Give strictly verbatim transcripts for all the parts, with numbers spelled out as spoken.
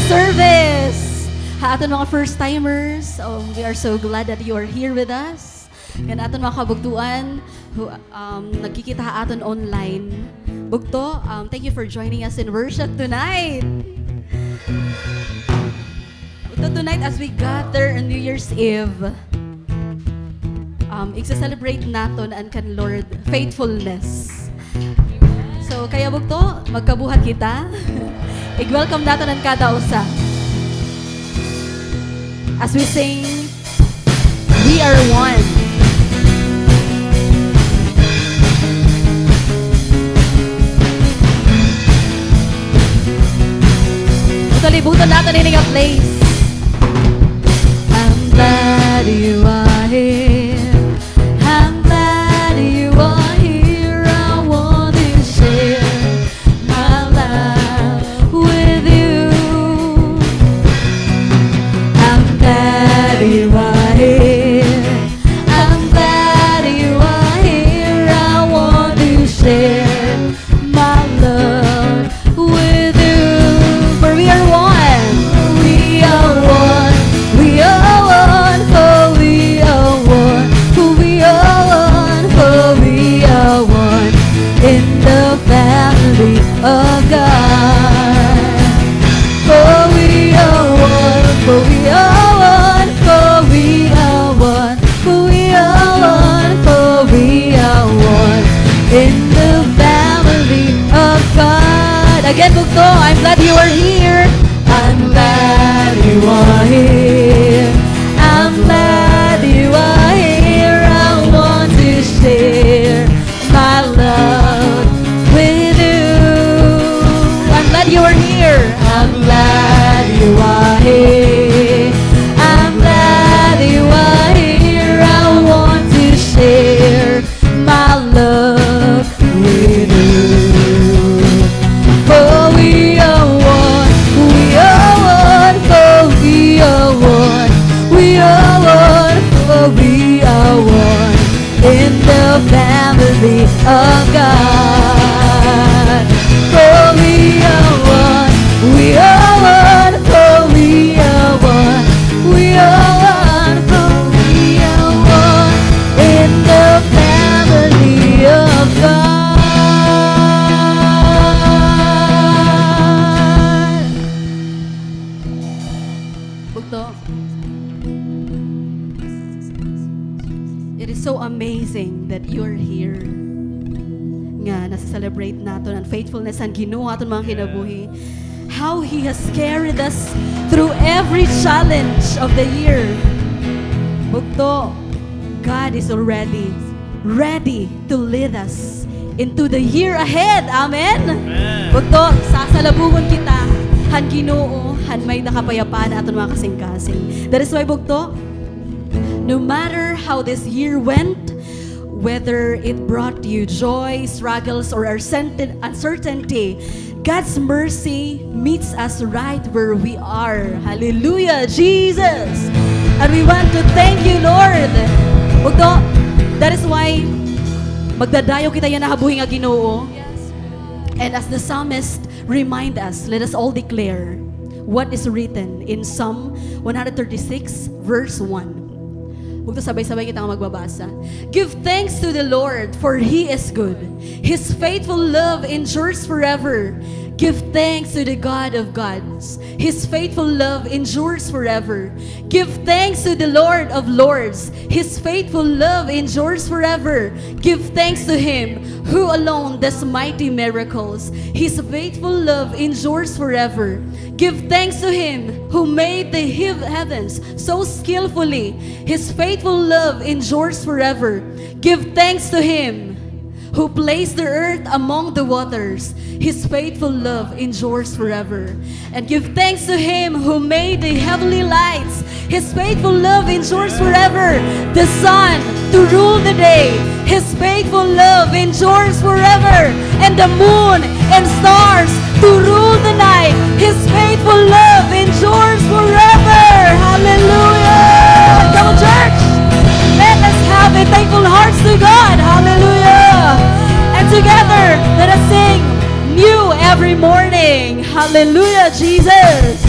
Service! Ha aton mga first timers, um, we are so glad that you are here with us. Ngan aton mga kabugtoan, who, um, nagkikita ha aton online. Bugto, um, thank you for joining us in worship tonight. Bugto, tonight as we gather on New Year's Eve, um, igse-celebrate naton an kan Lord faithfulness. So, kaya bugto, magkabuhat kita. Ig-welcome naton an kada usa. As we sing, We are one. Bugto, libuton naton ini nga place. I'm glad you are here. I'm glad you are here. I want to share my life with you. I'm glad you are here. I'm glad you are here. I want to share my love with you. For we are one. We are one. We are one. For we are one. For we are one. For we are one in the family of God. For we are one, for we are one, for we are one, for we are one, for we are one in the family of God. Again, bugto, I'm glad you are here. I'm glad you are here. I'm glad you are here. I want to share my love with you. I'm glad you are here. I'm glad you are here. I'm glad you are here. I want to share my love with you. For we are one, we are one, for we are one, we are one, for we are one in the family of God. For we are one, we are one, for we are one, we are one, for we are one in the family of God. Bugto. It is so amazing that you're here. Nga, nasa-celebrate naton an faithfulness han Ginoo ha aton mga kinabuhi. How He has carried us through every challenge of the year. Bugto, God is already ready to lead us into the year ahead. Amen? Amen. Bugto, sasalubungon kita han Ginoo, han may-ada kapayapan ha aton mga kasingkasing. That is why, bugto, no matter how this year went, whether it brought you joy, struggles, or uncertain-, uncertainty, God's mercy meets us right where we are. Hallelujah, Jesus! And we want to thank you, Lord. Bugto, that is why magdadayo kita yana ha buhi nga Ginoo. And as the psalmist remind us, let us all declare what is written in Psalm one hundred thirty-six, verse one. Bugto, sabay-sabay kita nga magbabasa. Give thanks to the Lord, for He is good. His faithful love endures forever. Give thanks to the God of gods. His faithful love endures forever. Give thanks to the Lord of lords. His faithful love endures forever. Give thanks to Him who alone does mighty miracles. His faithful love endures forever. Give thanks to Him who made the hev-, heavens so skillfully. His faithful love endures forever. Give thanks to Him who placed the earth among the waters. His faithful love endures forever. And give thanks to Him who made the heavenly lights. His faithful love endures forever. The sun to rule the day. His faithful love endures forever. And the moon and stars to rule the night. His faithful love endures forever. Hallelujah. Come on, church. Let us have a thankful hearts to God. Hallelujah. And together, let us sing new every morning. Hallelujah, Jesus.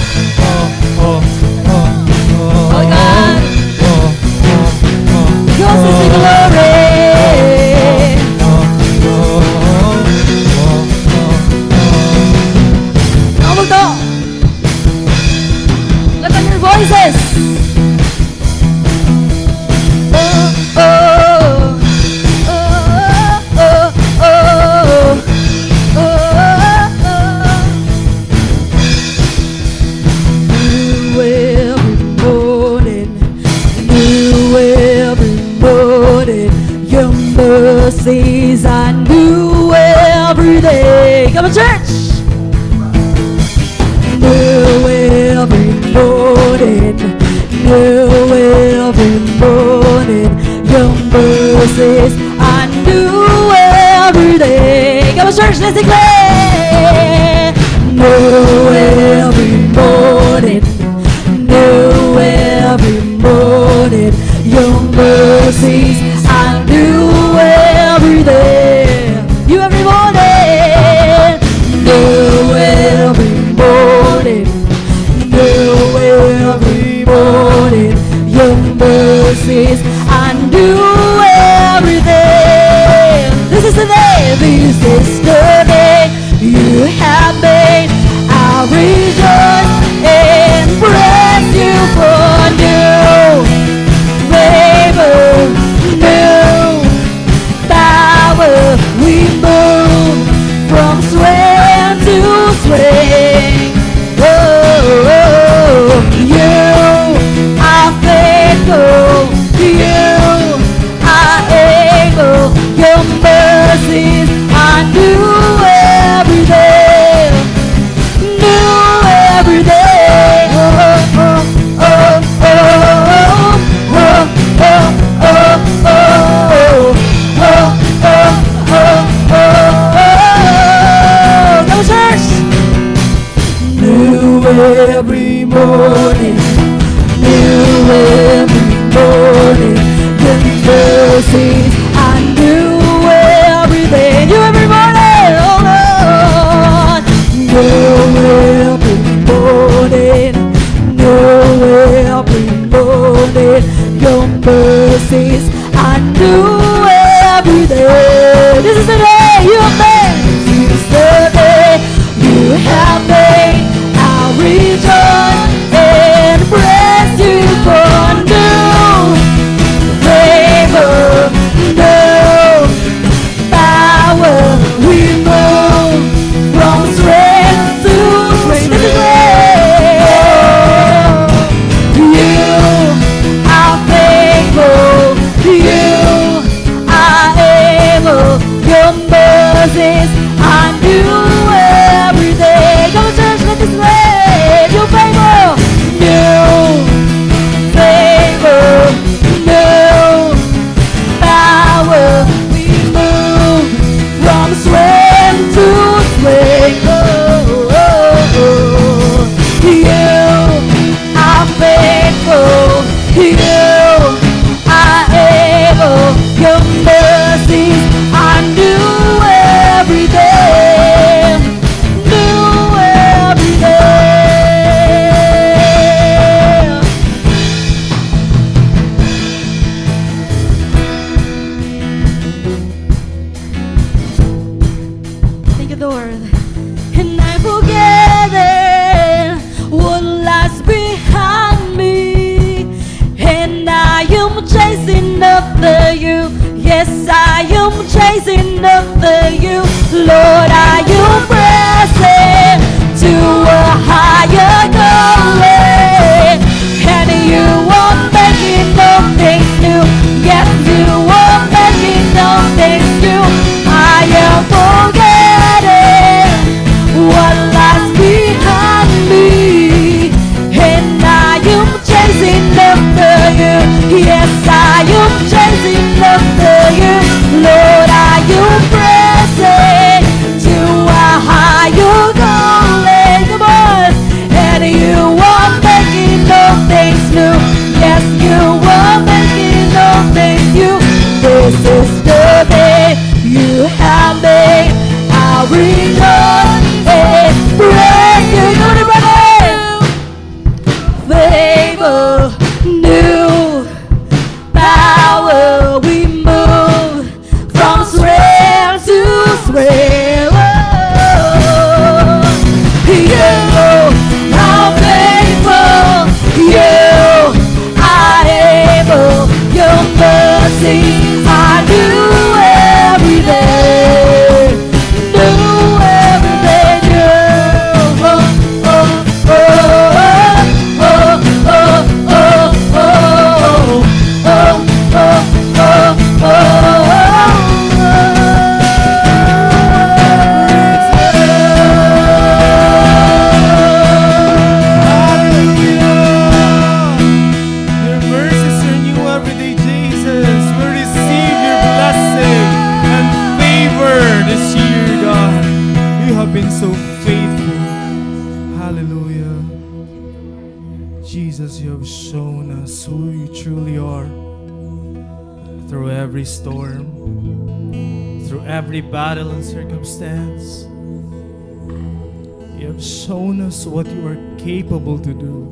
Hey, come on, church! New every morning, new every morning, your mercies are new every day. Come on, church, let's declare. New every morning, new every morning, your mercies are new every day. New every morning, new every morning, new every morning, your mercies are new every day. This is the day, this is the day you have made. I rejoice and praise you for new favor, new power. We move from strength to strength. Oh, you are faithful. You are able. Your mercies are new every day. New every day. Oh, oh, oh, oh, oh. Come on, church! New every morning, new every morning, your mercies are new every day. New every morning, oh Lord. New every morning, new every morning, your mercies are new every day. This is the day you have made. This is the day you have made. I rejoice and praise you for new favor, new power. We move from strength to strength. This is great. You are faithful. You are able. Your mercies are new every day. Come on, church, let us sing. New favor, new favor, new power. We move from strength to strength. Oh, oh, oh, oh. You are faithful. You are able. Your mercies are new every day. New every day. Thank you, Lord. And I'm forgetting what lies behind me. And I am chasing after you. Yes, I am chasing after you. Lord, I am pressing to a higher calling. And you are making all things new. Yes, you are making all things new. I am forgetting what lies behind me. And I am chasing after you. Yes, I am chasing after you. Lord, I am pressing to Us who you truly are through every storm, through every battle and circumstance. You have shown us what you are capable to do,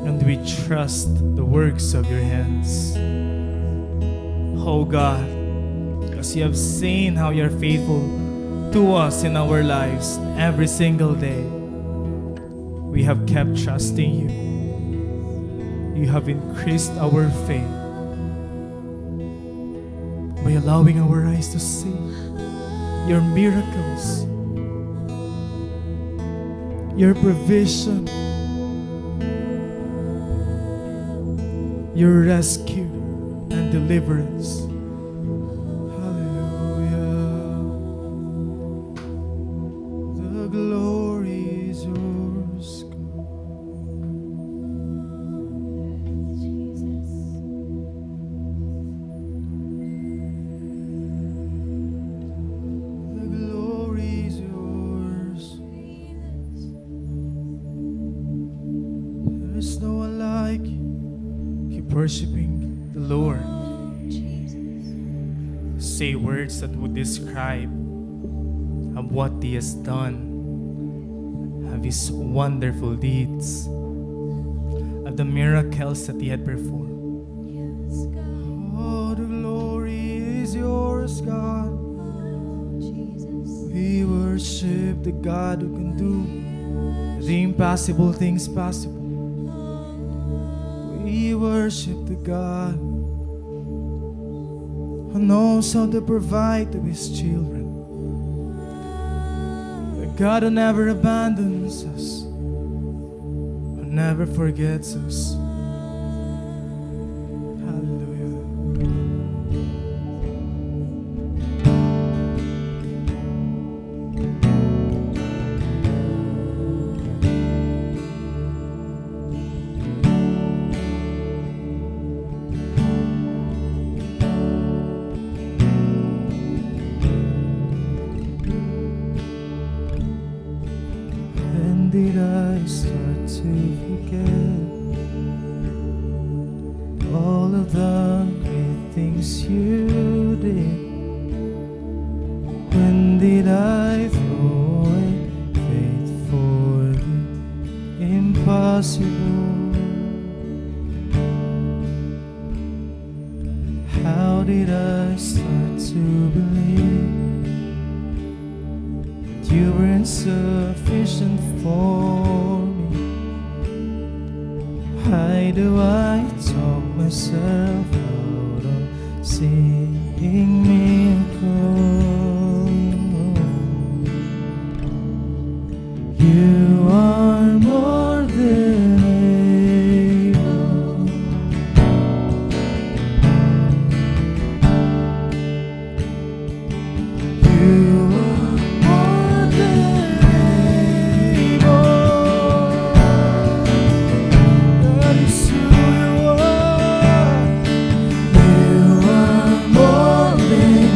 and we trust the works of your hands. Oh God, as you have seen how you are faithful to us in our lives every single day, we have kept trusting you. You have increased our faith by allowing our eyes to see your miracles, your provision, your rescue and deliverance. Hallelujah. The glory is yours, God. The glory is yours. There is no one like you. Keep worshiping the Lord. Say words that would describe of what he has done, of his wonderful deeds, of the miracles that he had performed. All the glory is yours, God. We worship the God who can do the impossible things possible. We worship the God who knows how to provide to his children. The God who never abandons us, who never forgets us. Hallelujah. When did I start to forget all of the great things you did? When did I throw away faith for the impossible? How did I start to believe that you weren't sufficient for me? Why do I talk myself out of seeing miracles? You are more than able. You are more than able. That is who you are. You are more than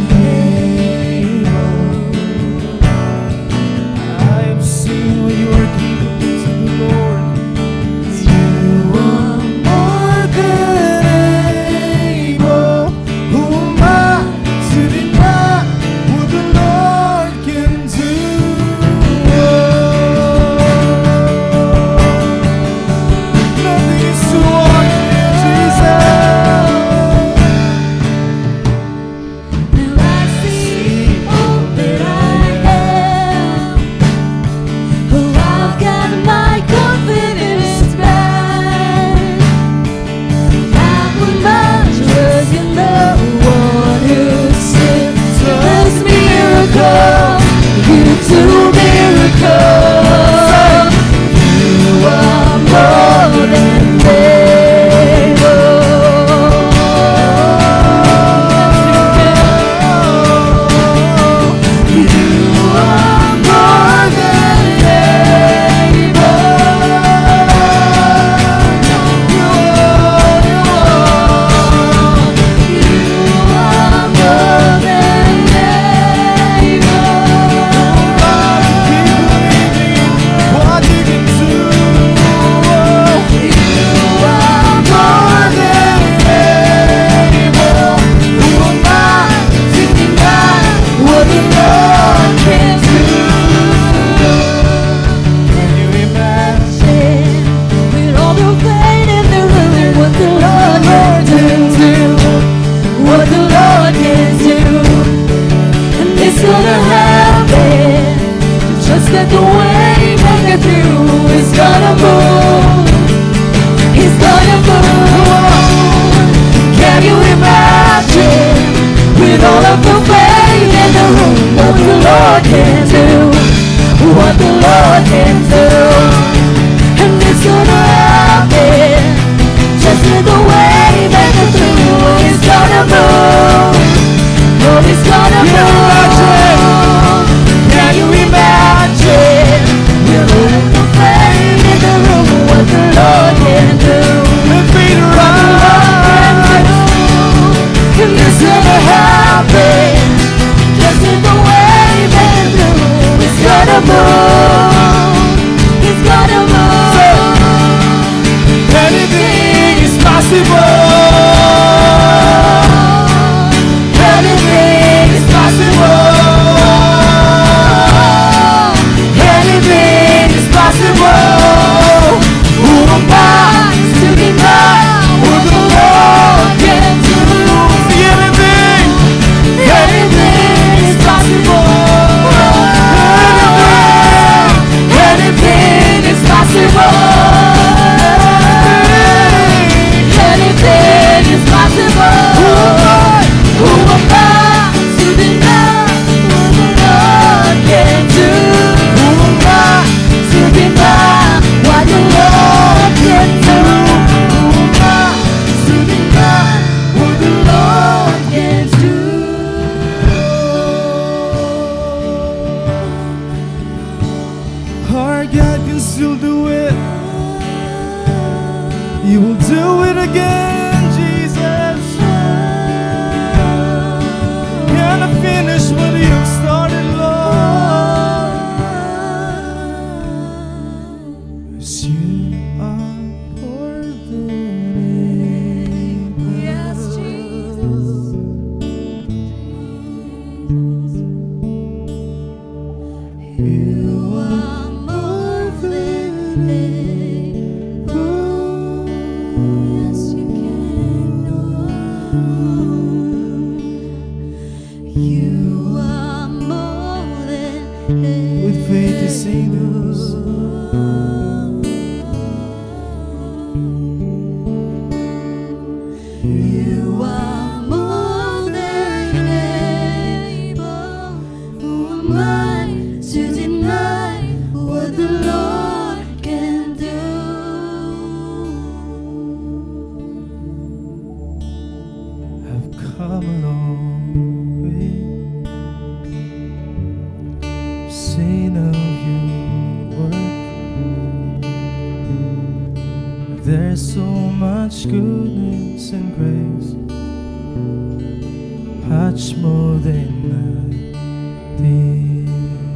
the way maker through. He's gonna move. Oh, he's gonna move. Can you imagine? We're in the flame in the room. What the Lord can do. What the Lord can do. And it's gonna happen. Just in the way maker through. He's gonna move. He's gonna move. Anything is possible. Anything is possible. Anything is possible. Who am I to deny what the Lord can do? Anything, anything is possible. Anything, anything is possible. Anything is possible. Who am I to deny what the Lord can do? Who am I to deny what the Lord can do? Who am I to deny what the Lord can do? Our God can still do it. He will do it again, Jesus. Gonna finish what you have started, Lord. 'Cause you are more than able. Yes, Jesus. You are more than able. Yes, you can, Lord. You are more than able. With faith, you say this. You are more than able. Who am I to deny what the Lord can do? I've come a long way, seen of your work. There's so much goodness and grace, much more than I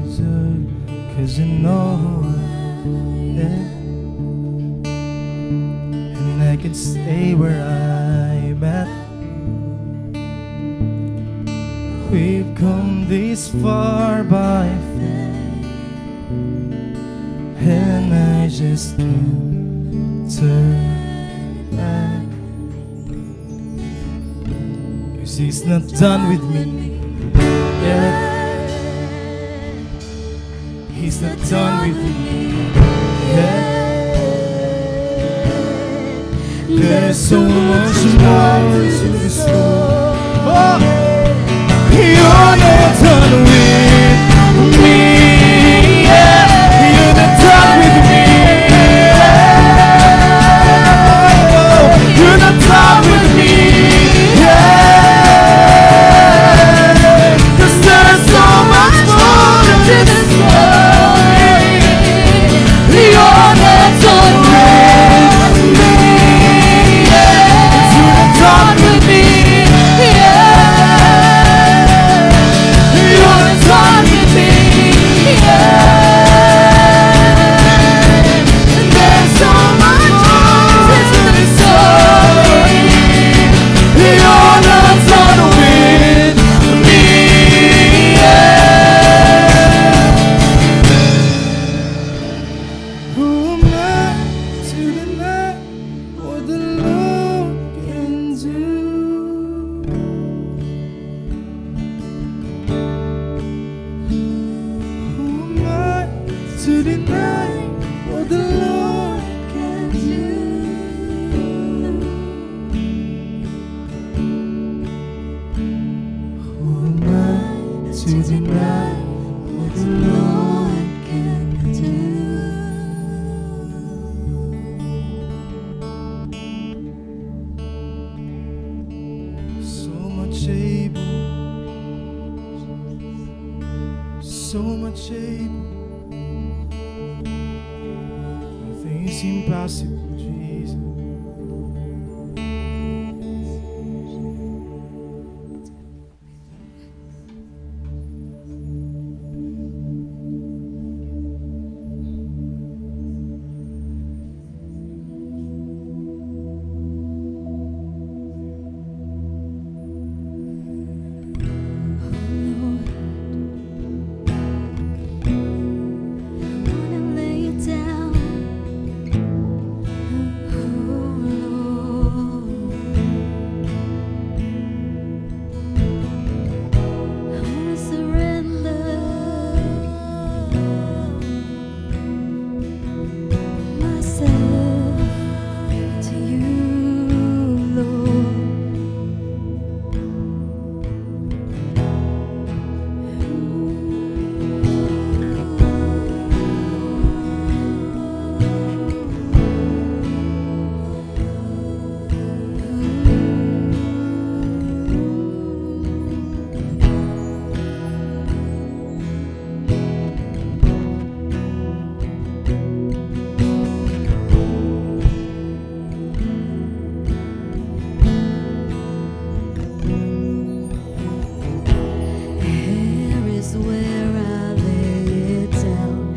deserve. 'Cause you know it, and I can stay where I'm at. We've come this far by faith, and I just can't turn back. 'Cause he's not done with me yet. He's not done with me yet. There's so much more to the story. Oh! You're not done with me yet. You're not done with me yet. You're not done with me yet. 'Cause there's so much more to the story. You're not done with me yet. You're not done with me yet. You're not done with me yet. There's so much more to the story. You're not done with me yet. Who am I to deny what the Lord can do? Who am I to deny what the Lord can do? Who am I to deny what the Lord can do? So much able. Nothing is impossible, Jesus. Here is where I lay it down.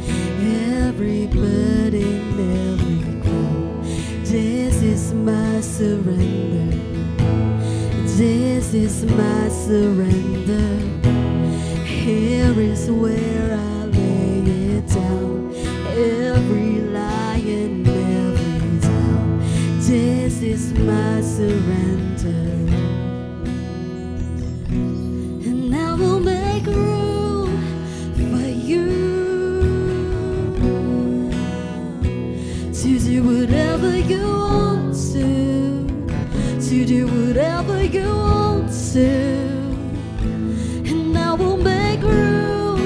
Every burden, every crown. This is my surrender. This is my surrender. Here is where I lay it down. Every lie and every doubt. This is my surrender. And I will make room for you to do whatever you want to, to do whatever you want to. And I will make room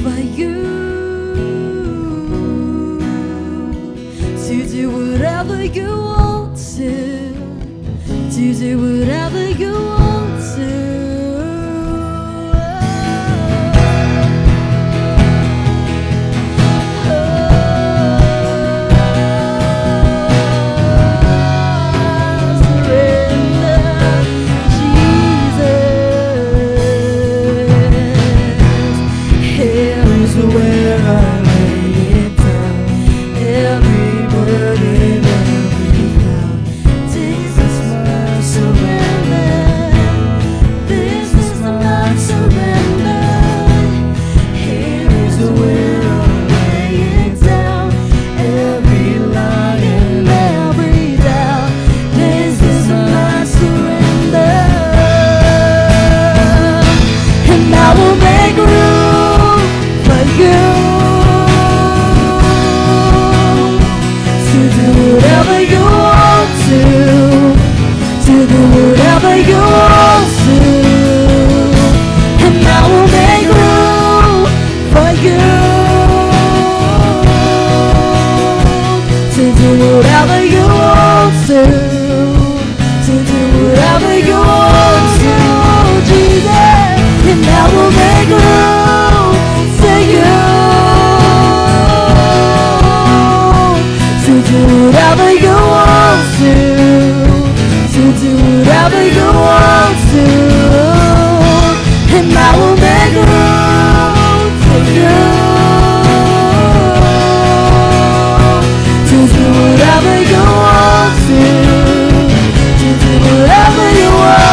for you to do whatever you want to, to do whatever you want to. Oh, I surrender, Jesus. Here is where I lay it down. Every burden, every cloud. This is my surrender. This is my surrender. Here is where I lay it down. Every lie and every doubt. This is my surrender. And I will make room for you to do whatever you want to, to do whatever you want to. And I will make room for you to do whatever you want to, to do whatever you want to, Jesus. And I will make room for you to do whatever you want to, to do whatever you want to. And I will make room for you to do whatever you want to, to do whatever you want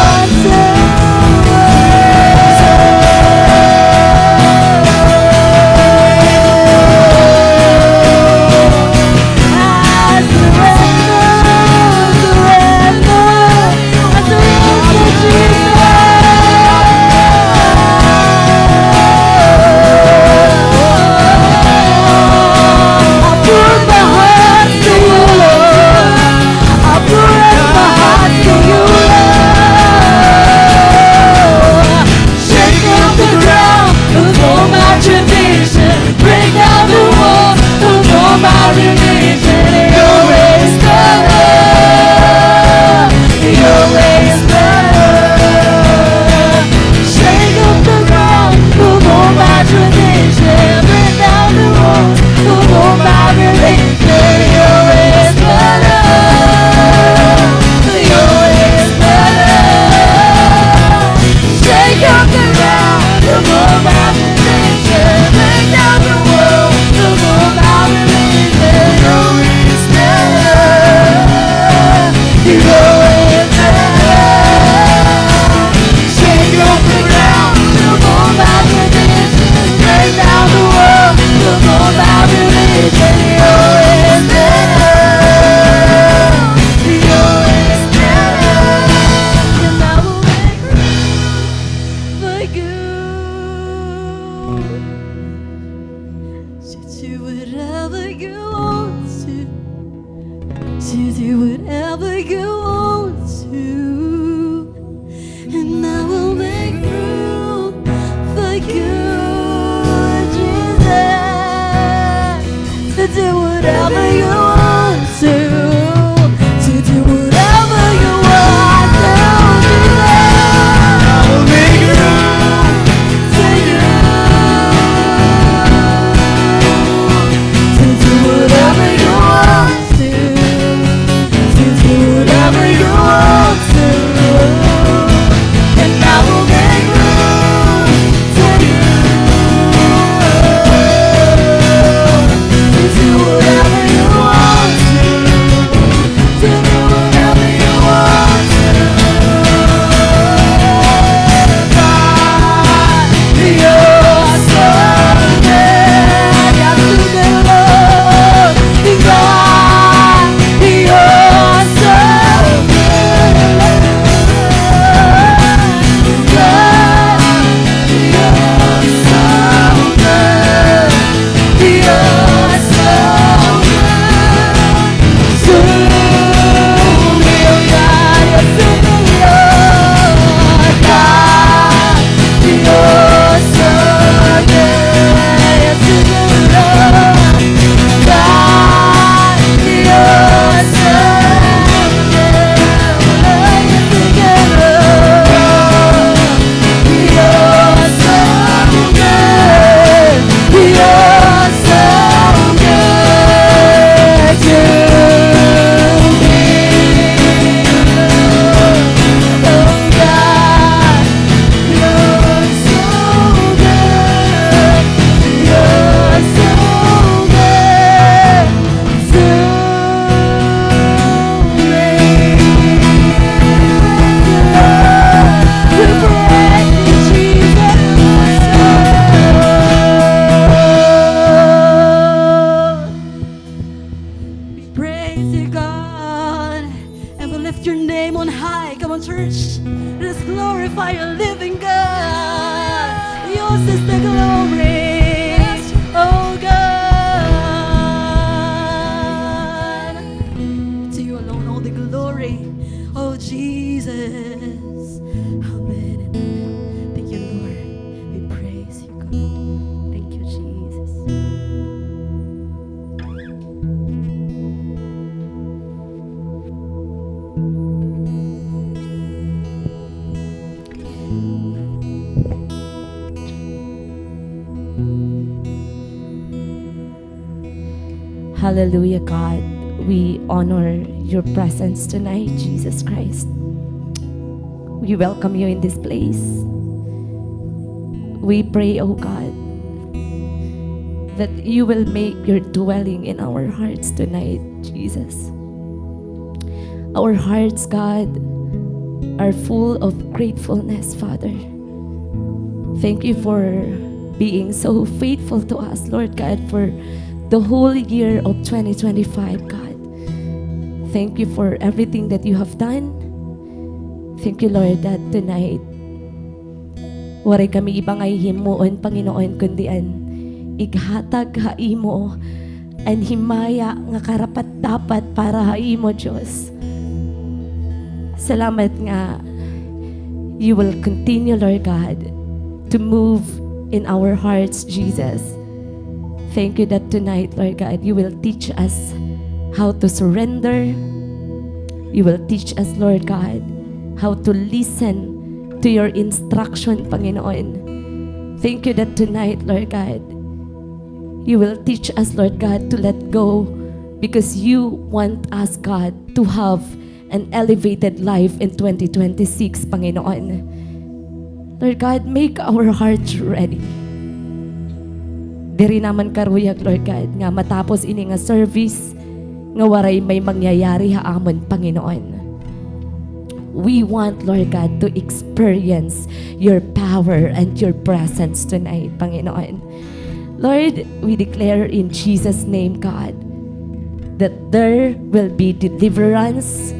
High. Come on, church. Let us glorify our living God. Yours is the glory, oh God. To you alone all the glory, oh Jesus. Amen. Thank you, Lord. We praise you, God. Thank you, Jesus. Hallelujah, God. We honor your presence tonight, Jesus Christ. We welcome you in this place. We pray, oh God, that you will make your dwelling in our hearts tonight, Jesus. Our hearts, God, are full of gratefulness, Father. Thank you for being so faithful to us, Lord God, for the whole year of twenty twenty-five, God. Thank you for everything that you have done. Thank you, Lord, that tonight, waray kami iba nga hihimuon, Panginoon, kundi an ighatag ha imo an himaya nga karapat-dapat para ha imo, Diyos. Salamat nga you will continue, Lord God, to move in our hearts, Jesus. Thank you that tonight, Lord God, you will teach us how to surrender. You will teach us, Lord God, how to listen to your instruction, Panginoon. Thank you that tonight, Lord God, you will teach us, Lord God, to let go because you want us, God, to have an elevated life in twenty twenty-six, Panginoon. Lord God, make our hearts ready. Diri naman karuyag, Lord God, nga matapos ini nga service nga waray may mangyayari ha amon, Panginoon. We want, Lord God, to experience your power and your presence tonight, Panginoon. Lord, we declare in Jesus' name, God, that there will be deliverance,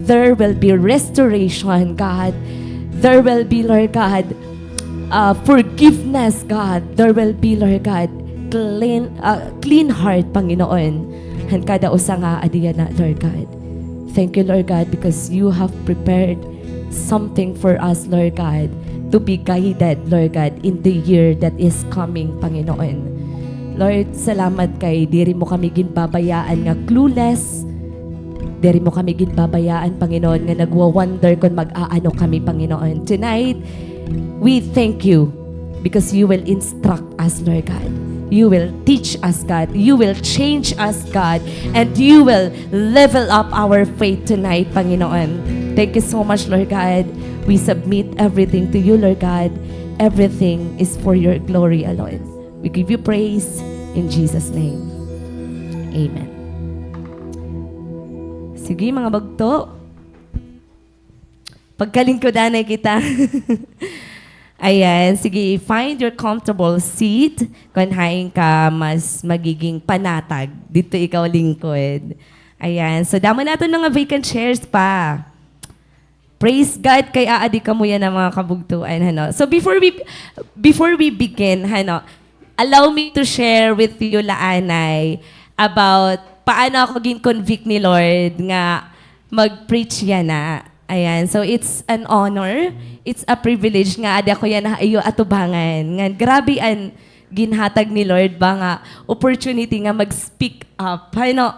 there will be restoration, God. There will be, Lord God, uh, forgiveness, God. There will be, Lord God, clean, uh, clean heart, Panginoon. Han kada usa nga adi yana, Lord God. Thank you, Lord God, because you have prepared something for us, Lord God, to be guided, Lord God, in the year that is coming, Panginoon. Lord, salamat kay diri mo kami ginbabayaan nga clueless. Diri mo kami ginbabayaan, Panginoon, nga nagwa-wonder kon mag-aano kami, Panginoon. Tonight, we thank you because you will instruct us, Lord God. You will teach us, God. You will change us, God. And you will level up our faith tonight, Panginoon. Thank you so much, Lord God. We submit everything to you, Lord God. Everything is for your glory alone. We give you praise in Jesus' name. Amen. Sige, mga bugto. Pagkalingkodanay kita. Ayan, sige, find your comfortable seat kon hain ka mas magiging panatag didto ikaw lingkod. Ayan, so damo naton mga vacant chairs pa. Praise God, kay aadi kamo yana, mga kabugtoan, hano. So before we, before we begin, hano, allow me to share with you, laanay, about paano ako gin-convict ni Lord nga mag-preach yana. Ayan. So, it's an honor, it's a privilege nga adi ako yana ha iyo atubangan. Ngan grabe an ginhatag ni Lord ba nga opportunity nga mag-speak up, hano,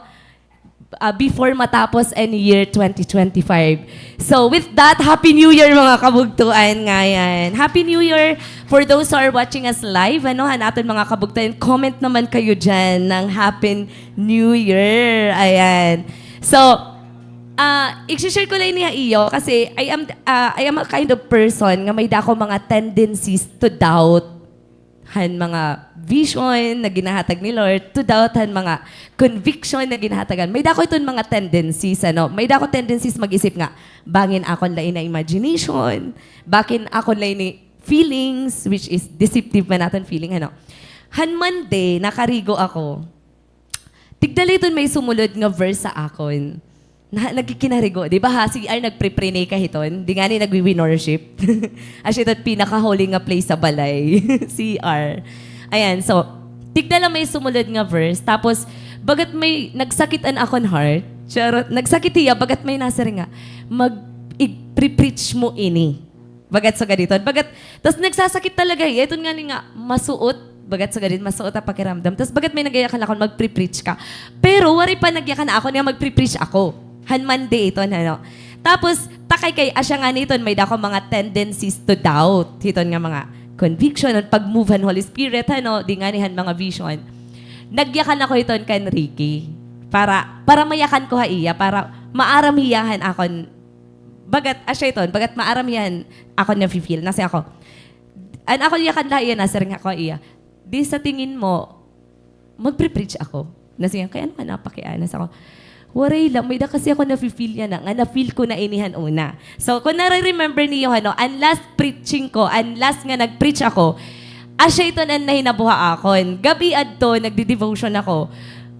ah, before matapos an year twenty twenty-five. So, with that, Happy New Year, mga kabugtoan, ngay-an. Happy New Year for those who are watching us live, ano, han aton mga kabugtoan. Comment naman kayo dyan ng Happy New Year. Ayan. So, ah, i-share ko la ini ha iyo kasi I am, ah, I am a kind of person nga may dako mga tendencies to doubt han mga vision na ginahatag ni Lord, to doubt han mga conviction na ginahatagan. May dako iton mga tendencies, ano? May dako tendencies mag-isip nga, bangin akon la ini imagination, bangin akon la ini feelings, which is deceptive man aton feeling, ano? Han Monday, nakarigo ako. Tigda la iton may sumulod nga verse sa akon. Na, nagkikinarigo, di ba ha, C R nagpre-prenay ka hiton? Di ngani nagwi-winorship. Asya iton pinakahuli nga place sa balay, C R. Ayan, so, tigda la may sumulod nga verse, tapos, bagat may nagsakit an akon heart, charot, nagsakit hiya, bagat may nasiring nga, mag-, ig-, pre-preach mo ini. Bagat sugad iton. Bagat, tas nagsasakit talaga hiya. Iton ngani nga, masuot. Bagat sugad iton, masuot an pakiramdam. Tas bagat may nagyayakan akon, mag-pre-preach ka. Pero waray pa nagyakan ha akon nga mag-pre-preach ako. Han Monday iton, ano. Tapos, takay kay, asya ngani iton, may-ada ako mga tendencies to doubt. Hiton nga mga conviction, an pag-move han Holy Spirit, ano, di ngani han mga vision. Nagyakan ako hiton kan Ricky. Para, para mayakan ko ha iya, para maaram hiya han akon Bagat, asya iton, bagat maaram hiya han akon nafi-feel. Nasiring ako, an akon yakan la ha iya, nasiring ako ha iya, "Di sa tingin mo, magpre-preach ako?" Nasiring, "Kay ano ka napakiana?" Nasiring ako, "Waray la, may-ada kasi ako nafi-feel yana, nga na-feel ko na ini han una." So, kon nare-remember niyo, ano, an last preaching ko, an last nga nag-preach ako, asya iton an nahinabo ha akon. Gab-i adto, nagde-devotion ako.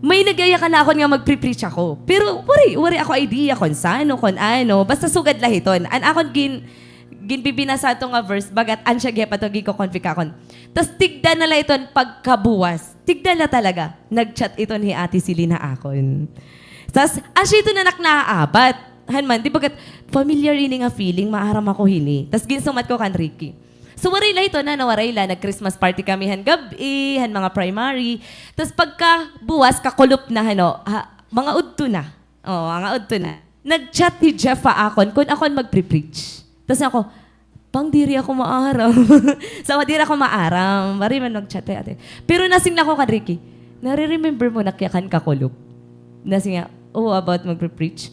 May nagyayakan ha akon nga magpre-preach ako. Pero waray, waray ako idea kon san-o, kon ano. Basta sugad la hiton. An akon gin-, ginbibinasa ato nga verse, bagat an siya gihap ato, giko-convict akon. Tas tigda na la iton pagkabuwas. Tigda la talaga. Nag-chat iton hi Ate Celine ha akon. Tas, asya iton an ak naabat. Han man, di bagat familiar ini nga feeling, maaram ako hini. Tas ginsumat ko kan Ricky. So, waray la iton, ano, waray la. Nag-Christmas party kami han gab-i, han mga primary. Tas pagkabuwas, kakulop na, ano, ha, mga udto na. Oo, mga udto na. Nag-chat hi Jeff ha akon kon ako an magpre-preach. Tas ako, "Pang, diri ako maaram." So, diri ako maaram. Waray man mag-chat kay ate. Pero nasiring ako kan Ricky, "Nare-remember mo nak yakan kakulop?" Nasiring niya, "Oo, about magpre-preach."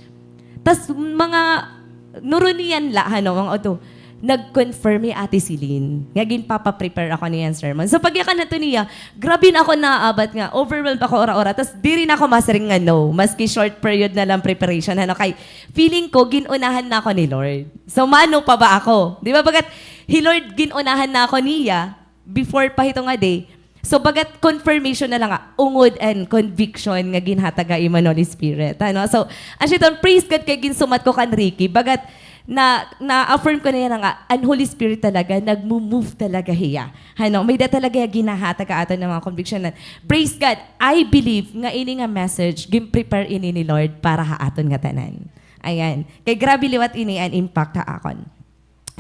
Tas mga nurunian la, ano, mga udto, nag-confirm hi Ate Celine nga ginpapa-prepare ako niyan sermon. So, pagyakan nato niya, grabe na ako naabat nga, overwhelmed ako ora-ora. Tas diri na ako masiring nga no, maski short period na lang preparation, ano, kay feeling ko, gin-unahan na ako ni Lord. So, maano pa ba ako? Di ba, bagat hi Lord, gin-unahan na ako niya, before pa hito nga day, So, bagat confirmation na la nga, ungod an conviction nga ginhatag ha imo han Holy Spirit. Ano? So, asya iton, praise God kay ginsumat ko kan Ricky. Bagat na, na-affirm ko na yana nga, an Holy Spirit talaga, nagmo-move talaga hiya. Ano? May-ada talaga hiya ginhahatag ha aton nga mga conviction na. Praise God. I believe nga ini nga message, gin-prepare ini ni Lord para ha aton nga tanan. Ayan. Kay grabe liwat ini an impact ha akon.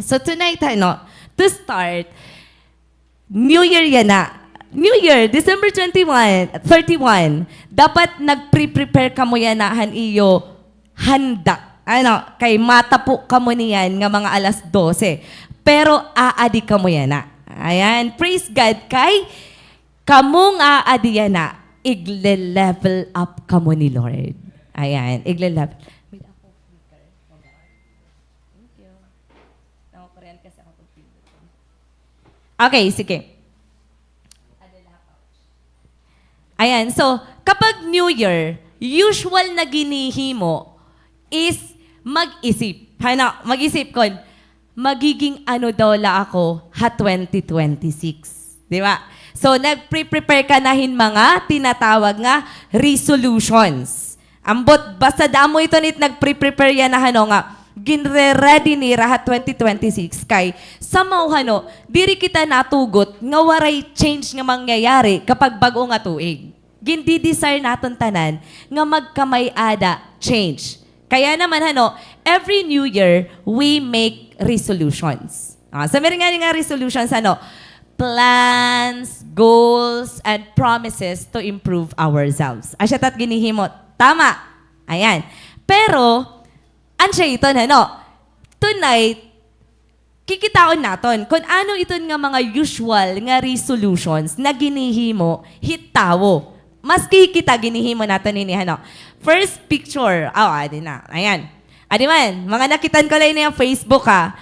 So, tonight, ano, to start, New Year yana. New Year, December twenty-one, thirty-one. Dapat nagpre-prepare kamo yana han iyo handa. Ano, kay matapo kamo niyan nga mga alas dose. Pero aadi kamo yana. Ayan, praise God kay kamo nga aadi yana, igle-level up kamo ni Lord. Ayan, igle-level. Thank you. Nangukuryente kasi ako pag pindot. Okay, sige. Ayan, so, kapag New Year, usual na ginhihimo is mag-isip. Hana, mag-isip kon, magiging ano daw la ako ha twenty twenty-six. Di ba? So, nagpre-prepare ka na hin mga tinatawag nga resolutions. Ambot, basta damo iton it nagpre-prepare yana, hano, nga ginre-ready nira ha twenty twenty-six kay somehow, hano, diri kita natugot nga waray change nga mangyayari kapag bag-o nga tuig. Gindi-desire naton tanan nga magkamay-ada change. Kaya naman, hano, every New Year, we make resolutions. Ah, sa meron nga nga resolutions, ano, plans, goals, and promises to improve ourselves. Asya tat ginihimo. Tama. Ayan. Pero, an siya ito, ano? Tonight, kikitaon naton kon ano iton nga mga usual nga resolutions na ginihimo hit tawo. Maski kita ginihimo naton ini, ano? First picture. Aw, adi na. Ayan. Adi man, mga nakitan ko la ini ha Facebook, ha.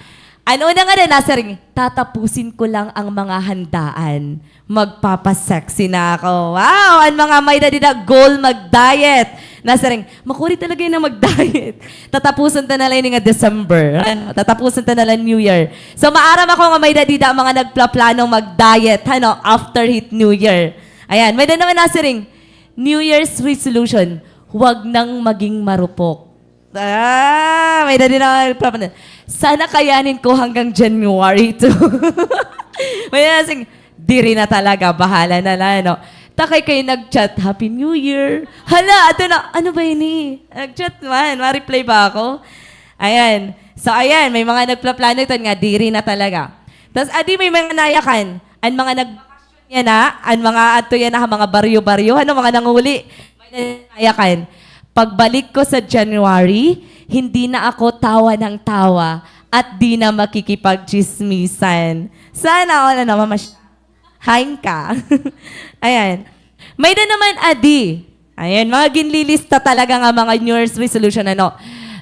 An una nga na nasiring, "Tatapusin ko lang ang mga handaan. Magpapa-sexy na ako." Wow! An mga may-ada dida goal mag-diet. Nasiring, "Makuri talaga yana mag-diet. Tatapuson ta na la ini nga December. Ano, tatapuson ta na la New Year." So, maaram ako nga may-ada dida mga nagplaplano mag-diet, ano, after hit New Year. Ayan, may-ada naman nasiring, New Year's resolution, "Huwag nang maging marupok." Ah, may-ada dinhi nagpapanahon. Sana kayanin ko hanggang January two. May-ada nasing, diri na talaga, bahala na la, no? Ta kay kay nag-chat, "Happy New Year." Hala, ato na, ano ba ini? Nag-chat man, ma-reply ba ako? Ayan. So, ayan, may mga nagplaplano iton nga, diri na talaga. Tas, adi may mga nayakan, an mga nag-, yana, an mga adto yana, mga baryo-baryo, ano, mga nanguli. May nayakan. Pagbalik ko sa January, hindi na ako tawa ng tawa at di na makikipagtsismisan. Sana all, ano, mamasya-, hain ka. Ayan. May-ada naman adi. Ayan, mga ginlilista talaga nga mga New Year's resolution, ano,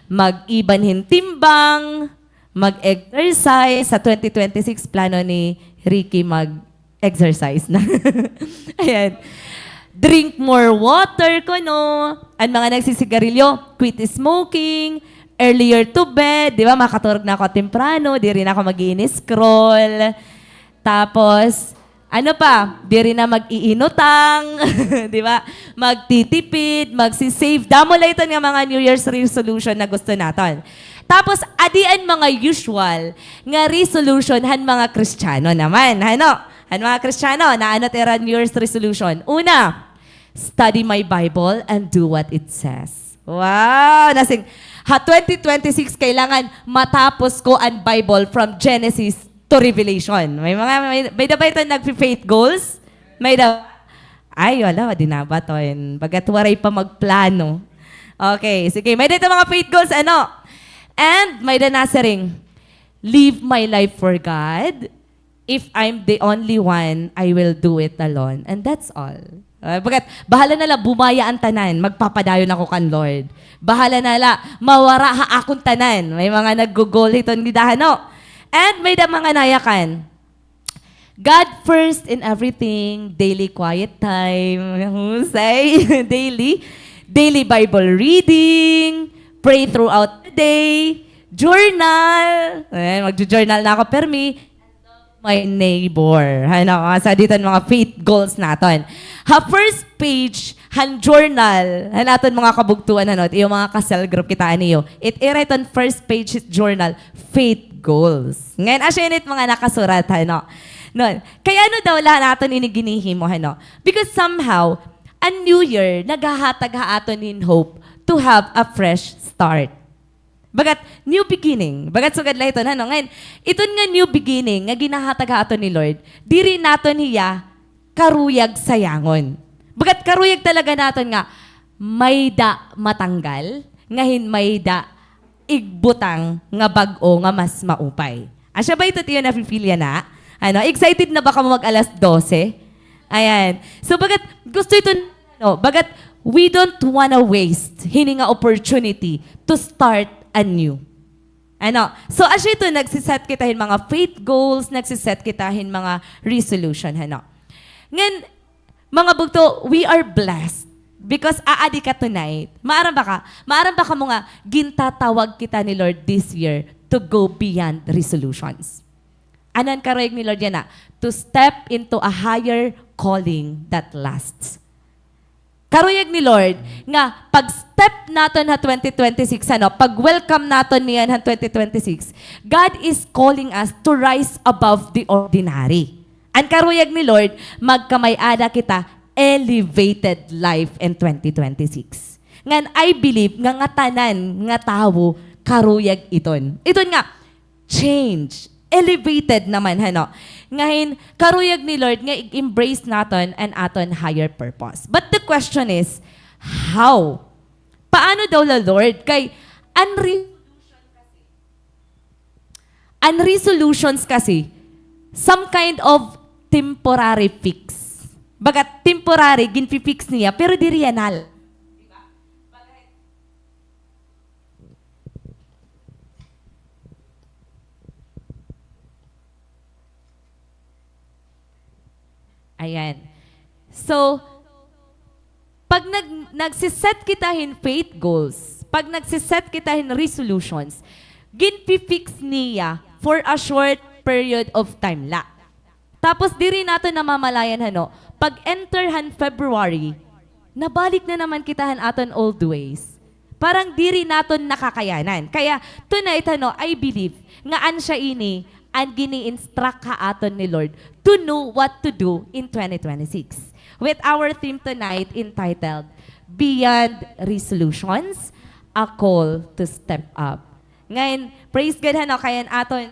mag-iban hin timbang, mag-exercise. Sa twenty twenty-six, plano ni Ricky mag-exercise na. Ayan. Drink more water, kuno. An mga nagsisigarilyo, quit smoking, earlier to bed, di ba? Makaturog na ako temprano, diri na ako mag-i-scroll. Tapos, ano pa? Diri na mag-iinutang, di ba? Magtitipid, magsi-save. Damo la iton nga mga New Year's resolution na gusto naton. Tapos, adi an mga usual nga resolution han mga Kristiyano naman. Ano? Han mga Kristiyano, naano it ira New Year's resolution? Una, study my Bible and do what it says. Wow! Nasing, ha twenty twenty-six, kailangan matapos ko an Bible from Genesis to Revelation. May mga, may, may-ada ba iton nagfi-faith goals? May-ada? Ay, wala, di na ba to? Bagat waray pa magplano. Okay, sige. May-ada iton mga faith goals, ano? And may-ada nasiring, live my life for God. If I'm the only one, I will do it alone. And that's all. Ah, bagat, bahala na la, bumaya an tanan, magpapadayon ako kan Lord. Bahala na la, mawara ha akon tanan. May mga naggo-goal hiton dida, no? And may-ada mga nayakan. God first in everything, daily quiet time, husay, daily, daily Bible reading, pray throughout the day, journal, eh, magjo-journal na ako permi, my neighbor. Ano, sa diton mga faith goals naton. Ha first page han journal han aton mga kabugtoan, ano, it iyo mga ka-cell group, kitaa niyo. It ira iton first page hit journal, faith goals. Ngan, asya ini it mga nakasurat, ano. Non, kay ano daw la naton ini ginhihimo, ano? Because somehow, an New Year naghahatag ha aton hin hope to have a fresh start. Bagat new beginning. Bagat sugad la hiton, ano? Ngan, iton nga new beginning nga ginahatag ha aton ni Lord, diri naton hiya karuyag sayangon. Bagat karuyag talaga naton nga may-ada matanggal, ngan hin may-ada igbutang nga bag-o nga mas maupay. Asya ba ito it iyo nafi-feel yana? Ano, excited na ba kamo mag-alas dose? Ayan. So, bagat gusto ito, no, bagat we don't wanna waste hini nga opportunity to start anew. Ano? So, asya ito, nagsi-set kita hin mga faith goals, nagsi-set kita hin mga resolution, ano? Ngan, mga bugto, we are blessed because aadi ka tonight. Maaram ba ka? Maaram ba kamo nga gintatawag kita ni Lord this year to go beyond resolutions? Ano an karuyag ni Lord yana? To step into a higher calling that lasts. Karuyag ni Lord nga pag-step naton ha twenty twenty-six, ano, pag-welcome naton niyan ha twenty twenty-six, God is calling us to rise above the ordinary. An karuyag ni Lord, magkamay-ada kita elevated life in twenty twenty-six. Ngan, I believe nga ngatanan nga tawo karuyag iton. Iton nga, change, elevated naman, hano? Ngahin, karuyag ni Lord nga i-embrace naton an aton higher purpose. But the question is, how? Paano daw la, Lord? Kay, an re-, an resolutions kasi, some kind of temporary fix. Baga, temporary, ginfi-fix niya, pero diri yana la. Ayan. So, pag nag-, nagsiset kita hin faith goals, pag nagsiset kita hin resolutions, ginfi-fix niya for a short period of time la. Tapos diri naton namamalayan, hano, pag-enter han February, nabalik na naman kita han aton old ways. Parang diri naton nakakayanan. Kaya tonight, ano, I believe nga an siya ini an gini-instruct ha aton ni Lord to know what to do in twenty twenty-six. With our theme tonight entitled Beyond Resolutions, a Call to Step Up. Ngayon, praise God, ano, kaya an aton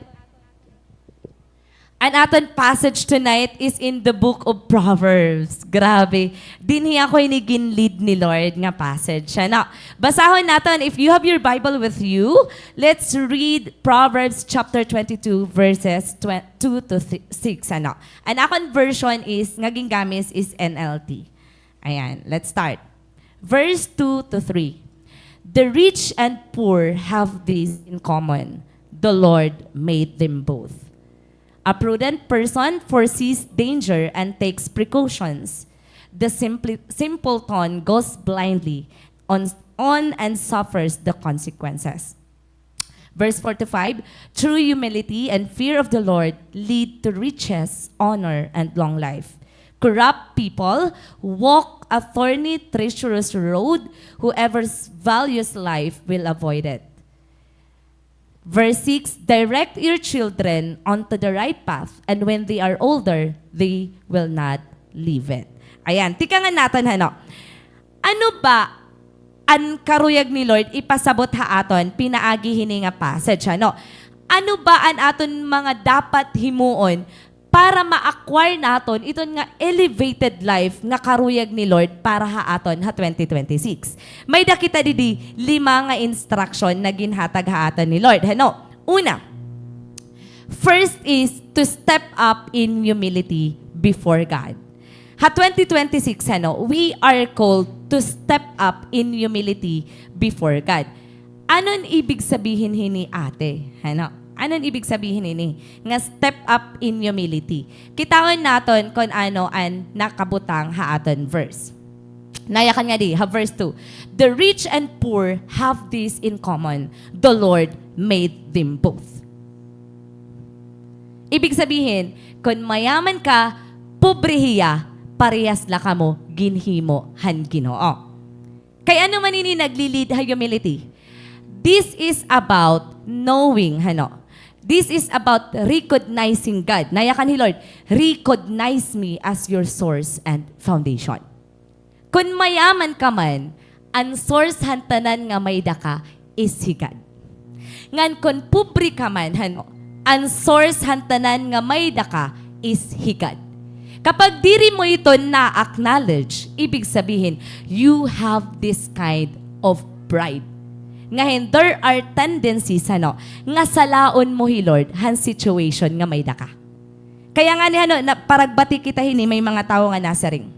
An aton passage tonight is in the book of Proverbs. Grabe. Dinhi ako ini gin-lead ni Lord nga passage. Ano? Basahon naton. If you have your Bible with you, let's read Proverbs chapter twenty-two, verses tw-, two to six. Ano? An akon version is, nga gingamit is N L T. Ayan, let's start. Verse two to three. The rich and poor have this in common. The Lord made them both. A prudent person foresees danger and takes precautions. The simpli-, simpleton goes blindly on, on and suffers the consequences. Verse four to five, true humility and fear of the Lord lead to riches, honor, and long life. Corrupt people walk a thorny, treacherous road. Whoever s-, values life will avoid it. Verse six, direct your children onto the right path, and when they are older, they will not leave it. Ayan, tikangan naton, hano? Ano ba an karuyag ni Lord ipasabot ha aton pinaagi hini nga passage, ano? Ano ba an aton mga dapat himuon para ma-acquire naton iton nga elevated life nga karuyag ni Lord para ha aton ha twenty twenty-six? May-da kita didi lima nga instruction na ginhatag ha aton ni Lord. Hano? Una, first is to step up in humility before God. Ha twenty twenty-six, ano, we are called to step up in humility before God. Ano an ibig sabihin hini, ate? Ano? Ano an ibig sabihin hini nga step up in humility? Kitaon naton kon ano an nakabutang ha aton verse. Nayakan nga di, ha verse two, the rich and poor have this in common. The Lord made them both. Ibig sabihin, kon mayaman ka, pobre hiya, parehas la kamo ginhimo han Ginoo. Kay ano man ini nagli-lead ha humility? This is about knowing, hano? This is about recognizing God. Nayakan hi Lord, recognize me as your source and foundation. Kon mayaman ka man, an source han tanan nga may-da ka is hi God. Ngan kon pobre ka man, hano, an source han tanan nga may-da ka is hi God. Kapag diri mo ito na-acknowledge, ibig sabihin, you have this kind of pride. Ngahin, there are tendencies, hano, nga salaon mo hi Lord han situation nga may-da ka. Kaya ngani, hano, na, paragbati kita hini, may mga tawo nga nasiring,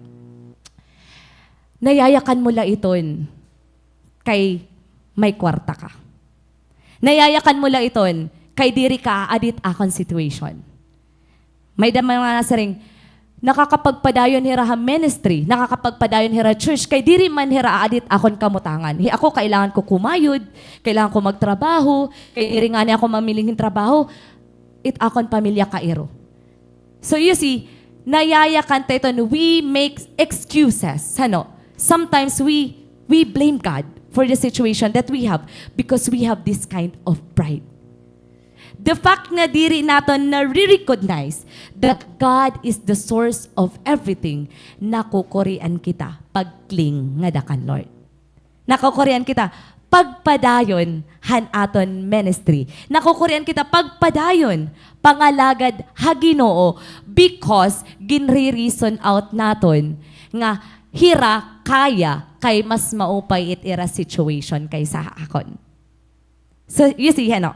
nayayakan mo la iton kay may kwarta ka. Nayayakan mo la iton kay diri ka aadi hit akon situation. May-da mga nasiring, nakakapagpadayon hira ha ministry, nakakapagpadayon hira church, kay diri man hira aadi hit akon kamutangan. Hi ako, kailangan ko kumayod, kailangan ko magtrabaho, kay diri ngani ako mamiling hin trabaho, it akon pamilya kairo. So you see, nayayakan ta iton, we make excuses, hano? Sometimes we, we blame God for the situation that we have because we have this kind of pride. The fact nga diri naton nare-recognize that God is the source of everything, nakukurian kita pag-cling ngada kan Lord. Nakukurian kita pagpadayon han aton ministry. Nakukurian kita pagpadayon pangalagad ha Ginoo because ginre-reason out naton nga hira kaya kay mas maupay it ira situation kaysa ha akon. So, you see, hano,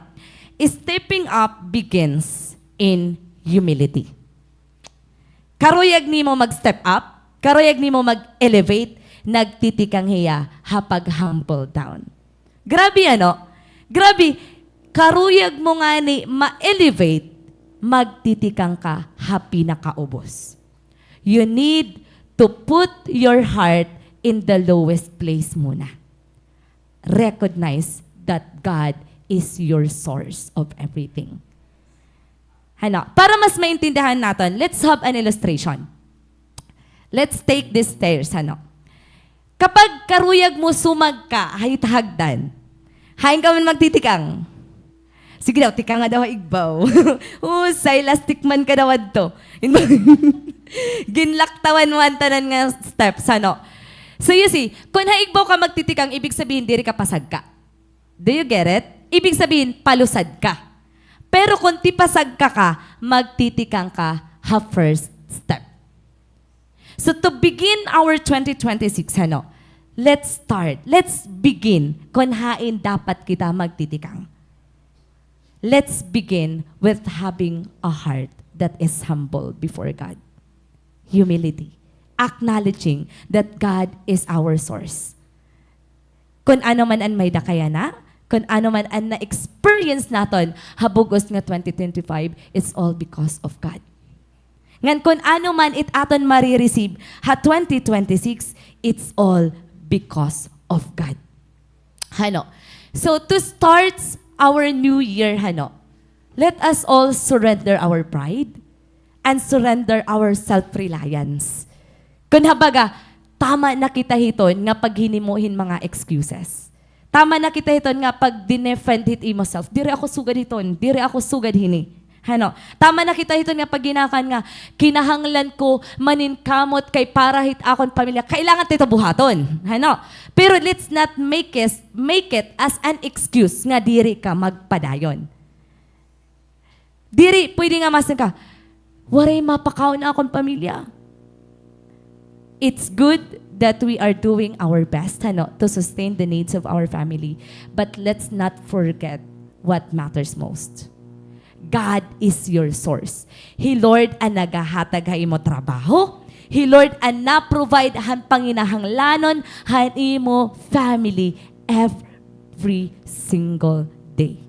stepping up begins in humility. Karuyag nimo mag-step up, karuyag nimo mag-elevate, nagtitikang hiya ha pag-humble down. Grabe, ano? Grabe, karuyag mo ngani ma-elevate, magtitikang ka ha pinakaubos. You need to put your heart in the lowest place muna. Recognize that God is your source of everything. Hano, para mas maintindihan naton, let's have an illustration. Let's take these stairs, hano. Kapag karuyag mo sumagka ha hagdan, hain ka man magtitikang? Sige daw, tikanga daw ha igbaw. Husay, last tikman ka daw adto. Ginlaktawan mo an tanan nga steps, ano? So you see, kon ha igbaw ka magtitikang, ibig sabihin, diri ka pasagka. Do you get it? Ibig sabihin, palusad ka. Pero kon tipasagka ka, magtitikang ka ha first step. So to begin our twenty twenty-six, ano, let's start. Let's begin kon hain dapat kita magtitikang. Let's begin with having a heart that is humble before God. Humility. Acknowledging that God is our source. Kon ano man an may-ada ka yana, kon ano man an na-experience naton ha bug-os nga twenty twenty-five, it's all because of God. Ngan kon ano man it aton mare-receive ha twenty twenty-six, it's all because of God. Hano? So, to start our new year, hano, let us all surrender our pride and surrender our self-reliance. Kon habaga, tama na kita hiton nga paghinimo hin mga excuses. Tama na kita hiton nga pagdinefend hit imo self. Diri ako sugad hiton, diri ako sugad hini. Hano? Tama na kita hiton nga paghinakal nga kinahanglan ko maninkamot kay para hit akon pamilya. Kailangan ta ito buhaton. Hano? Pero let's not make it, make it as an excuse nga diri ka magpadayon. Diri pwede nga masang ka, "Waray mapakaon an akon pamilya." It's good that we are doing our best, hano, to sustain the needs of our family. But let's not forget what matters most. God is your source. Hi Lord an nagahatag ha imo trabaho. Hi Lord an na-provide han panginahanglanon han imo family every single day.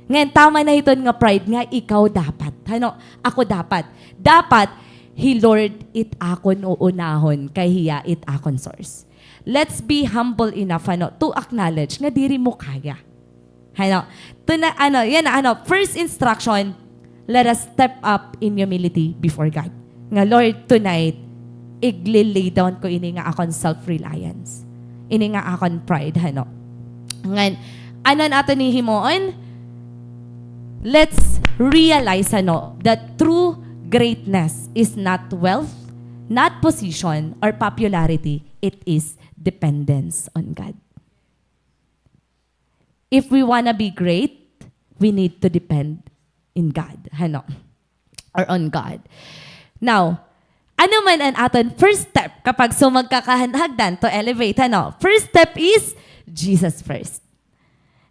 Ngan tama na hiton nga pride nga ikaw dapat. Hano, ako dapat. Dapat, hi Lord it akon uunahon, kay hiya it akon source. Let's be humble enough, hano, to acknowledge nga diri mo kaya. Hano, to na, ano, yana, ano, first instruction, let us step up in humility before God. Nga, "Lord, tonight, igli-lay down ko ini nga akon self-reliance. Ini nga akon pride," hano. Ngan, ano an aton hihimuon? Let's realize, hano, that true greatness is not wealth, not position, or popularity. It is dependence on God. If we wanna be great, we need to depend in God, hano? Or on God. Now, ano man an aton first step kapag sumagka ka han hagdan to elevate, hano? First step is Jesus first.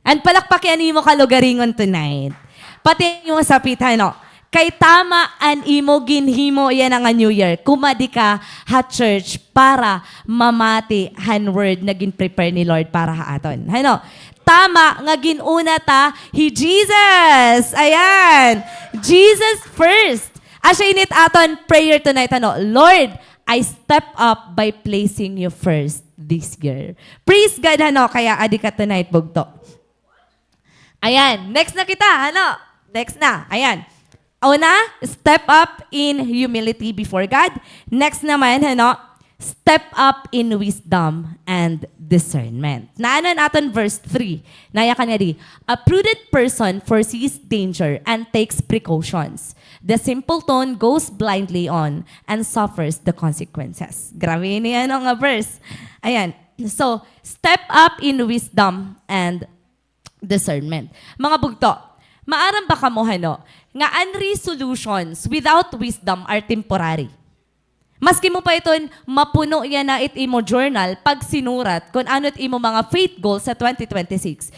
And palakpaki an imo kalugaringon tonight. Pati an imo sapit, hano? Kay tama an imo ginhimo yana nga New Year. Kumadi ka ha church para mamati han word na gin-prepare ni Lord para ha aton. Hano? Tama nga gin-una ta hi Jesus. Ayan. Jesus first. Asya ini it aton prayer tonight, hano? "Lord, I step up by placing you first this year." Praise God, hano? Kaya adi ka tonight, bugto. Ayan. Next na kita, hano? Next na. Ayan. Una, step up in humility before God. Next naman, hano? Step up in wisdom and discernment. Naano an aton verse three? Nayakan nga di, "A prudent person foresees danger and takes precautions. The simpleton goes blindly on and suffers the consequences." Grabe ini, ano, nga verse. Ayan. So, step up in wisdom and discernment. Mga bugto, maaram ba kamo, hano, nga an resolutions without wisdom are temporary? Maski mo pa iton mapuno yana it imo journal, pagsinurat kon ano it imo mga faith goals sa twenty twenty-six,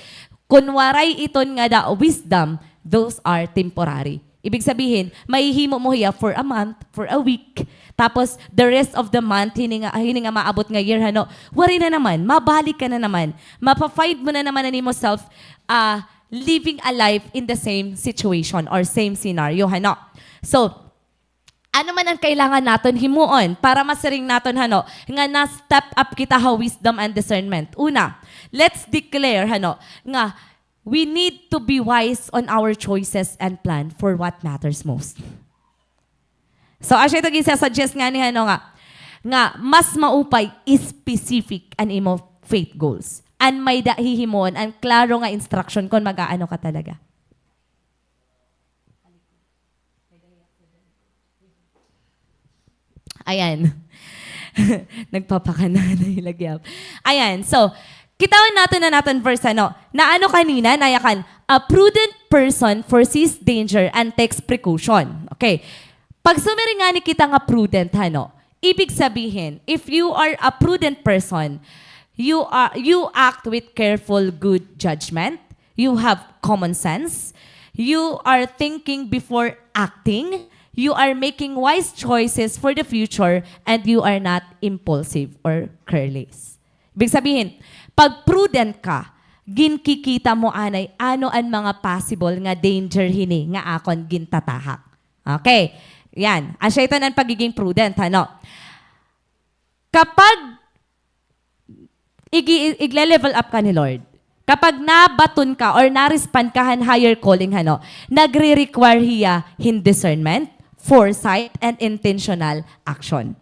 kon waray iton ngada wisdom, those are temporary. Ibig sabihin, mahihimo mo hiya for a month, for a week, tapos the rest of the month, hini nga, hini nga maabot nga year, hano, waray na naman, mabalik ka na naman, mapa-find mo na naman an imo self, ah, living a life in the same situation or same scenario, hano. So, ano man an kailangan naton himuon para masiring naton, hano, nga na-step up kita ha wisdom and discernment? Una, let's declare, hano, nga we need to be wise on our choices and plan for what matters most. So, asya ito ginsa-suggest ngani, hano, nga, nga mas maupay specific an imo faith goals. An may-ada hihimuon, an klaro nga instruction kon mag-aano ka talaga. Ayan. Nagpapakananay lagi ako. Ayan. So, kitawan naton an aton verse, ano? Naano kanina, nayakan, "A prudent person foresees danger and takes precaution." Okay. Pag sumiring ngani kita nga prudent, ano? Ibig sabihin, if you are a prudent person, you are, you act with careful, good judgment, you have common sense, you are thinking before acting, you are making wise choices for the future, and you are not impulsive or careless. Ibig sabihin, pag prudent ka, ginkikita mo anay ano an mga possible nga danger hini nga akon gintatahak. Okay. Yan. Asya iton an pagiging prudent, ano? Kapag igi-, igle-level up ka ni Lord, kapag nabaton ka or na-respond ka han higher calling, ano, nagre-require hiya hin discernment, foresight, and intentional action.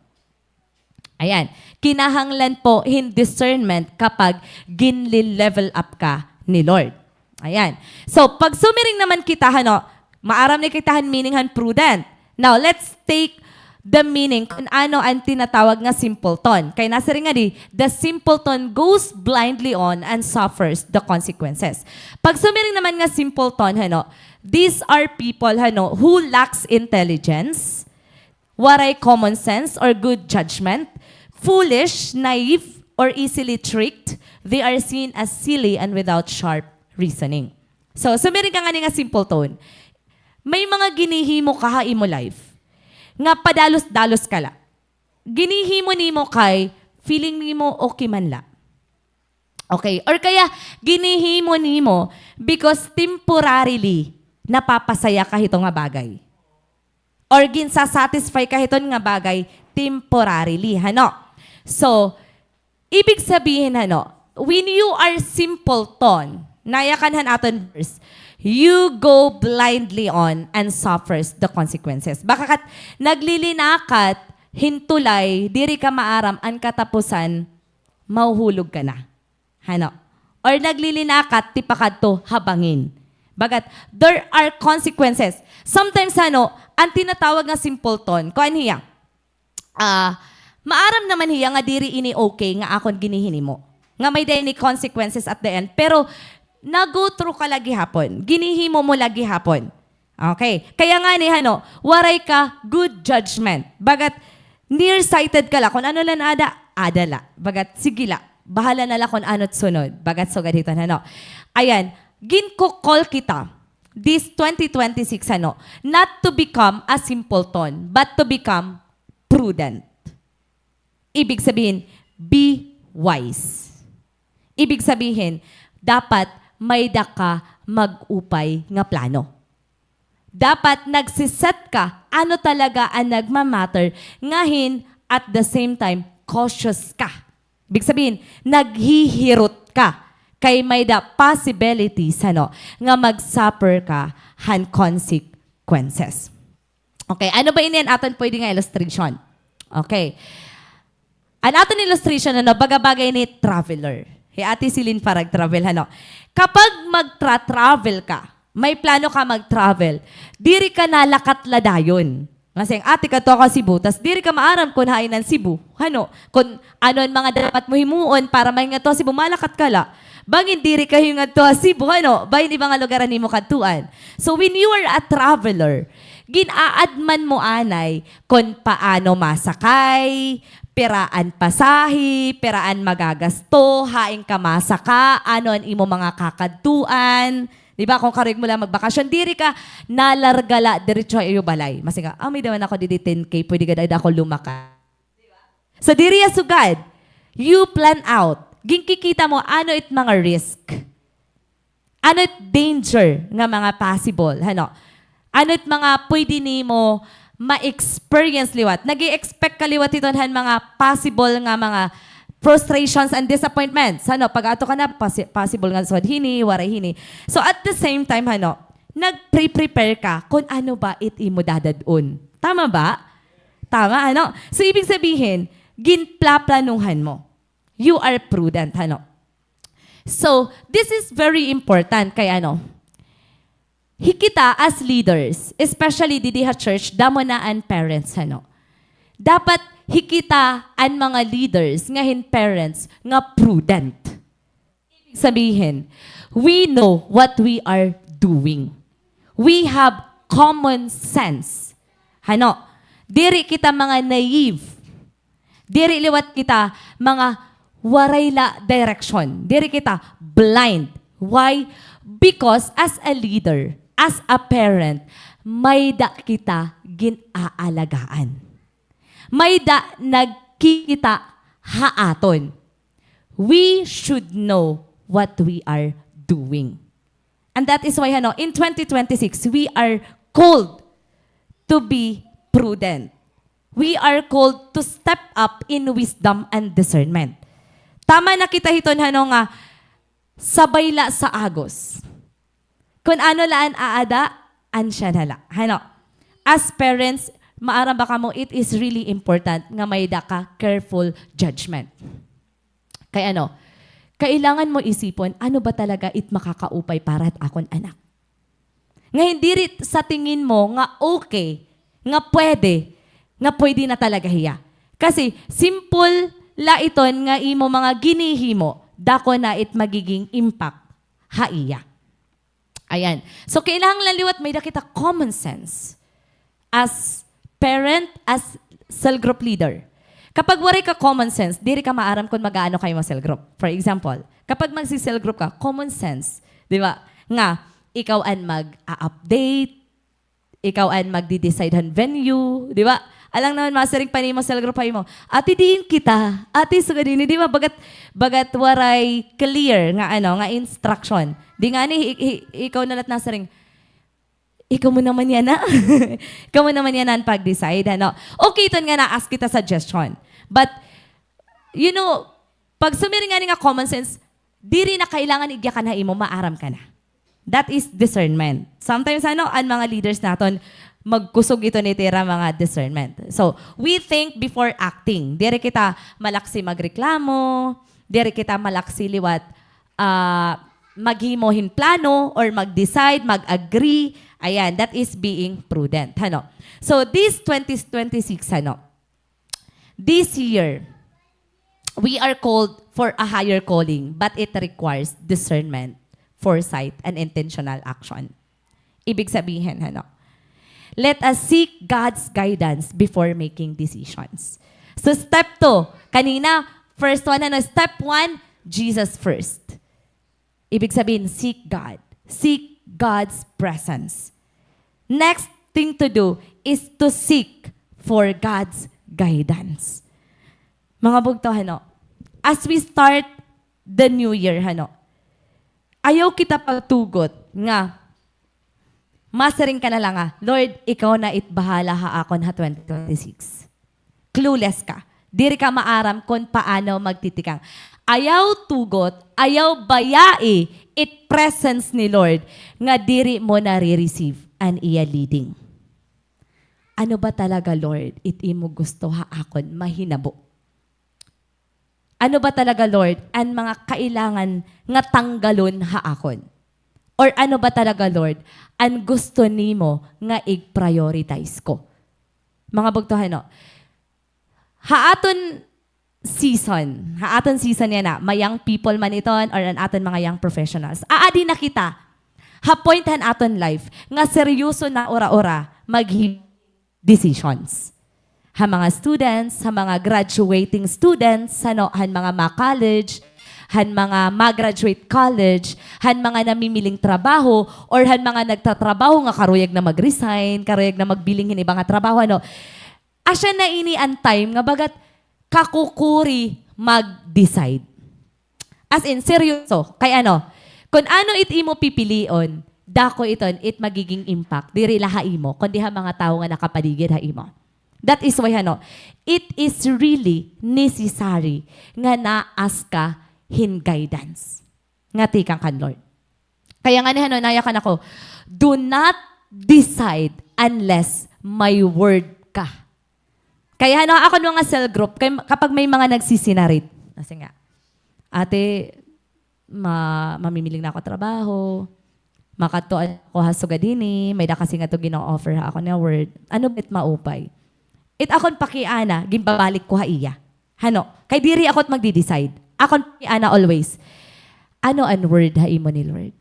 Ayan. Kinahanglan po hin discernment kapag ginli-level up ka ni Lord. Ayan. So, pag sumiring naman kita, hano, maaram na kita han meaning han prudent. Now, let's take the meaning kun ano an tinatawag nga simpleton. Kay nasiring ngadi, "The simpleton goes blindly on and suffers the consequences." Pag sumiring naman nga simpleton, hano, these are people, hano, who lacks intelligence, waray common sense or good judgment, foolish, naive, or easily tricked, they are seen as silly and without sharp reasoning. So, sumiring ka ngani nga simpleton. May mga ginihimo ka ha imo life nga padalos-dalos ka la. Ginihimo nimo kay feeling nimo okay man la. Okay. Or kaya, ginihimo nimo because temporarily napapasaya ka hito nga bagay. Or ginsa-satisfy ka hiton nga bagay temporarily, hano? So, ibig sabihin, hano, when you are simpleton, nayakan han aton verse, you go blindly on and suffers the consequences. Baka kat naglilinakat hin tulay, diri ka maaram an katapusan, mahuhulog ka na. Hano? Or naglilinakat tipakadto ha bangin. Bagat, there are consequences. Sometimes, hano, an tinatawag nga simpleton, kuan hiya, ah, maaram naman hiya nga diri ini okay nga akon ginihinimo. Nga may-ada ini consequences at the end. Pero, nag-go through ka la gihapon. Ginihimo mo la gihapon. Okay. Kaya ngani, hano, waray ka good judgment. Bagat, nearsighted ka la. Kun ano la an ada, ada la. Bagat, sige la. Bahala na la kun ano it sunod. Bagat, sugad hiton, hano. Ayan, ginko-call kita this twenty twenty-six, hano, not to become a simpleton, but to become prudent. Ibig sabihin, be wise. Ibig sabihin, dapat may-ada ka mag-upay nga plano. Dapat nagse-set ka ano talaga an nagma-matter, ngahin, at the same time, cautious ka. Ibig sabihin, naghihirot ka kay may-ada possibilities, ano, nga mag-suffer ka han consequences. Okay, ano ba ini an aton pwede nga illustration? Okay. An aton illustration, ano, baga-baga ini traveler. Hi Ate Celine parag-travel, hano? Kapag magtra-travel ka, may plano ka mag-travel, diri ka nalakat la dayon. Nga siring, "Ate, kadto ako ha Cebu," tas diri ka maaram kun hain an Cebu. Hano? Kun ano an mga dapat mo himuon para mahingadto ha Cebu, malakat ka la. Bangin diri ka hingadto ha Cebu, hano? Bangin iba nga lugar an imo kadtuan. So, when you are a traveler, gin-aadman mo anay kun paano masakay, pira an pasahe, pira an magagasto, hain ka masaka, ano an imo mga kakadtuan. Di ba, kun karuyag mo la magbakasyon, diri ka nalarga la diretso ha iyo balay. Masiring ka, "Ah, may-ada man ako didi ten K, pwede gad ako lumakad." So, diri hiya sugad. You plan out. Ginkikita mo, ano it mga risk? Ano it danger nga mga possible? Hano? Ano it mga pwede nimo ma-experience liwat? Nag-i-expect ka liwat hiton han mga possible nga mga frustrations and disappointments. Hano? Pag-adto ka na, possi-, possible nga sugad hini, waray hini. So, at the same time, hano? Nagpre-prepare ka kun ano ba it imo dadad-on. Tama ba? Tama, ano? So, ibig sabihin, ginplaplanuhan mo. You are prudent, hano? So, this is very important kay ano, hi kita as leaders, especially didi ha church, damo na an parents, hano? Dapat hi kita an mga leaders nga hin parents nga prudent. Ibig sabihin, we know what we are doing. We have common sense. Hano? Diri kita mga naive. Diri liwat kita mga waray la direksyon. Diri kita blind. Why? Because as a leader, as a parent, may-ada kita gin-aalagaan. May-ada nagkikita ha aton. We should know what we are doing. And that is why, hano, in twenty twenty-six, we are called to be prudent. We are called to step up in wisdom and discernment. Tama na kita hiton, hano, nga sabay la sa agos. Kun ano la an aada, ansya na la. Hano? As parents, maaram ba kamo, it is really important nga may-ada ka careful judgment. Kay ano, kailangan mo isipon, ano ba talaga it makakaupay para ha akon anak? Nga hin diri sa tingin mo nga okay, nga pwede, nga pwede na talaga hiya. Kasi simple la iton nga imo mga ginhihimo, dako na it magiging impact ha iya. Ayan. So, kailangan la liwat may-ada kita common sense as parent, as cell group leader. Kapag waray ka common sense, diri ka maaram kun mag-aano ka ha imo cell group. For example, kapag magsi-cell group ka, common sense, di ba? Nga, ikaw an mag-a-update, ikaw an magdi-decide han venue, di ba? Alang naman masiring pa nimo cell group ha imo, "Ate, diin kita? Ate, sugad ini," di ba? Bagat, bagat waray clear nga, ano, nga instruction. Di ngani, hi-, hi-, ikaw na la it nasiring, "Ikaw mo naman yana." Ikaw mo naman yana an pag-decide, ano? Okay iton nga naa-ask kita suggestion. But, you know, pag sumiring ngani nga common sense, diri na kailangan igyakan ha imo, maaram ka na. That is discernment. Sometimes, ano, an mga leaders naton, magkusog iton it ira mga discernment. So, we think before acting. Diri kita malaksi magreklamo, diri kita malaksi liwat, ah, maghimo hin plano or mag-decide, mag-agree. Ayan, that is being prudent. Hano? So, this twenty twenty-six, hano? This year, we are called for a higher calling, but it requires discernment, foresight, and intentional action. Ibig sabihin, ano? Let us seek God's guidance before making decisions. So, step two, kanina, first one, ano? Step one, Jesus first. Ibig sabihin, seek God. Seek God's presence. Next thing to do is to seek for God's guidance. Mga bugto, hano, as we start the new year, hano, ayaw kita pagtugot nga masiring ka na la nga, "Lord, ikaw na it bahala ha akon ha twenty twenty-six." Clueless ka. Diri ka maaram kon paano magtitikang. Ayaw tugot, ayaw bayai it presence ni Lord nga diri mo nare-receive an iya leading. Ano ba talaga, Lord, it imo gusto ha akon mahinabo? Ano ba talaga, Lord, an mga kailangan nga tanggalon ha akon? Or ano ba talaga, Lord, an gusto nimo nga ig-prioritize ko? Mga bugto, hano, ha aton season, ha aton season yana, ma-young people man iton or an aton mga young professionals, aadi na kita ha point han aton life nga seryoso na ura-ura maghimo decisions. Ha mga students, ha mga graduating students, hano, han mga ma-college, han mga ma-graduate college, han mga namimiling trabaho, or han mga nagtatrabaho nga karuyag na mag-resign, karuyag na magbiling hin iba nga trabaho, ano. Asya na ini an time nga bagat kakukuri mag-decide. As in, seryoso. Kay ano, kun ano it imo pipilion, dako iton it magiging impact, diri la ha imo, kundi ha mga tawo nga nakapaligid ha imo. That is why, ano, it is really necessary nga naa-ask ka hin guidance nga tikang kan Lord. Kaya ngani, ano, nayakan ako, do not decide unless may word ka. Kay ano, akon mga cell group, kay kapag may mga nagsisinarit, kasi nga, "Ate, ma-, mamimiling na ako trabaho, makadto ako ha sugad hini, may-ada kasi ngadto gin-o-offer ha akon nga word. Ano ba it maupay?" It akon pakiana, ginbabalik ko ha iya. Hano, kay diri ako it magdi-decide. Akon pakiana always, "Ano an word ha imo ni Lord?"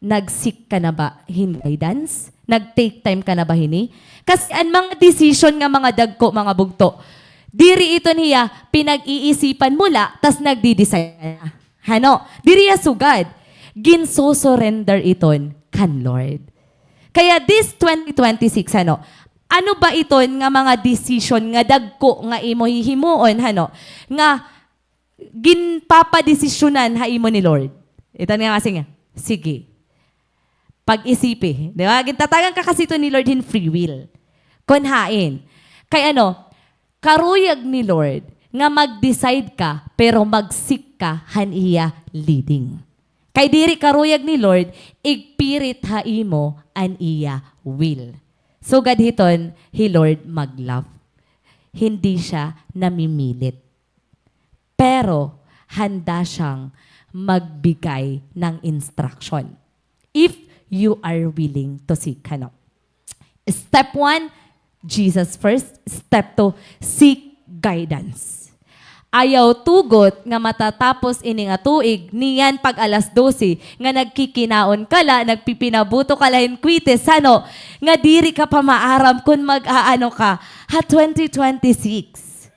Nag-seek ka na ba hin guidance? Nag-take time ka na ba hini? Kasi an mga decision nga mga dagko, mga bugto, diri iton hiya pinag-iisipan mo la, tas nagdi-decide ka na. Hano? Diri hiya sugad. Ginsusurrender iton kan Lord. Kaya this twenty twenty-six, hano? Ano ba iton nga mga decision nga dagko nga imo hihimuon, hano? Nga ginpapadesisyonan ha imo ni Lord. Iton nga kasi nga, sige. Pag-isipi, di ba? Gintatagan ka kasi ito ni Lord hin free will. Kon hain. Kay ano, karuyag ni Lord nga mag-decide ka, pero mag-seek ka han iya leading. Kay diri karuyag ni Lord, igpirit ha imo an iya will. Sugad hiton, hi Lord mag-love. Hindi siya namimilit. Pero handa siyang magbigay ng instruction if you are willing to seek, ano. Step one, Jesus first. Step two, seek guidance. Ayaw tugot nga matatapos ini nga tuig, niyan pag alas dose, nga nagkikinaon ka la, nagpipinabuto ka la hin kwitis, hano, nga diri ka pa maaram kon mag-aano ka ha twenty twenty-six.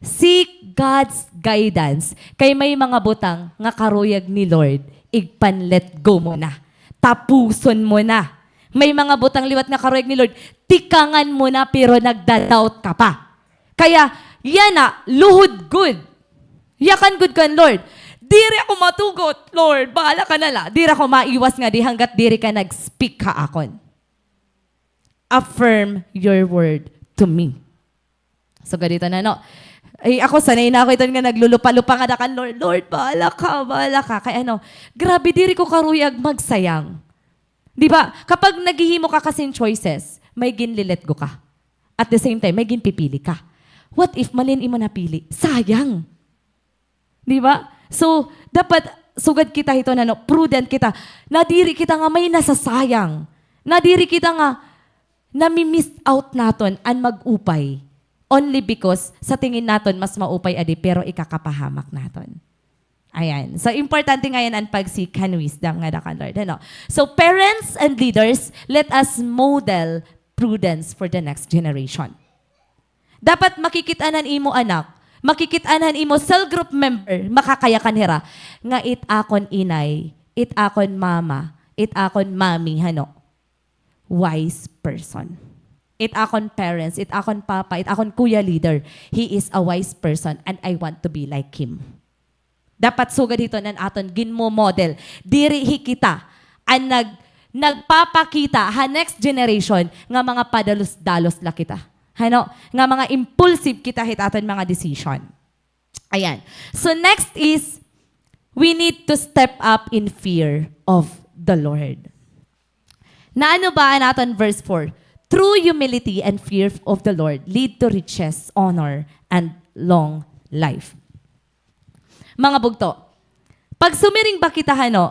Seek God's guidance. Kay may mga butang nga karuyag ni Lord, igpan-let go mo na. Tapuson mo na. May mga butang liwat nga karuyag ni Lord, tikangan mo na, pero nagda-doubt ka pa. Kaya, yana, luhod gud. Yakan gud kan Lord. Diri ako matugot, Lord. Bahala ka na la. Diri ako maiwas ngadi hanggat diri ka nag-speak ha akon. Affirm your word to me. So, ganito na, no? Ay, ako, sanay na ako iton nga naglulupa-lupa ngada kan Lord. "Lord, bahala ka, bahala ka." Kay ano, grabe, diri ko karuyag magsayang. Di ba? Kapag naghihimo ka kasing choices, may ginle-let go ka. At the same time, may ginpipili ka. What if mali an imo napili? Sayang. Di ba? So, dapat sugad kita hiton, ano, prudent kita. Nadiri kita nga may nasasayang. Nadiri kita nga nami-miss out naton an mag-upay. Only because sa tingin naton mas maupay adi, pero ikakapahamak naton. Ayan. So, importante ngayon an pag-seek han wisdom ngada kan Lord, ano? So, parents and leaders, let us model prudence for the next generation. Dapat makikit-an han imo anak, makikit-an han imo cell group member, makakayakan hira nga it akon inay, it akon mama, it akon mami, hano, wise person. It akon parents, it akon papa, it akon kuya leader, he is a wise person and I want to be like him. Dapat sugad hiton an aton ginmo-model. Diri hi kita an nag-, nagpapakita ha next generation nga mga padalos-dalos la kita. Hano? Nga mga impulsive kita hit aton mga decision. Ayan. So next is, we need to step up in fear of the Lord. Naano ba an aton verse four? True humility and fear of the Lord lead to riches, honor, and long life. Mga bugto, pag sumiring ba kita, hano,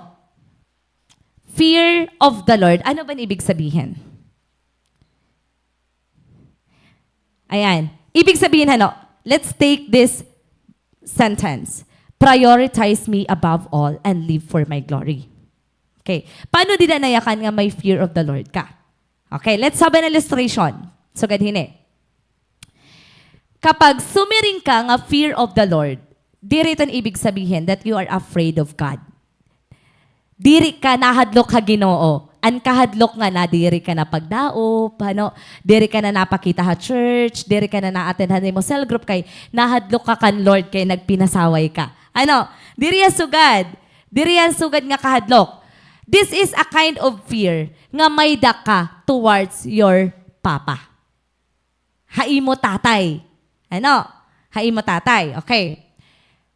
fear of the Lord, ano ba an ibig sabihin? Ayan. Ibig sabihin, hano, let's take this sentence. "Prioritize me above all and live for my glory." Okay. Paano dida nayakan nga may fear of the Lord ka? Okay, let's have an illustration. Sugad hini. Kapag sumiring ka nga fear of the Lord, diri iton ibig sabihin that you are afraid of God. Diri ka nahadlok ha Ginoo. An kahadlok nga nadiri ka na pagdaop, ano, diri ka na napakita ha church, diri ka na na-attend han imo cell group kay nahadlok ka kan Lord kay nagpinasaway ka. Ano, diri hiya sugad. Diri hiya sugad nga kahadlok. This is a kind of fear nga may-ada ka towards your papa. Ha imo tatay. Ano? Ha imo tatay. Okay.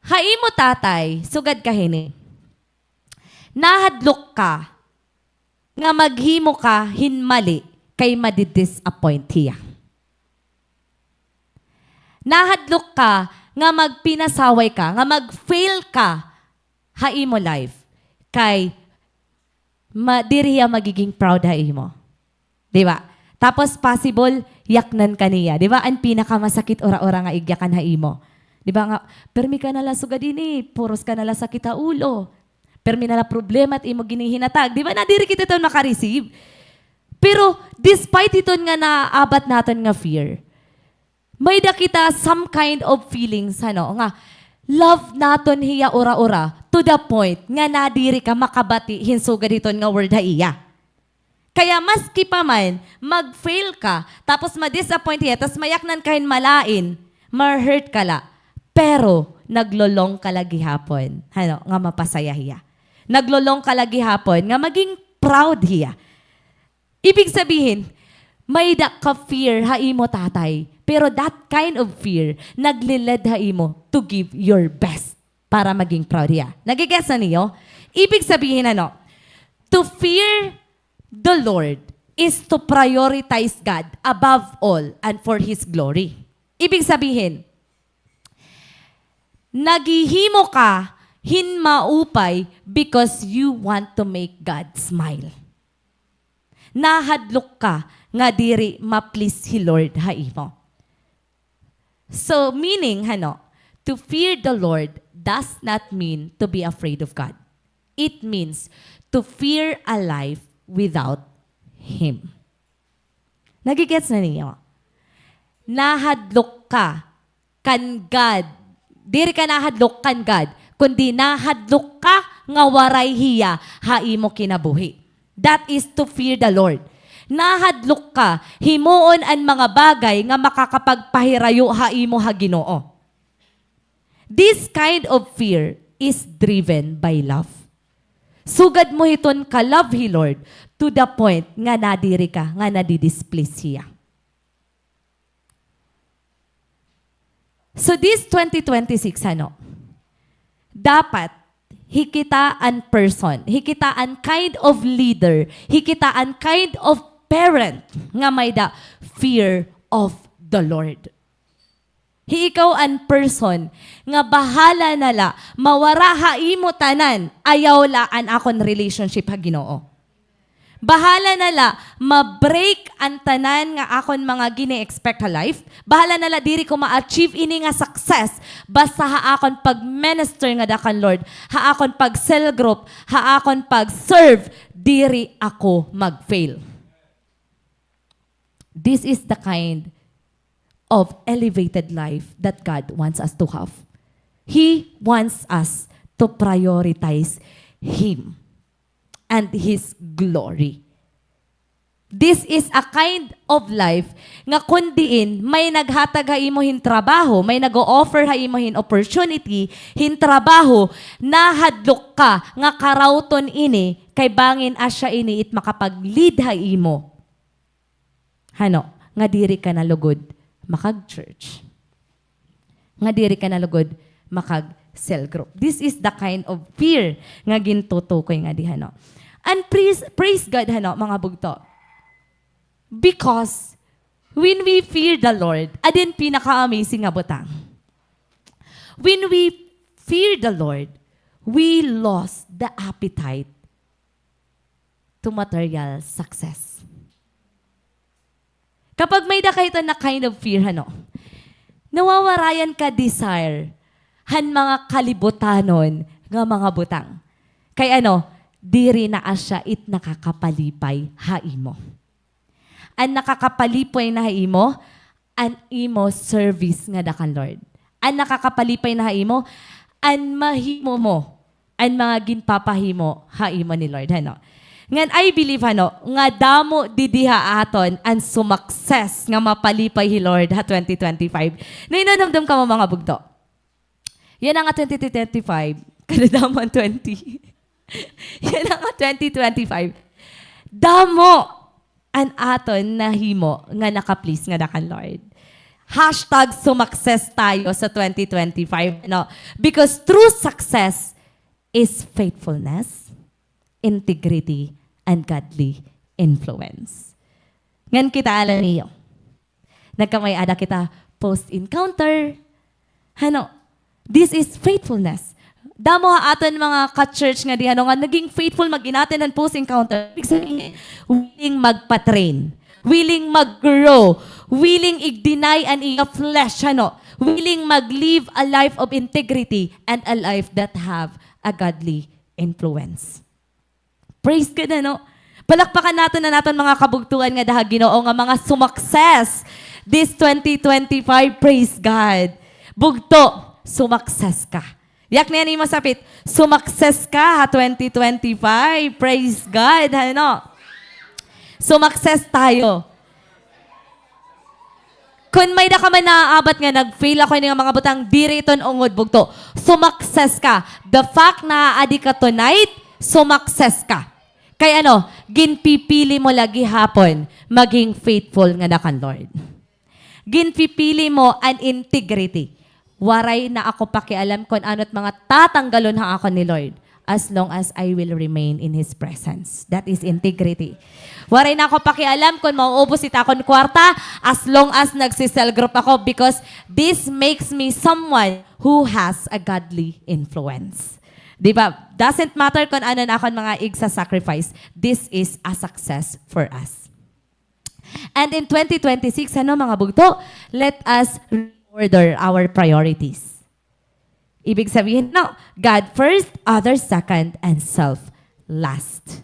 Ha imo tatay, sugad ka hini. Nahadlok ka nga maghimo ka hin mali kay madi-disappoint hiya. Nahadlok ka nga magpinasaway ka, nga mag-fail ka ha imo life, kay ma-, diri hiya magiging proud ha imo. Di ba? Tapos possible, yaknan ka niya. Di ba? An pinakamasakit ura-ura nga igyakan ha imo. Di ba nga, "Permi ka na la sugad ini, puros ka na la sakit ha ulo. Permi na la problema it imo ginhihinatag." Di ba? Nadiri kita iton maka-receive. Pero despite hiton nga naabat naton nga fear, may-ada kita some kind of feelings, ano, nga love naton hiya ura-ura to the point nga nadiri ka makabati hin sugad hiton nga word ha iya. Kaya maski pa man, mag-fail ka, tapos ma-disappoint hiya, tapos mayaknan ka hin malain, ma-hurt ka la, pero naglo-long ka la gihapon, ano, nga mapasaya hiya. Naglo-long ka la gihapon nga maging proud hiya. Ibig sabihin, may-ada ka fear ha imo tatay, pero that kind of fear nagle-lead ha imo to give your best para maging proud hiya. Nagigets na niyo? Ibig sabihin, ano, to fear the Lord is to prioritize God above all and for His glory. Ibig sabihin, naghihimo ka hin maupay because you want to make God smile. Nahadlok ka nga diri ma-please hi Lord ha imo. So, meaning, ano, to fear the Lord does not mean to be afraid of God. It means to fear a life without Him. Nagigets na niyo? Nahadlok ka kan God. Diri ka nahadlok kan God, kundi nahadlok ka nga waray hiya ha imo kinabuhi. That is to fear the Lord. Nahadlok ka himuon an mga bagay nga makakapagpahirayo ha imo ha Ginoo. This kind of fear is driven by love. Sugad mo hiton ka-love hi Lord to the point nga nadiri ka nga nadi-displease hiya. So this twenty twenty-six, ano, dapat hikita an person, hikita an kind of leader, hikita an kind of parent nga may-ada fear of the Lord. Hi ikaw an person nga bahala na la mawara ha imo tanan, ayaw la an akon relationship ha Ginoo. Bahala na la ma-break an tanan nga akon mga gini-expect ha life. Bahala na la diri ko ma-achieve ini nga success basta ha akon pag-minister ngada kan Lord, ha akon pag-cell group, ha akon pag-serve, diri ako mag-fail. This is the kind of elevated life that God wants us to have. He wants us to prioritize Him and His glory. This is a kind of life nga kon diin may naghatag ha imo hin trabaho, may nag-o-offer ha imo hin opportunity, hin trabaho, nahadlok ka nga karawton ini kay bangin asya ini it makapag-lead ha imo. Hano, nga diri ka na lugod makag-church. Nga diri ka na lugod makag-cell group. This is the kind of fear nga gintutukoy ngadi, hano. And praise, praise God, hano, mga bugto. Because when we fear the Lord, adi an pinaka-amazing nga butang. When we fear the Lord, we lost the appetite to material success. Kapag may-ada ka hiton na kind of fear, hano, nawawarayan ka desire han mga kalibutanon nga mga butang. Kay ano, diri na asya it nakakapalipay ha imo. An nakakapalipay na ha imo, an imo service ngada kan Lord. An nakakapalipay na ha imo, an mahimo mo an mga ginpapahimo ha imo ni Lord, hano. Ngan I believe, hano, nga damo didi ha aton an sumakses nga mapalipay hi Lord ha twenty twenty-five. Nahinumdom kamo, mga bugto? Yana nga twenty twenty-five, kadadamo an twenty. Yana nga twenty twenty-five. Damo an aton nahimo nga naka-please ngada kan Lord. Hashtag sumakses tayo sa twenty twenty-five, no? Because true success is faithfulness, integrity, and godly influence. Ngan kita, alam niyo, nagkamay-ada kita post-encounter. Hano, this is faithfulness. Damo ha aton mga ka-church nga di, hano, nga naging faithful mag-inattend han post-encounter. Ibig sabihin, willing magpa-train, willing mag-grow, willing i-deny an iya flesh, hano, willing mag-live a life of integrity and a life that have a godly influence. Praise God, ano? Palakpakan naton an aton mga kabugtoan nga daha ha Ginoo nga mga sumakses this twenty twenty-five. Praise God. Bugto, sumakses ka. Yakni an imo sapit, sumakses ka ha twenty twenty-five. Praise God, ano? Sumakses tayo. Kon may-ada ka man naaabat nga nag-fail ako ini nga mga butang, diri iton ungod bugto. Sumakses ka. The fact na aadi ka tonight, sumakses ka. Kay ano, ginpipili mo la gihapon maging faithful ngada kan Lord. Ginpipili mo an integrity. Waray na ako pakialam kon ano it mga tatanggalon ha akon ni Lord, as long as I will remain in His presence. That is integrity. Waray na ako pakialam kon mauubos it akon kwarta, as long as nagsi-cell group ako, because this makes me someone who has a godly influence. Di ba? Doesn't matter kon ano an akon mga igsa-sacrifice, this is a success for us. And in twenty twenty-six, ano, mga bugto, let us reorder our priorities. Ibig sabihin, no, God first, others second, and self last.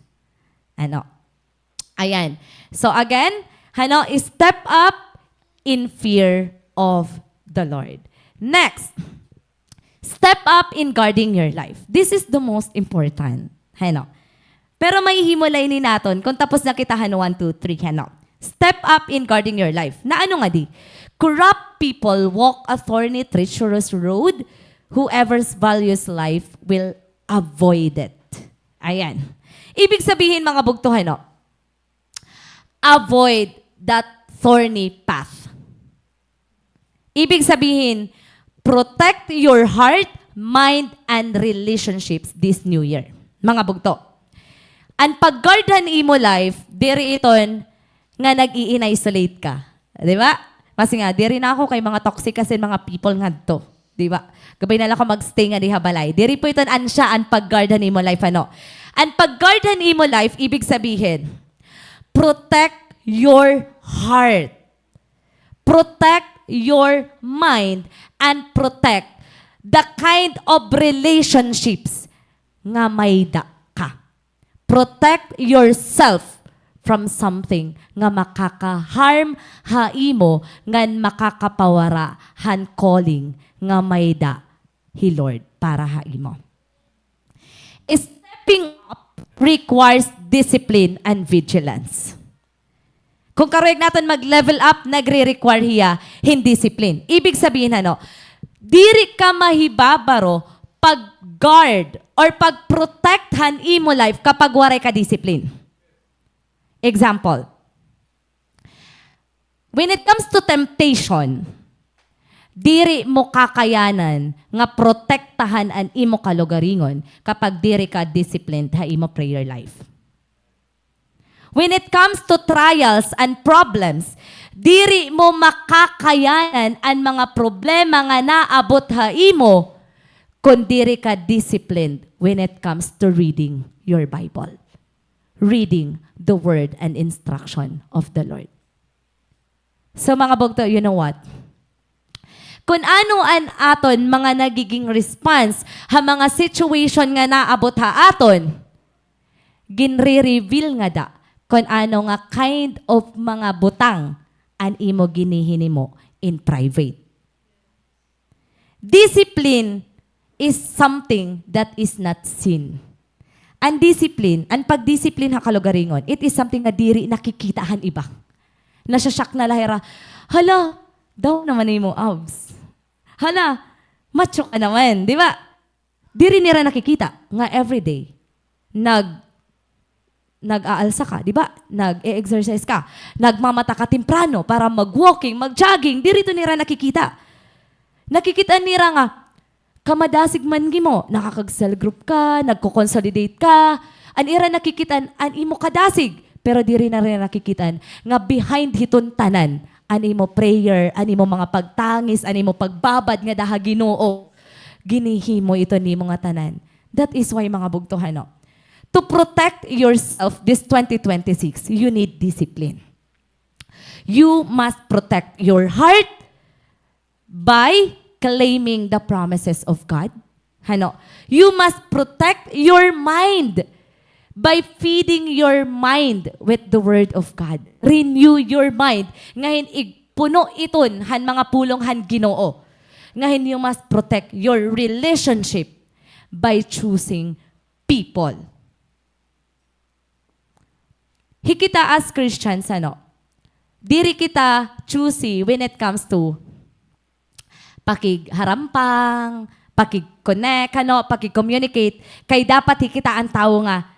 Ano? Ayan. So again, ano, step up in fear of the Lord. Next, step up in guarding your life. This is the most important. Heno. Pero mahihimo la ini naton kon tapos na kita han one, two, three, heno. Step up in guarding your life. Na ano ngadi? Corrupt people walk a thorny, treacherous road. Whoever values life will avoid it. Ayan. Ibig sabihin, mga bugto, heno, avoid that thorny path. Ibig sabihin, protect your heart, mind, and relationships this new year. Mga bugto. An pag-guard han imo life, diri iton nga nag-i-isolate ka. Di ba? Kasi nga, diri na ako kay mga toxic kasi mga people ngadto. Di ba? Gabay na la ako mag-stay ngadi ha balay. Diri po iton ansya an pag-guard han imo life, ano? An pag-guard han imo life, ibig sabihin, protect your heart. Protect your mind and protect the kind of relationships nga may-ada ka. Protect yourself from something nga makaka-harm ha imo ngan makakapawara han calling nga may-ada hi Lord para ha imo. Stepping up requires discipline and vigilance. Kon karuyag naton mag-level up, nagre-require hiya hin discipline. Ibig sabihin, ano, diri ka mahibabaro pag-guard or pag-protect han imo life kapag waray ka discipline. Example, when it comes to temptation, diri mo kakayanan nga protektahan an imo kalugaringon kapag diri ka disciplined ha imo prayer life. When it comes to trials and problems, diri mo makakayanan an mga problema nga naabot ha imo kon diri ka disciplined when it comes to reading your Bible, reading the word and instruction of the Lord. So, mga bugto, you know what? Kun ano an aton mga nagiging response ha mga situation nga naabot ha aton, ginre-reveal ngada kun ano nga kind of mga butang an imo ginihinimo in private. Discipline is something that is not seen. An discipline, an pagdisiplin ha kalugaringon, it is something nga diri nakikita han iba. Nasya-shock na la hira, "Hala, daw naman imo abs. Hala, macho ka naman," di ba? Diri nira nakikita nga everyday nag-, nag-aalsa ka, di ba? Nag-e-exercise ka. Nagmamata ka temprano para mag-walking, mag-jogging. Diri ito nira nakikita. Nakikita nira nga, kamadasig man nimo, nakakag-cell group ka, nagko-consolidate ka. An ira nakikita, an imo kadasig. Pero diri na nira nakikit-an nga behind hiton tanan, an imo prayer, an imo mga pagtangis, an imo pagbabad ngada ha Ginoo, ginhihimo ito nimo nga tanan. That is why, mga bugto, hano, to protect yourself this twenty twenty-six, you need discipline. You must protect your heart by claiming the promises of God. Hano, you must protect your mind by feeding your mind with the word of God. Renew your mind. Ngan igpuno iton han mga pulong han Ginoo. Ngan you must protect your relationship by choosing people. Hi kita as Christians, ano, diri kita choosy when it comes to pakigharapang, pakig-connect, ano, pakig-communicate. Kay dapat hi kita an tawo nga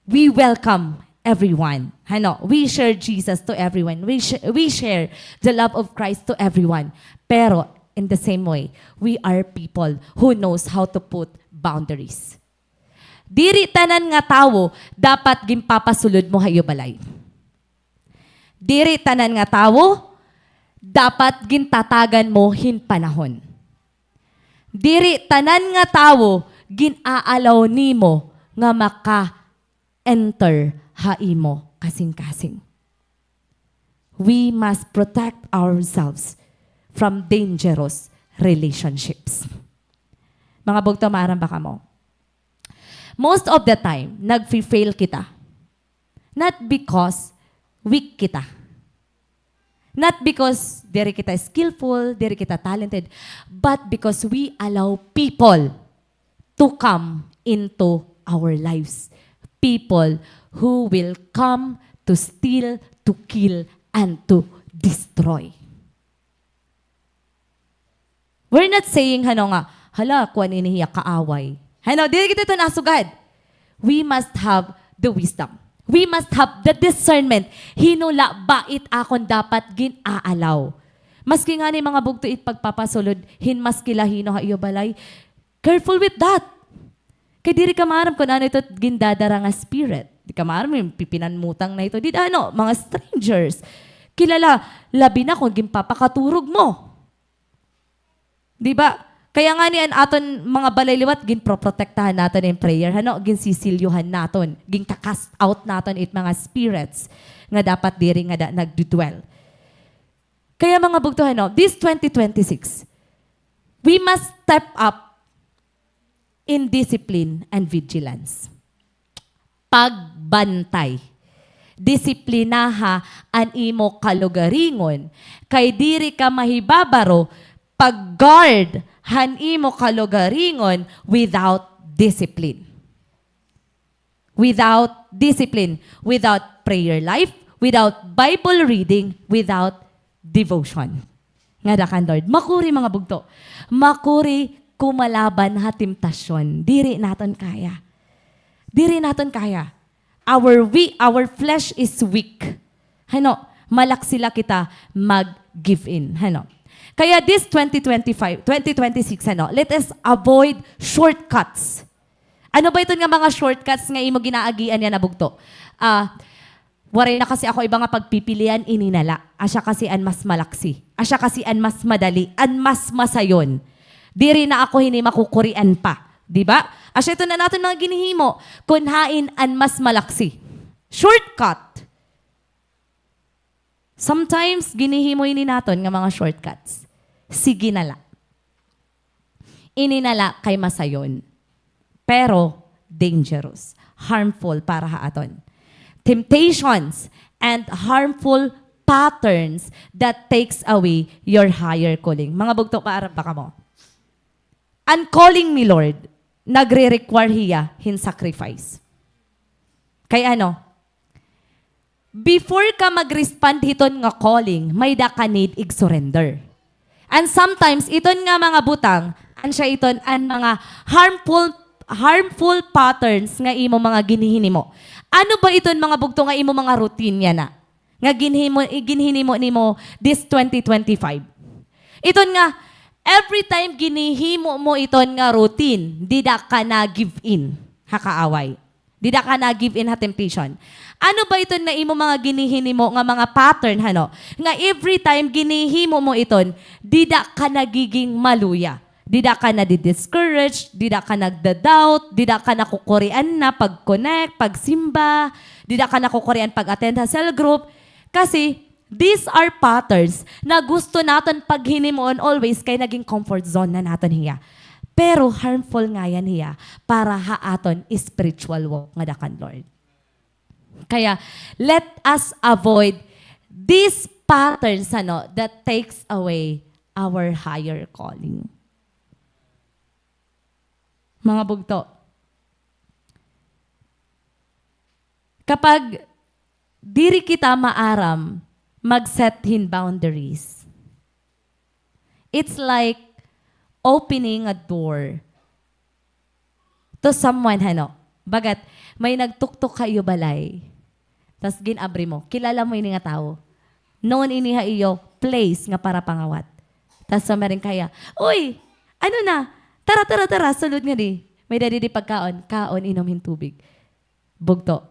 we welcome everyone. Ano, we share Jesus to everyone. We sh-, we share the love of Christ to everyone. Pero in the same way, we are people who knows how to put boundaries. Diri tanan nga tawo dapat ginpapasulod mo ha iyo balay. Diri tanan nga tawo dapat gintatagan mo hin panahon. Diri tanan nga tawo gin-aalaw nimo nga maka-enter ha imo kasingkasing. We must protect ourselves from dangerous relationships. Mga bugto, maaram ba kamo? Most of the time, nagfi-fail kita. Not because weak kita. Not because diri kita skillful, diri kita talented, but because we allow people to come into our lives. People who will come to steal, to kill, and to destroy. We're not saying, hano, nga, "Hala, kuan ini hiya, kaaway." Hano, diri kita ito nasugad. We must have the wisdom. We must have the discernment. Hin-o la ba it akon dapat gin-aalaw? Maski ngani, mga bugto, it pagpapasulod hin maski la hin-o ha iyo balay, careful with that. Kay diri ka maaram kon ano ito gindadara nga spirit. Di ka maaram, pipinanmutang na ito. Di, ano, mga strangers. Kilala, labi na kon ginpapakaturog mo. Di ba? Kaya ngani an aton mga balay liwat, ginproprotektahan naton in prayer, hano, ginsisilyuhan naton, ginka-cast out naton it mga spirits nga dapat diri ngada nagdudwell. Kaya, mga bugto, hano, this twenty twenty-six, we must step up in discipline and vigilance. Pagbantay. Disiplinaha an imo kalugaringon, kay diri ka mahibabaro pag-guard han imo kalugaringon without discipline. Without discipline, without prayer life, without Bible reading, without devotion. Ngada kan Lord. Makuri, mga bugto. Makuri kumalaban ha temptasyon. Diri naton kaya. Diri naton kaya. Our we-, our flesh is weak. Hano, malaksi la kita mag-give in. Hano. Kaya this twenty twenty-five, twenty twenty-six, hano, let us avoid shortcuts. Ano ba iton nga mga shortcuts nga imo ginaagian yana, bugto? Ah, waray na kasi ako iba nga pagpipilian, ini na la. Asya kasi an mas malaksi. Asya kasi an mas madali, an mas masayon. Diri na ako hini makukurian pa. Di ba? Asya iton an aton mga ginhihimo, kon hain an mas malaksi. Shortcut. Sometimes, ginhihimo ini naton nga mga shortcuts. Sige na la. Ini na la kay masayon. Pero dangerous, harmful para ha aton. Temptations and harmful patterns that takes away your higher calling. Mga bugto, maaram ba kamo? An calling ni Lord, nagre-require hiya hin sacrifice. Kay ano? Before ka mag-respond hiton nga calling, may-ada ka need ig-surrender. And sometimes, iton nga mga butang, asya iton an mga harmful, harmful patterns nga imo mga ginhihinimo. Ano ba iton, mga bugto, nga imo mga routine yana? Nga ginhimo-, ginhinimo nimo this twenty twenty-five. Iton nga, every time ginhihimo mo iton nga routine, dida ka na-give in ha kaaway. Dida ka na-give in ha temptation. Ano ba iton nga imo mga ginihinimo nga mga pattern, hano? Nga every time ginihimo mo iton, dida ka nagiging maluya. Dida ka nadi-discourage, dida ka nagda-doubt, dida ka nakukurian na pag-connect, pagsimba, dida ka nakukurian pag-attend ha cell group. Kasi, these are patterns na gusto naton paghinimoon always kay naging comfort zone na naton hiya. Pero harmful ngayan hiya para ha aton spiritual walk ngada kan Lord. Kaya, let us avoid these patterns, ano, that takes away our higher calling. Mga bugto, kapag diri kita maaram mag-set hin boundaries, it's like opening a door to someone, hano? Bagat, may nagtuktok ha iyo balay. Tas gin-abri mo. Kilala mo ini nga tawo. Known ini ha iyo place nga para pangawat. Tas sumering ka hiya, "Uy! Ano na? Tara, tara, tara, sulod ngadi. May-ada didi pagkaon. Kaon, inom hin tubig." Bugto.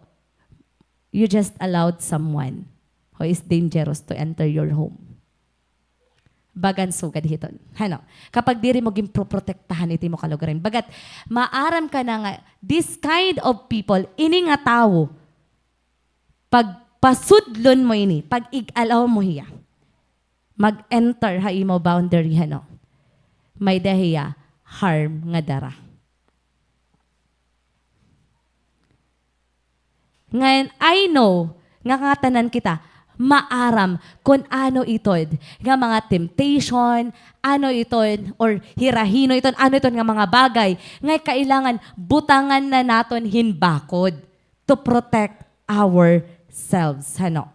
You just allowed someone who is dangerous to enter your home. Bagan sugad hiton. Hano? Kapag diri mo ginproprotektahan it imo kalugaringon. Bagat, maaram ka na nga, this kind of people, ini nga tawo, pagpasudlon mo ini, pag-ig-allow mo hiya mag-enter ha imo boundary, hano? May-ada hiya harm nga dara. Ngan, I know nga ngatanan kita maaram kon ano iton nga mga temptation, ano iton, or hirahino iton, ano iton nga mga bagay nga kailangan butangan na naton hin bakod to protect ourselves, hano?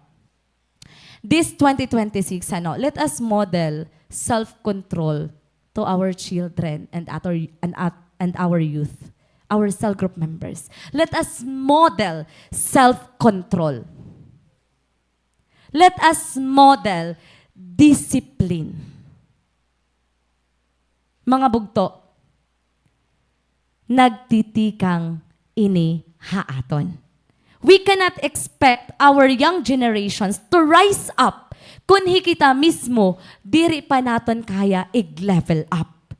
This twenty twenty-six, ano, let us model self-control to our children and at our, and at, and our youth, our cell group members. Let us model self-control. Let us model discipline. Mga bugto, nagtitikang ini ha aton. We cannot expect our young generations to rise up kon hi kita mismo diri pa naton kaya ig-level up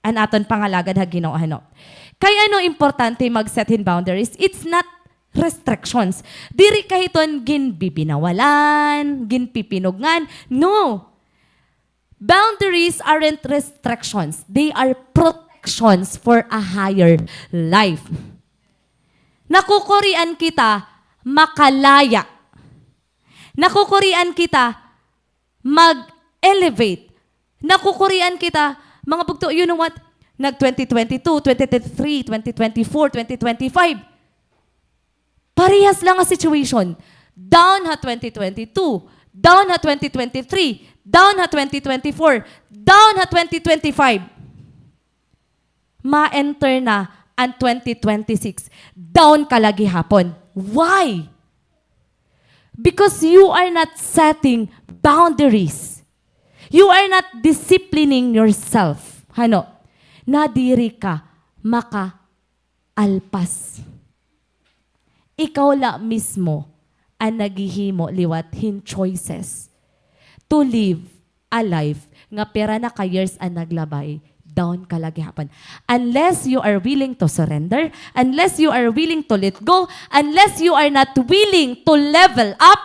an aton pangalagad ha Ginoo, hano. Kay ano importante mag-set hin boundaries? It's not restrictions. Diri ka hiton ginbibinawalan, ginpipinugngan. No. Boundaries aren't restrictions. They are protections for a higher life. Nakukurian kita makalaya. Nakukurian kita mag-elevate. Nakukurian kita, mga bugto, you know what? Nag twenty twenty-two, twenty twenty-three, twenty twenty-four, twenty twenty-five. Parehas lang nga situation. Down ha twenty twenty-two, down ha twenty twenty-three, down ha twenty twenty-four, down ha twenty twenty-five. Ma-enter na an twenty twenty-six. Down ka la gihapon. Why? Because you are not setting boundaries. You are not disciplining yourself. Hano? Nadiri ka maka alpas. Ikaw la mismo an naghihimo liwat hin choices to live a life nga pira na ka years an naglabay, down ka la gihapon. Unless you are willing to surrender, unless you are willing to let go, unless you are not willing to level up,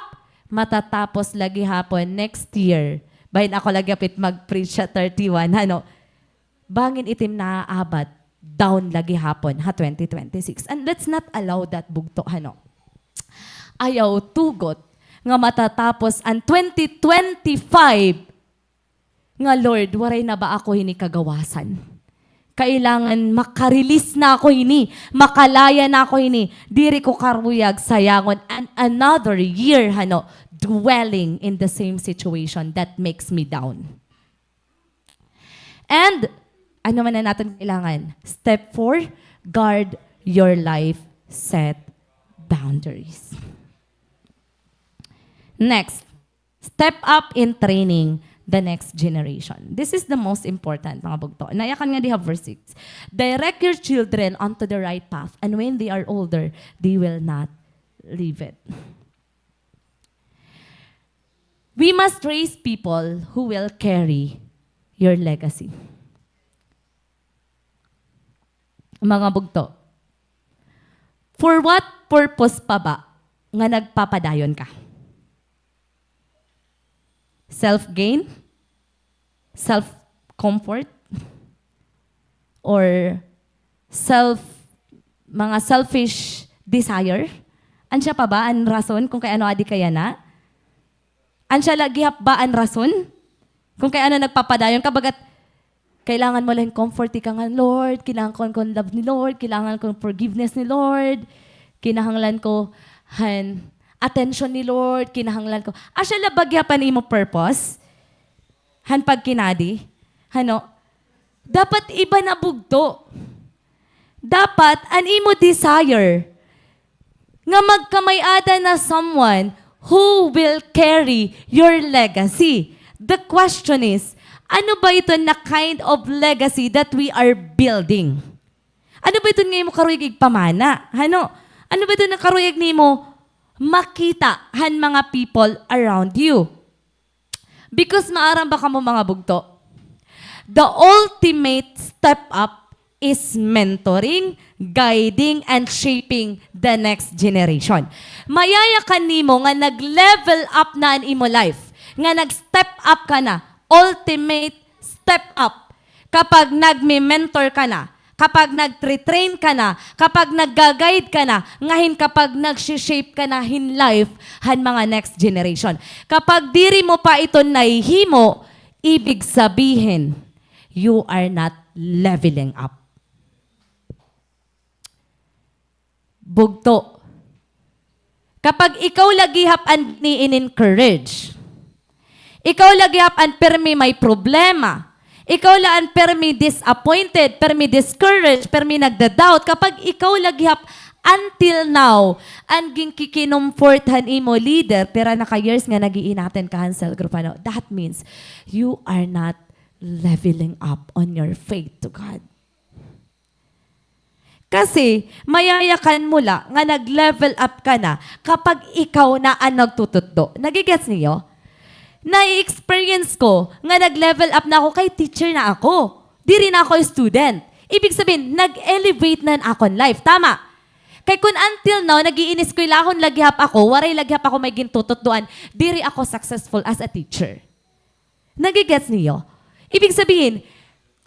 matatapos la gihapon next year. Bahin ako la gihapit mag-preach ha thirty-one, hano? Bangin it im naaabat, down la gihapon ha twenty twenty-six. And let's not allow that, bugto, hano? Ayaw tugot nga matatapos an twenty twenty-five nga, "Lord, waray na ba ako hini kagawasan? Kailangan maka-release na ako hini, makalaya na ako hini. Diri ko karuyag sayangon an another year, hano, dwelling in the same situation that makes me down." And, ano man an aton kailangan? Step four, guard your life, set boundaries. Next, step up in training the next generation. This is the most important, mga bugto. Nayakan nga diha verse six. "Direct your children onto the right path, and when they are older, they will not leave it." We must raise people who will carry your legacy. Mga bugto, for what purpose pa ba nga nagpapadayon ka? Self-gain? Self-comfort? Or self, mga selfish desire? Ansya pa ba an rason kung kay ano adi ka yana? Ansya la gihap ba an rason kung kay ano nagpapadayon ka? Bagat kailangan mo la hin comfort, tikang han, "Lord, kailangan ko hin love ni Lord, kailangan ko hin forgiveness ni Lord, kinahanglan ko han attention ni Lord, kinahanglan ko." Asya la ba gihap an imo purpose han pagkinadi? Hano? Dapat iba na, bugto. Dapat an imo desire nga magkamay-ada na someone who will carry your legacy. The question is, ano ba iton na kind of legacy that we are building? Ano ba iton nga imo karuyag igpamana? Hano? Ano ba iton nga karuyag nimo makita han mga people around you? Because maaram ba kamo, mga bugto? The ultimate step up is mentoring, guiding, and shaping the next generation. Mayayakan nimo nga nag-level up na an imo life, nga nag-step up ka na, ultimate step up, kapag nagme-mentor ka na, kapag nagtre-train ka na, kapag nagga-guide ka na, ngahin kapag nagshe-shape ka na hin life han mga next generation. Kapag diri mo pa iton nahihimo, ibig sabihin, you are not leveling up. Bugto. Kapag ikaw la gihap an ini-encourage, ikaw la gihap an pirmi may problema, ikaw la an pirmi disappointed, pirmi discouraged, pirmi nagda-doubt, kapag ikaw la gihap until now an ginkikinomfort han imo leader, pira na ka years nga nag-i-inaten ka han cell group, ano, that means you are not leveling up on your faith to God. Kasi, mayayakan mo la nga nag-level up ka na kapag ikaw na an nagtututdo. Nagigets niyo? Nai-experience ko nga nag-level up na ako kay teacher na ako. Diri na ako student. Ibig sabihin, nag-elevate na an akon life. Tama? Kay kun until now, nag-iineskwelahon la gihap ako, waray la gihap ako may gintututdoan, diri ako successful as a teacher. Nagigets niyo? Ibig sabihin,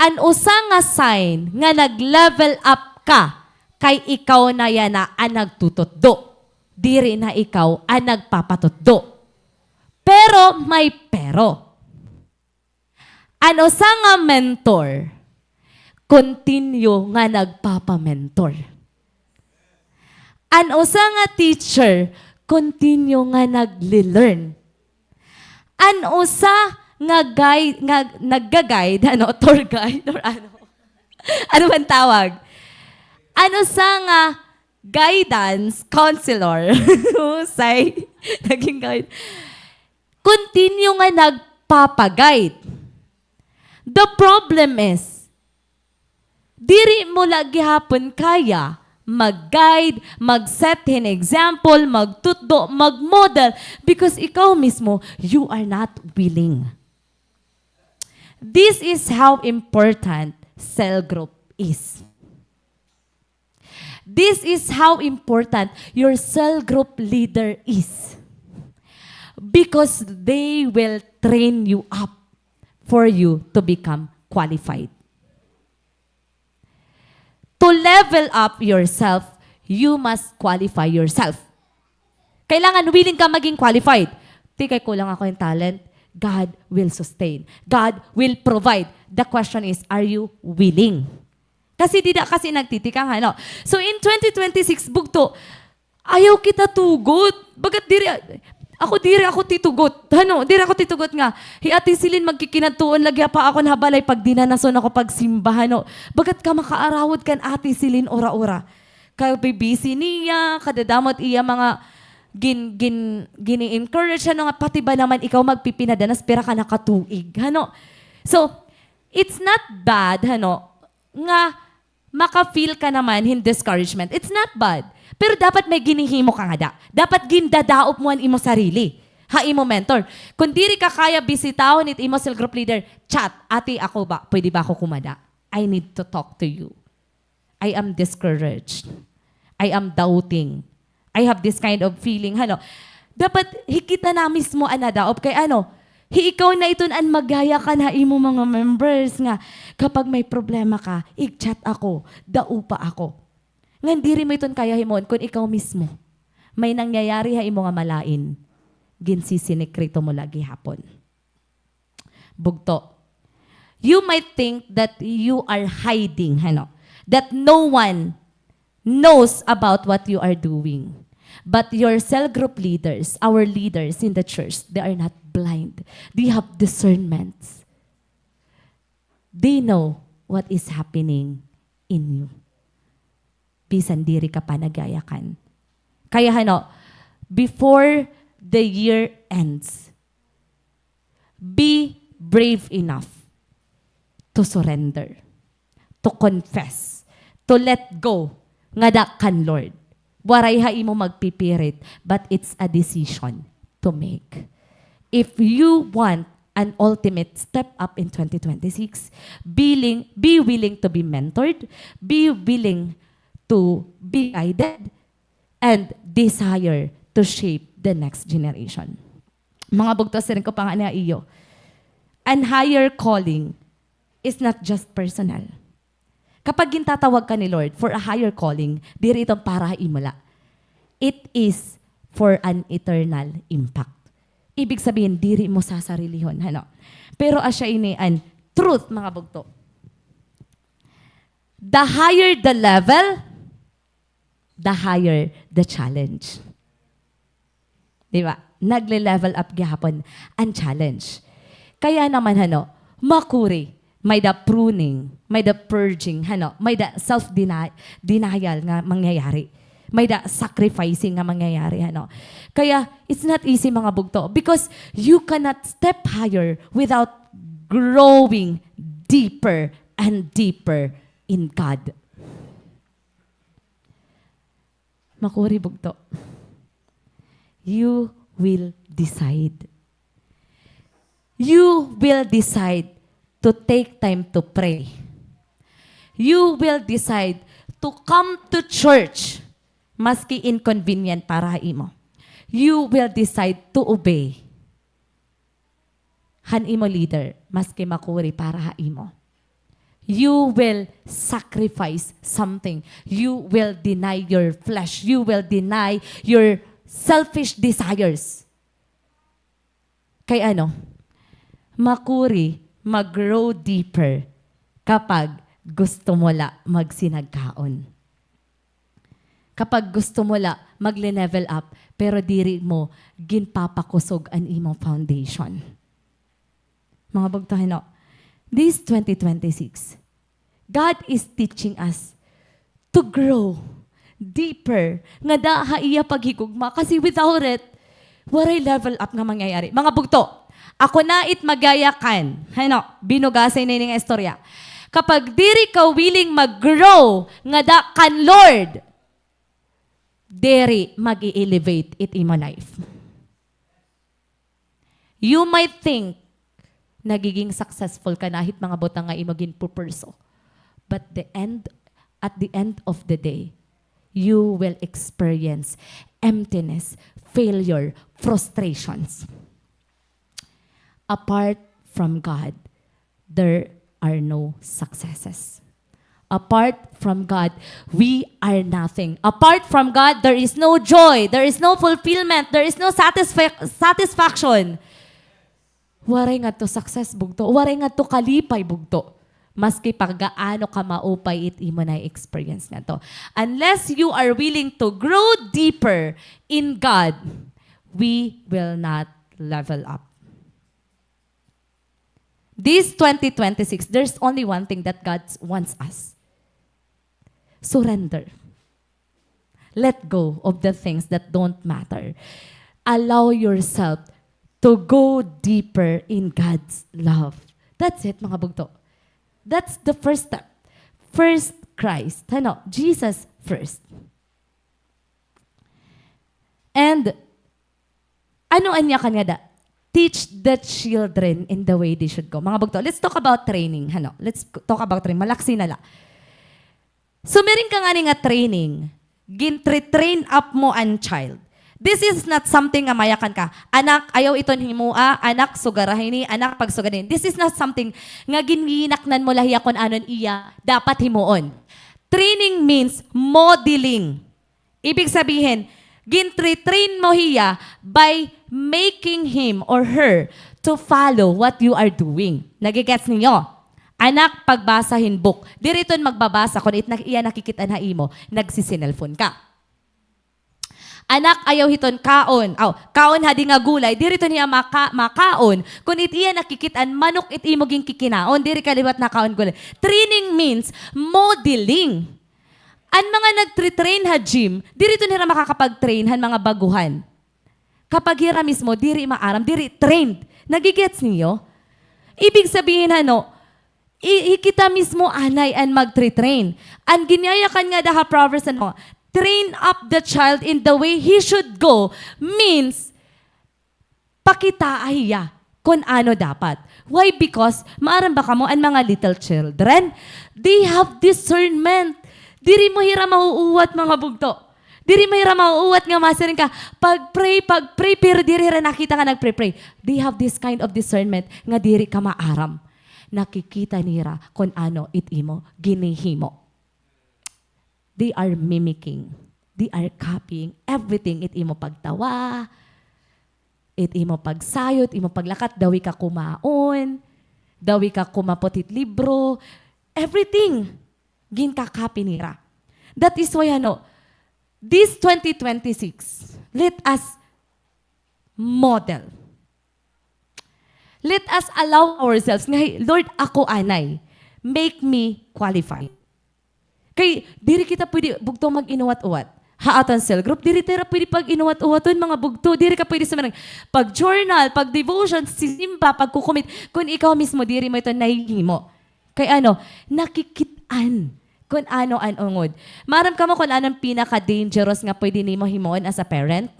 an usa nga sign nga nag-level up ka, kay ikaw na yana an nagtututdo. Diri na ikaw an nagpapatutdo. Pero may pero. An usa nga mentor, continue nga nagpapamentor. An usa nga teacher, continue nga nagle-learn. An usa nga guide, nga nagga-guide, ano, tour guide, or ano? Ano man tawag? An usa nga guidance counselor, husay, naging guide. Continue nga nagpapa-guide. The problem is, diri mo la gihapon kaya mag-guide, mag-set hin example, magtutdo, mag-model, because ikaw mismo, you are not willing. This is how important cell group is. This is how important your cell group leader is. Because they will train you up for you to become qualified. To level up yourself, you must qualify yourself. Kailangan willing ka maging qualified. Ti kay kulang ako hin talent, God will sustain. God will provide. The question is, are you willing? Kasi dida kasi nagtitikang, ano? So, in twenty twenty-six, bugto, ayaw kita tugot. Bagat diri, ako diri ako titugot. Ano, diri ako titugot nga, hi Ate Celine magkikinadtuon la gihap ha akon ha balay pag dinanason ako pagsimba, ano. Bagat ka makaarawod kan Ate Celine ura-ura. Kay busy niya, kadadamot iya mga gin-, gin-, gini-encourage, ano, nga pati ba naman ikaw magpipinada na pira ka na ka tuig, hano? So, it's not bad, hano, nga maka-feel ka naman hin discouragement. It's not bad. Pero dapat may ginhihimo ka ngada. Dapat gindadaop mo an imo sarili ha imo mentor. Kon diri ka kaya bisitahon it imo cell group leader, chat, "Ate, ako ba? Pwede ba ako kumada? I need to talk to you. I am discouraged. I am doubting. I have this kind of feeling." Hano? Dapat hi kita na mismo an nadaop kay ano, hi ikaw na iton an magyayakan ha imo mga members nga kapag may problema ka, ig-chat ako, daupa ako. Ngan diri mo iton kaya himoon kon ikaw mismo may nangyayari ha imo nga malain, ginsisinikreto mo la gihapon. Bugto. You might think that you are hiding, hano? That no one knows about what you are doing. But your cell group leaders, our leaders in the church, they are not blind. They have discernments. They know what is happening in you. Bisan diri ka pa nagyayakan. Kaya hano, before the year ends, be brave enough to surrender, to confess, to let go ngada kan Lord. Waray ha imo magpipirit, but it's a decision to make. If you want an ultimate step up in twenty twenty-six, be willing, be willing to be mentored, be willing to be guided, and desire to shape the next generation. Mga bugto, siring ko pa ngani ha iyo, an higher calling is not just personal. Kapag gintatawag ka ni Lord for a higher calling, diri iton para ha imo la. It is for an eternal impact. Ibig sabihin, diri mo sasarilihon, hano? Pero asya ini an truth, mga bugto. The higher the level, the higher the challenge. Di ba? Nagle-level up gihapon an challenge. Kaya naman, hano, makuri, may-da pruning, may-da purging, hano, may-da self-deni-, denial nga mangyayari. May-da sacrificing nga mangyayari, hano. Kaya, it's not easy, mga bugto, because you cannot step higher without growing deeper and deeper in God. Makuri, bugto. You will decide. You will decide to take time to pray. You will decide to come to church, maski inconvenient para ha imo. You will decide to obey han imo leader, maski makuri para ha imo. You will sacrifice something. You will deny your flesh. You will deny your selfish desires. Kay ano, makuri, mag-grow deeper kapag gusto mo la magsinagkaon. Kapag gusto mo la magle-level up, pero diri mo ginpapakusog an imong foundation. Mga bugto, hino, this twenty twenty-six, God is teaching us to grow deeper ngada ha iya paghigugma. Kasi without it, waray level up nga mangyayari. Mga bugto, ako na it magyayakan. Hino, binugasay na ini nga istorya. Kapag diri ka willing mag-grow ngada kan Lord, diri mag-i-elevate it imo life. You might think nagiging successful ka na hit mga butang nga imo ginpupurso. But the end, at the end of the day, you will experience emptiness, failure, frustrations. Apart from God, there are no successes. Apart from God, we are nothing. Apart from God, there is no joy, there is no fulfillment, there is no satisfa-, satisfaction. Waray ngadto success, bugto. Waray ngadto kalipay, bugto. Maski pa gaano ka maupay it imo na-experience ngadto. Unless you are willing to grow deeper in God, we will not level up. This twenty twenty-six, there's only one thing that God wants us. Surrender. Let go of the things that don't matter. Allow yourself to go deeper in God's love. That's it, mga bugto. That's the first step. First Christ. Ano? Jesus first. And ano an yakan ngada? Teach the children in the way they should go. Mga bugto, let's talk about training. Ano? Let's talk about training. Malaksi na la. Sumiring ka ngani nga training, gintre-train up mo an child. This is not something nga mayakan ka, "Anak, ayaw iton himoa, anak, sugara hini, anak, pagsugad hini." This is not something nga ginginaknan mo la hiya kon ano an iya dapat himoon. Training means modeling. Ibig sabihin, gintre-train mo hiya by making him or her to follow what you are doing. Nagigets niyo? Anak, pagbasa hin book. Diri iton magbabasa kon it nak-, iya nakikit-an ha imo, nagsisinelpon ka. Anak, ayaw hiton kaon. Aw, kaon hadi nga gulay, diri iton hiya maka-, makaon kon it iya nakikit-an manok it imo ginkikinaon, diri ka liwat nakaon gulay. Training means modeling. An mga nagtre-train ha gym, diri iton hira makakapag-train han mga baguhan. Kapag hira mismo, diri maaram, diri trained. Nagigets niyo? Ibig sabihin, ano, i-, i-, kita mismo anay an magtre-train. An ginyayakan ngada ha Proverbs, ano, "Train up the child in the way he should go," means, pakitaa hiya kon ano dapat. Why? Because, maaram ba kamo, an mga little children, they have discernment. Diri mo hira mauuwat, mga bugto. Diri mo hira mauuwat nga masiring ka, "Pag-pray, pag-pray," pero diri hira nakita nga nagpre-pray. They have this kind of discernment nga diri ka maaram. Nakikita nira kon ano it imo ginhihimo. They are mimicking. They are copying everything. It imo pagtawa, it imo pagsayod, it imo paglakat, the way ka kumaon, the way ka kumapot hit libro, everything. Ginka-copy nira. That is why, ano, this twenty twenty-six, let us model. Let us allow ourselves nga, "Lord, ako anay. Make me qualified." Kay diri kita pwede bugto mag-inuwat-uwat. Ha aton cell group, diri ta hira pwede pag-inuwat-uwaton, mga bugto. Diri ka pwede sumiring pag-journal, pag-devotion, sisimba, pagkukumit, kon ikaw mismo diri mo ito nahihimo. Kay ano, nakikit-an kon ano an ungod. Maaram kamo kon ano an pinaka-dangerous nga pwede nimo himoon as a parent?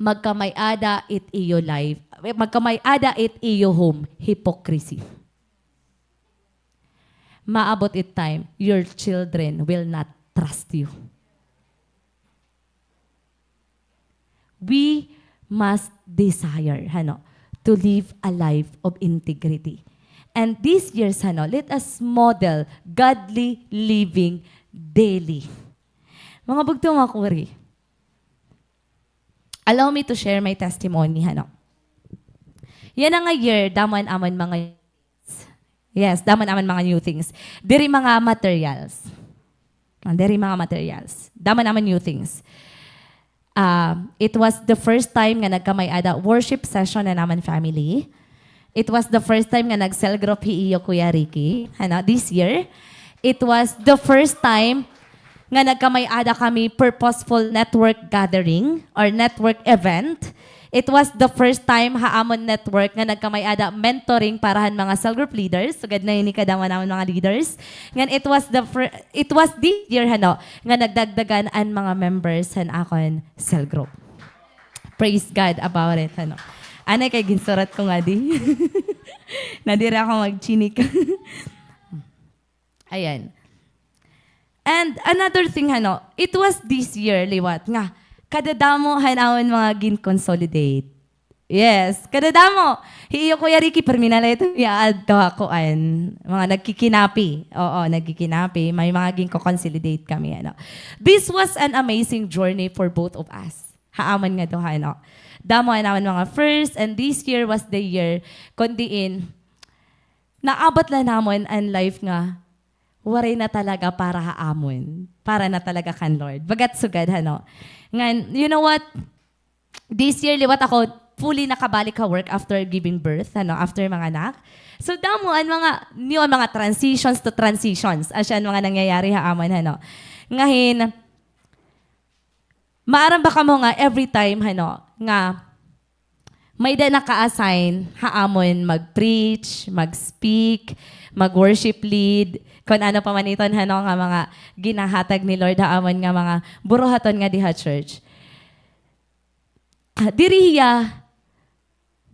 Magkamay-ada it iyo life, magkamay-ada it iyo home, hypocrisy. Maabot it time, your children will not trust you. We must desire, hano, to live a life of integrity. And this year's, hano, let us model godly living daily. Mga bugto, mga kuri. Allow me to share my testimony, hano. Yana nga year, damo an amon mga, yes, damo an amon mga new things. Diri mga materials. Ah, diri mga materials. Damo an amon new things. Ah, it was the first time nga nagkamay-ada worship session an amon family. It was the first time nga nag-cell group hi iyo Kuya Ricky, ano, this year. It was the first time nga nagkamay-ada kami purposeful network gathering or network event. It was the first time ha amon network nga nagkamay-ada mentoring para han mga cell group leaders. Sugad na ini kadamo namon mga leaders. Ngan it was the fir-, it was this year, hano, nga nagdagdagan an mga members han akon cell group. Praise God about it, ano. Anay kay ginsurat ko ngadi. Na diri ako magchinik. Ayan. And another thing, hano, it was this year, liwat, nga kadadamo han amon mga gin-consolidate. Yes, kadadamo. Hi iyo Kuya Ricky, permi na la ito, iya adto ha kuan. Mga nagkikinapi. Oo, nagkikinapi. May mga ginko-consolidate kami, ano. This was an amazing journey for both of us. Ha amon nga duha, no? Damo an amon mga first, and this year was the year kon diin naabot la namon an life nga waray na talaga para ha amon. Para na talaga kan Lord. Bagat sugad, hano? Ngan, you know what? This year, liwat ako fully nakabalik ha work after giving birth, hano? After manganak. So, damo an mga, new an mga transitions to transitions. Asya an mga nangyayari ha amon, hano? Ngahin, Maaram ba kamo nga every time, hano, nga may da naka-assign ha amon mag-preach, mag-speak, mag-worship lead, kun ano pa man iton, hano, nga mga ginahatag ni Lord ha amon nga mga buruhaton nga diha church. Ah, diri hiya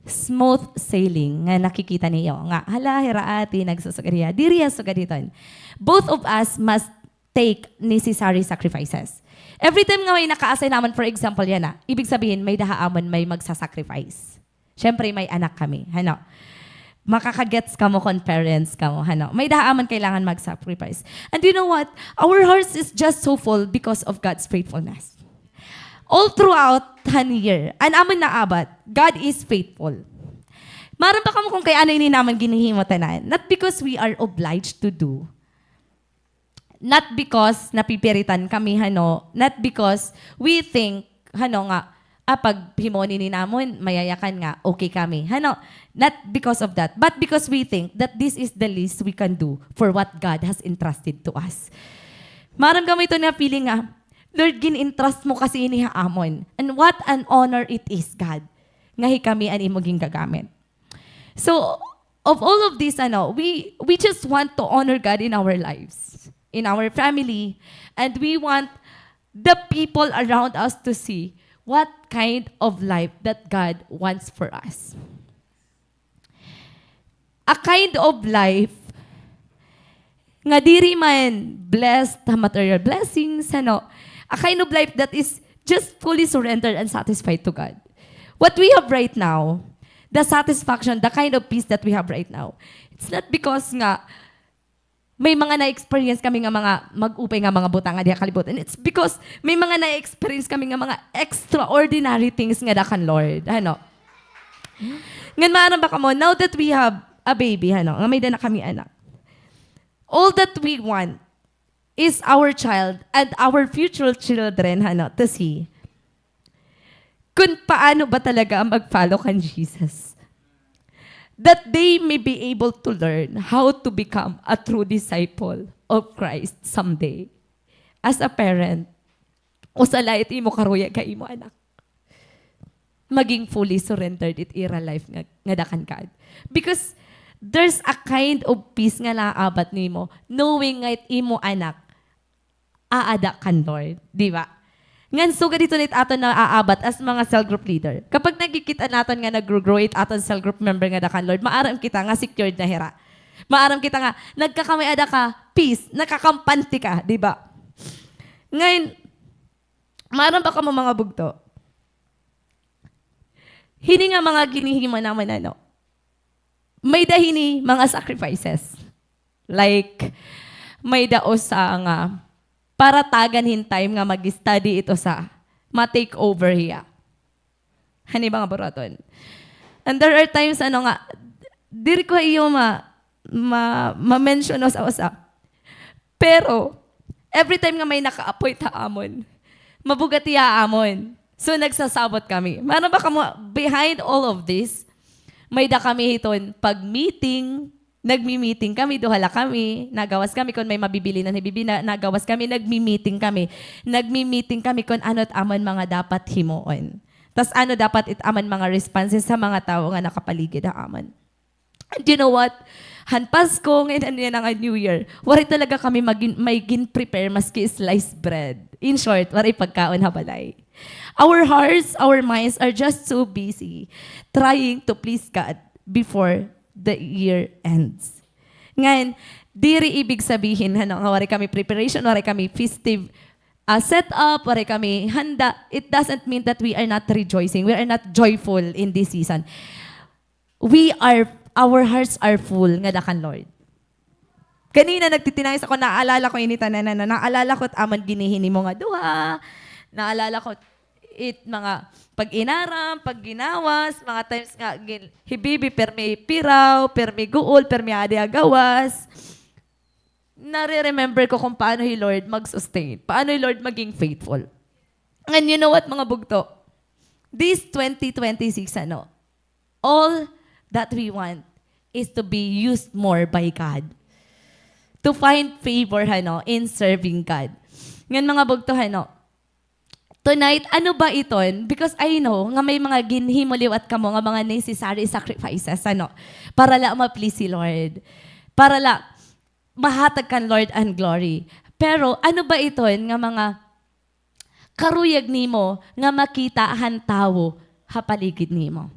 smooth sailing nga nakikita niyo nga, "Hala, hira ati, nagsusugad hiya." Diri hiya sugad hiton. Both of us must take necessary sacrifices. Every time nga may naka-assign namon, for example, yana, ibig sabihin, may da ha amon may magsa-sacrifice. Siyempre, may anak kami. Hano? Makaka-gets kamo kon parents kamo. Hano? May da ha amon kailangan mag-sacrifice. And you know what? Our hearts is just so full because of God's faithfulness. All throughout han year, an amon naabat, God is faithful. Maaram ba kamo kon kay ano ini namon ginhihimo tanan? Not because we are obliged to do. Not because napipiritan kami, hano. Not because we think, hano, nga, ah, pag himuon ini namon, mayayakan nga, okay kami. Hano, not because of that. But because we think that this is the least we can do for what God has entrusted to us. Maaram kamo iton nga feeling nga, "Lord, gin-entrust mo kasi ini ha amon. And what an honor it is, God, nga hikami an imo gingagamit." So, of all of this, ano, we, we just want to honor God in our lives, in our family, and we want the people around us to see what kind of life that God wants for us. A kind of life nga diri man blessed ha material blessings, ano, a kind of life that is just fully surrendered and satisfied to God. What we have right now, the satisfaction, the kind of peace that we have right now, it's not because nga may mga na-experience kami nga mga mag-upay nga mga butang nga diha kalibutan. It's because may mga na-experience kami nga mga extraordinary things nga da kan Lord. Ano? Ngan maaram ba kamo, now that we have a baby, ano, nga may da na kami anak. All that we want is our child and our future children, ano, to see kun paano ba talaga ang mag-follow kan Jesus. That they may be able to learn how to become a true disciple of Christ someday. As a parent, usa la it imo karuyag ha imo anak. Maging fully surrendered it ira life nga, nga da kan God. Because there's a kind of peace nga naabat nimo, knowing nga it imo anak aada kan Lord, di ba? Ngan sugad hiton it aton naaabat as mga cell group leader. Kapag nakikita naton nga nagro-grow it aton cell group member nga da kan Lord, maaram kita nga secured na hira. Maaram kita nga nagkakamay-ada ka, peace, nakakampante ka, di ba? Ngayon, maaram ba kamo mga bugto? Hini nga mga ginhihimo namon, ano, may da hini mga sacrifices. Like, may da usa nga paratagan hin time nga mag-study it usa, ma-take over hiya. Hani ba nga buruhaton? And there are times, ano nga, diri ko iyo ma-, ma-, ma-mention usa-usa. Pero, every time nga may naka-appoint ha amon, mabugat hiya ha amon. So, nagsasabot kami. Maaram ba kamo, behind all of this, may da kami hiton pag-meeting, nagmi-meeting kami, duha la kami, nagawas kami kon may mabibili na hibibina, nagawas kami, nagmi-meeting kami. Nagmi-meeting kami kon ano it amon mga dapat himoon. Tas ano dapat it amon mga responses sa mga tawo nga nakapaligid ha amon. And you know what? Han Pasko, ngayon, ano yan, nga New Year, waray talaga kami magin-, may gin-prepare maski sliced bread. In short, waray pagkaon ha balay. Our hearts, our minds are just so busy trying to please God before the year ends. Ngayon, diri ibig sabihin, ano, nga waray kami preparation, waray kami festive, ah, setup, waray kami handa. It doesn't mean that we are not rejoicing, we are not joyful in this season. We are, our hearts are full ngada kan Lord. Kanina nagtitinayos ako, naalala ko ini tanan, na, naalala ko it amon ginihinimo nga duha, naalala ko it mga pag-inaram, pagginawas, mga times nga gin-, hi Bibi, pirmi piraw, pirmi guol, pirmi adi ha gawas. Nare-remember ko kung paano hi Lord mag-sustain, paano hi Lord maging faithful. And you know what, mga bugto? This twenty twenty-six, ano, all that we want is to be used more by God. To find favor, ano, in serving God. Ngan, mga bugto, ano, Tonight, ano ba iton? Because I know nga may mga ginhimo liwat kamo nga mga necessary sacrifices, ano? Para la ma-please si Lord. Para la mahatag kan Lord an glory. Pero ano ba iton nga mga karuyag nimo nga makita han tawo ha paligid nimo?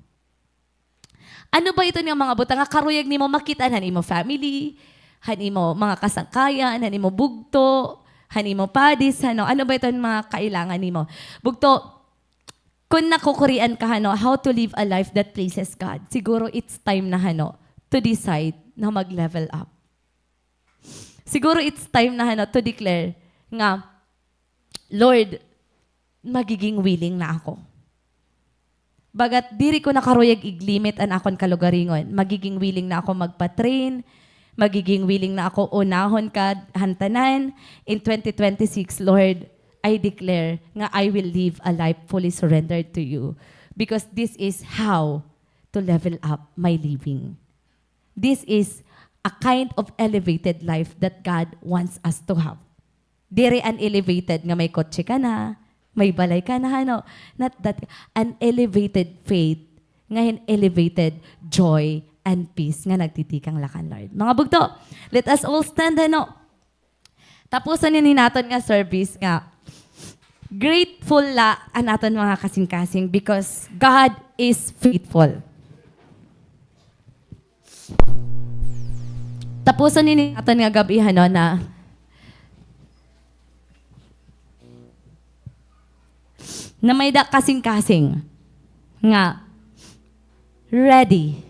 Ano ba iton nga mga butang nga karuyag nimo makita han imo family, han imo mga kasangkayan, han imo bugto, han imo padis, ano? Ano ba iton mga kailangan nimo? Bugto, kun nakukurian ka, hano, how to live a life that pleases God, siguro it's time na, hano, to decide na mag-level up. Siguro it's time na, hano, to declare nga, "Lord, magiging willing na ako." Bagat diri ko na karuyag ig-limit an akon kalugaringon. Magiging willing na ako magpa-train. Magiging willing na ako unahon ka han tanan. In twenty twenty-six, Lord, I declare nga I will live a life fully surrendered to you, because this is how to level up my living. This is a kind of elevated life that God wants us to have. Diri an elevated nga may kotse ka na, may balay ka na, ano. Not that, an elevated faith, nga hin elevated joy and peace nga nagtitikang la kan Lord. Mga bugto, let us all stand, ano. Tapuson ini naton nga service nga grateful la an aton mga kasingkasing because God is faithful. Tapuson ini naton nga gab-i, hano, na, na may-ada kasingkasing nga ready.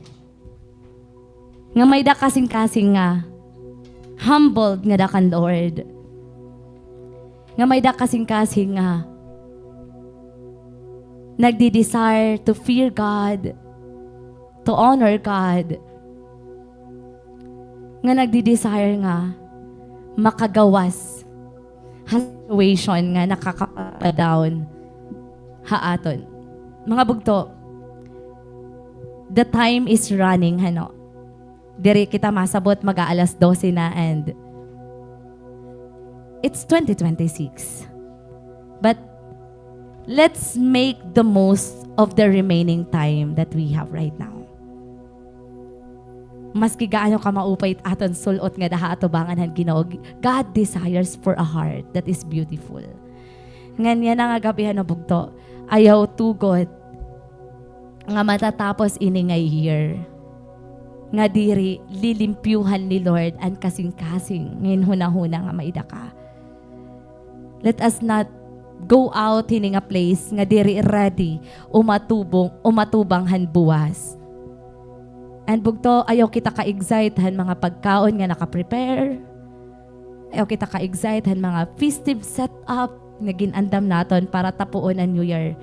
Nga may-ada kasingkasing nga humbled ngada kan Lord. Nga may-ada kasingkasing nga nagde-desire to fear God, to honor God. Nga nagde-desire nga makagawas ha situation nga nakakapa-down ha aton. Mga bugto, the time is running, hano. Diri kita masabot, mag-aalas dose na and it's twenty twenty-six. But let's make the most of the remaining time that we have right now. Maski gaano ka maupay it aton sul-ot ngada ha atubangan han Ginoo, God desires for a heart that is beautiful. Ngan yana nga gab-i, hano, bugto, ayaw tugot nga matatapos ini nga year nga diri lilimpyuhan ni Lord an kasingkasing nga hin hunahuna nga may-ada ka. Let us not go out hini nga place nga diri ready umatubong, umatubang han buwas. And bugto, ayaw kita ka-excite han mga pagkaon nga naka-prepare. Ayaw kita ka-excite han mga festive setup nga gin-andam naton para tapuon an New Year.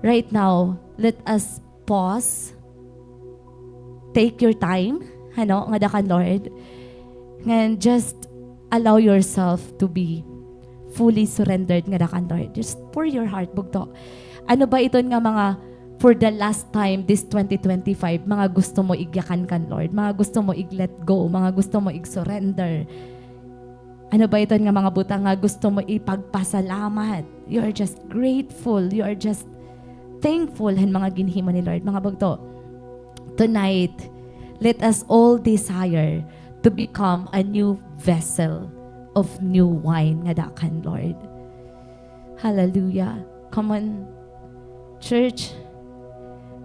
Right now, let us pause. Take your time, hano, ngada kan Lord. Ngan just allow yourself to be fully surrendered ngada kan Lord. Just pour your heart, bugto. Ano ba iton nga mga for the last time this twenty twenty-five, mga gusto mo igyakan kan Lord, mga gusto mo ig-let go, mga gusto mo ig-surrender? Ano ba iton nga mga butang nga gusto mo ipagpasalamat? You are just grateful. You are just thankful han mga ginhimo ni Lord. Mga bugto, tonight, let us all desire to become a new vessel of new wine ngada kan Lord. Hallelujah. Come on, church,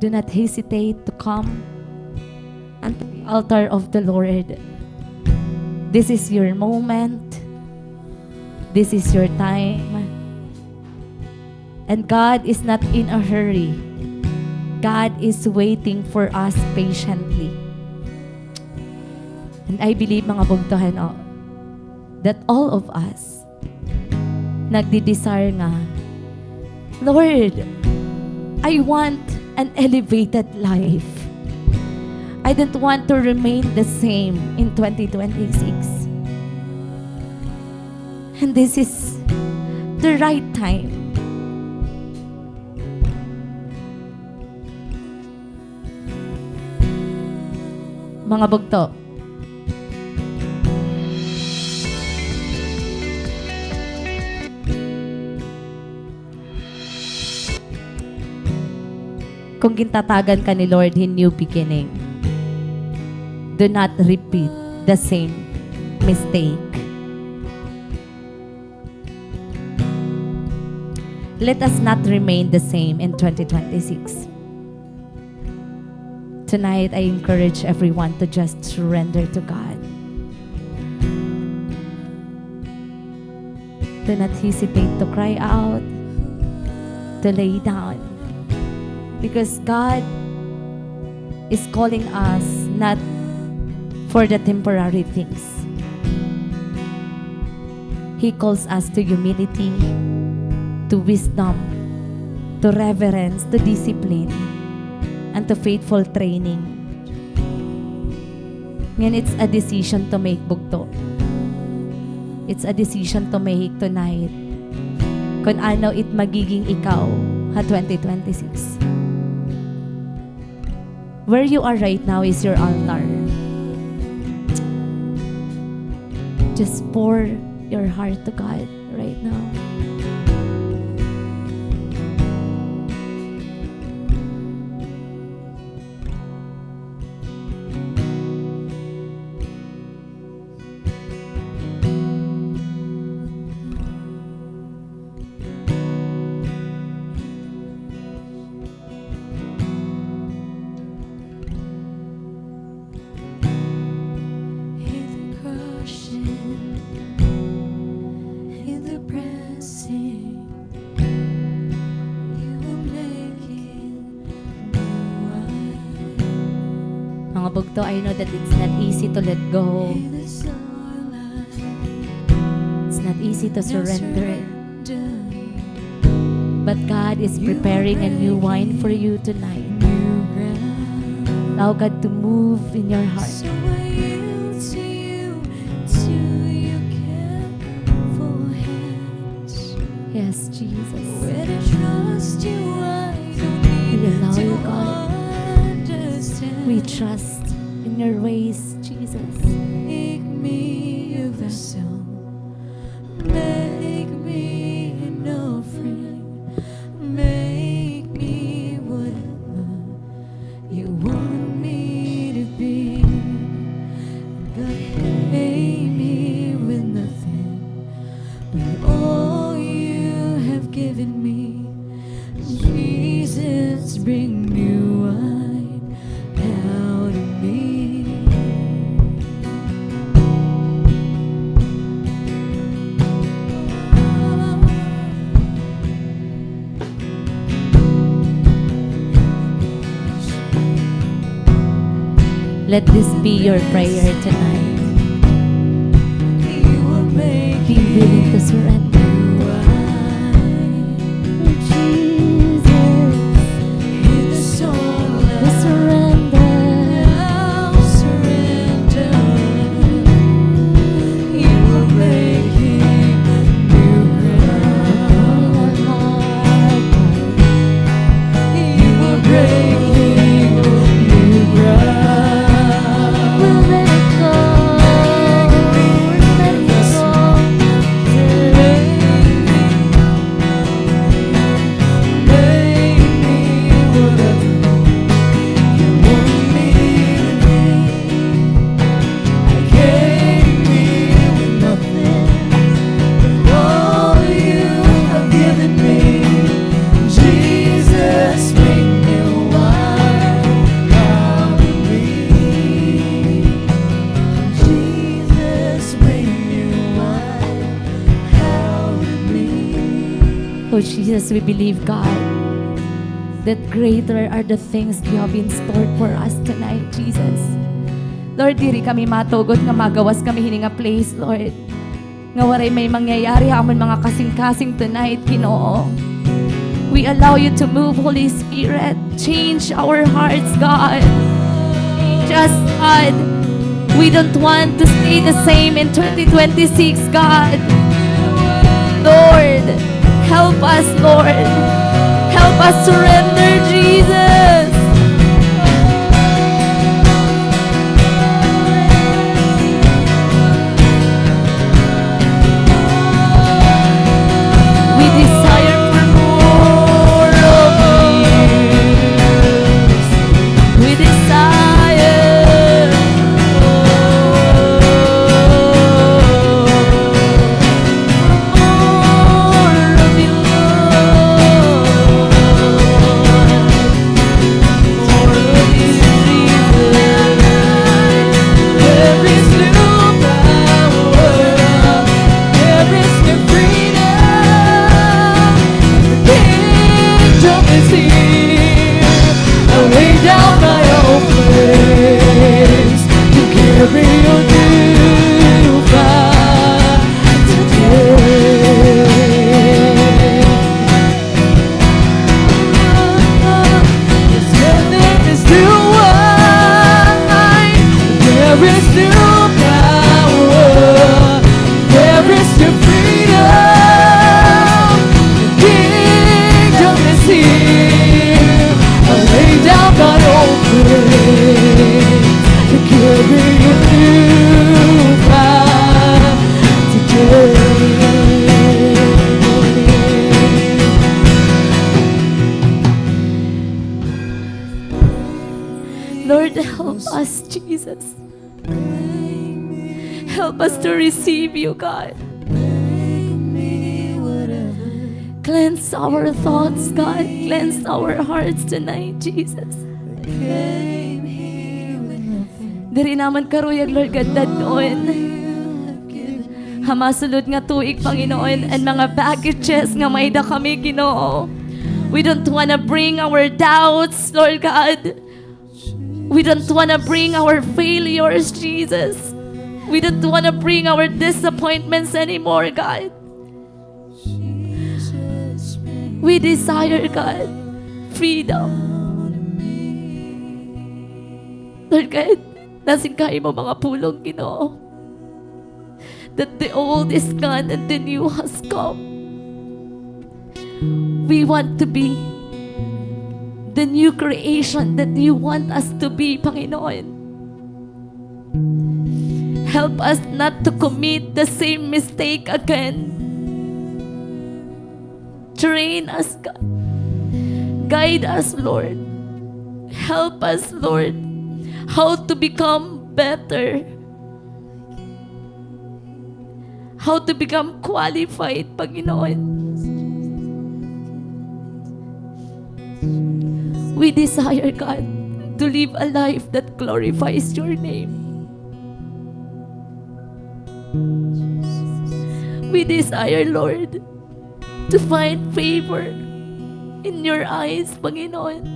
do not hesitate to come unto the altar of the Lord. This is your moment. This is your time. And God is not in a hurry. God is waiting for us patiently. And I believe, mga bugto, hano, that all of us nagde-desire nga, "Lord, I want an elevated life. I don't want to remain the same in twenty twenty-six." And this is the right time. Mga bugto. Kung gintatagan ka ni Lord hin new beginning, do not repeat the same mistake. Let us not remain the same in twenty twenty-six. Tonight, I encourage everyone to just surrender to God. Do not hesitate to cry out, to lay down. Because God is calling us not for the temporary things. He calls us to humility, to wisdom, to reverence, to discipline, and to faithful training. Ngan it's a decision to make, bugto. It's a decision to make tonight. Kun ano it magiging ikaw ha twenty twenty-six. Where you are right now is your altar. Just pour your heart to God right now. Mga bugto, I know that it's not easy to let go. It's not easy to surrender. But God is preparing a new wine for you tonight. Allow God to move in your heart. Yes, Jesus. We allow you, God. We trust in your ways, Jesus. Make me an offering. Make me whatever you want me to be. God, pay me with nothing, but all you have given me. Jesus, bring new wine out of me. Let this be your prayer tonight. Be willing to surrender. Jesus, we surrender. Oh, Jesus, we believe, God, that greater are the things you have in store for us tonight, Jesus. Lord, diri kami matugot nga magawas kami hini nga place, Lord, nga waray may mangyayari ha amon mga kasingkasing tonight, Ginoo. We allow you to move, Holy Spirit. Change our hearts, God. Change us, God. We don't want to stay the same in twenty twenty-six, God. Lord, help us, Lord. Help us surrender, Jesus. We desire for more of you. Lord, help us, Jesus. Help us to receive you, God. Cleanse our thoughts, God. Cleanse our hearts tonight, Jesus. Diri naman karuyag, Lord God, dad-on ha masulod nga tuig, Panginoon, an mga baggages nga may-ada kami, Ginoo. We don't wanna bring our doubts, Lord God. We don't wanna bring our failures, Jesus. We don't wanna bring our disappointments anymore, God. We desire, God, freedom. Lord God, nasiring ka ha imo mga pulong, Ginoo, that the old is gone and the new has come. We want to be the new creation that you want us to be, Panginoon. Help us not to commit the same mistake again. Train us, God. Guide us, Lord. Help us, Lord, how to become better. How to become qualified, Panginoon. We desire, God, to live a life that glorifies your name. We desire, Lord, to find favor in your eyes, Panginoon.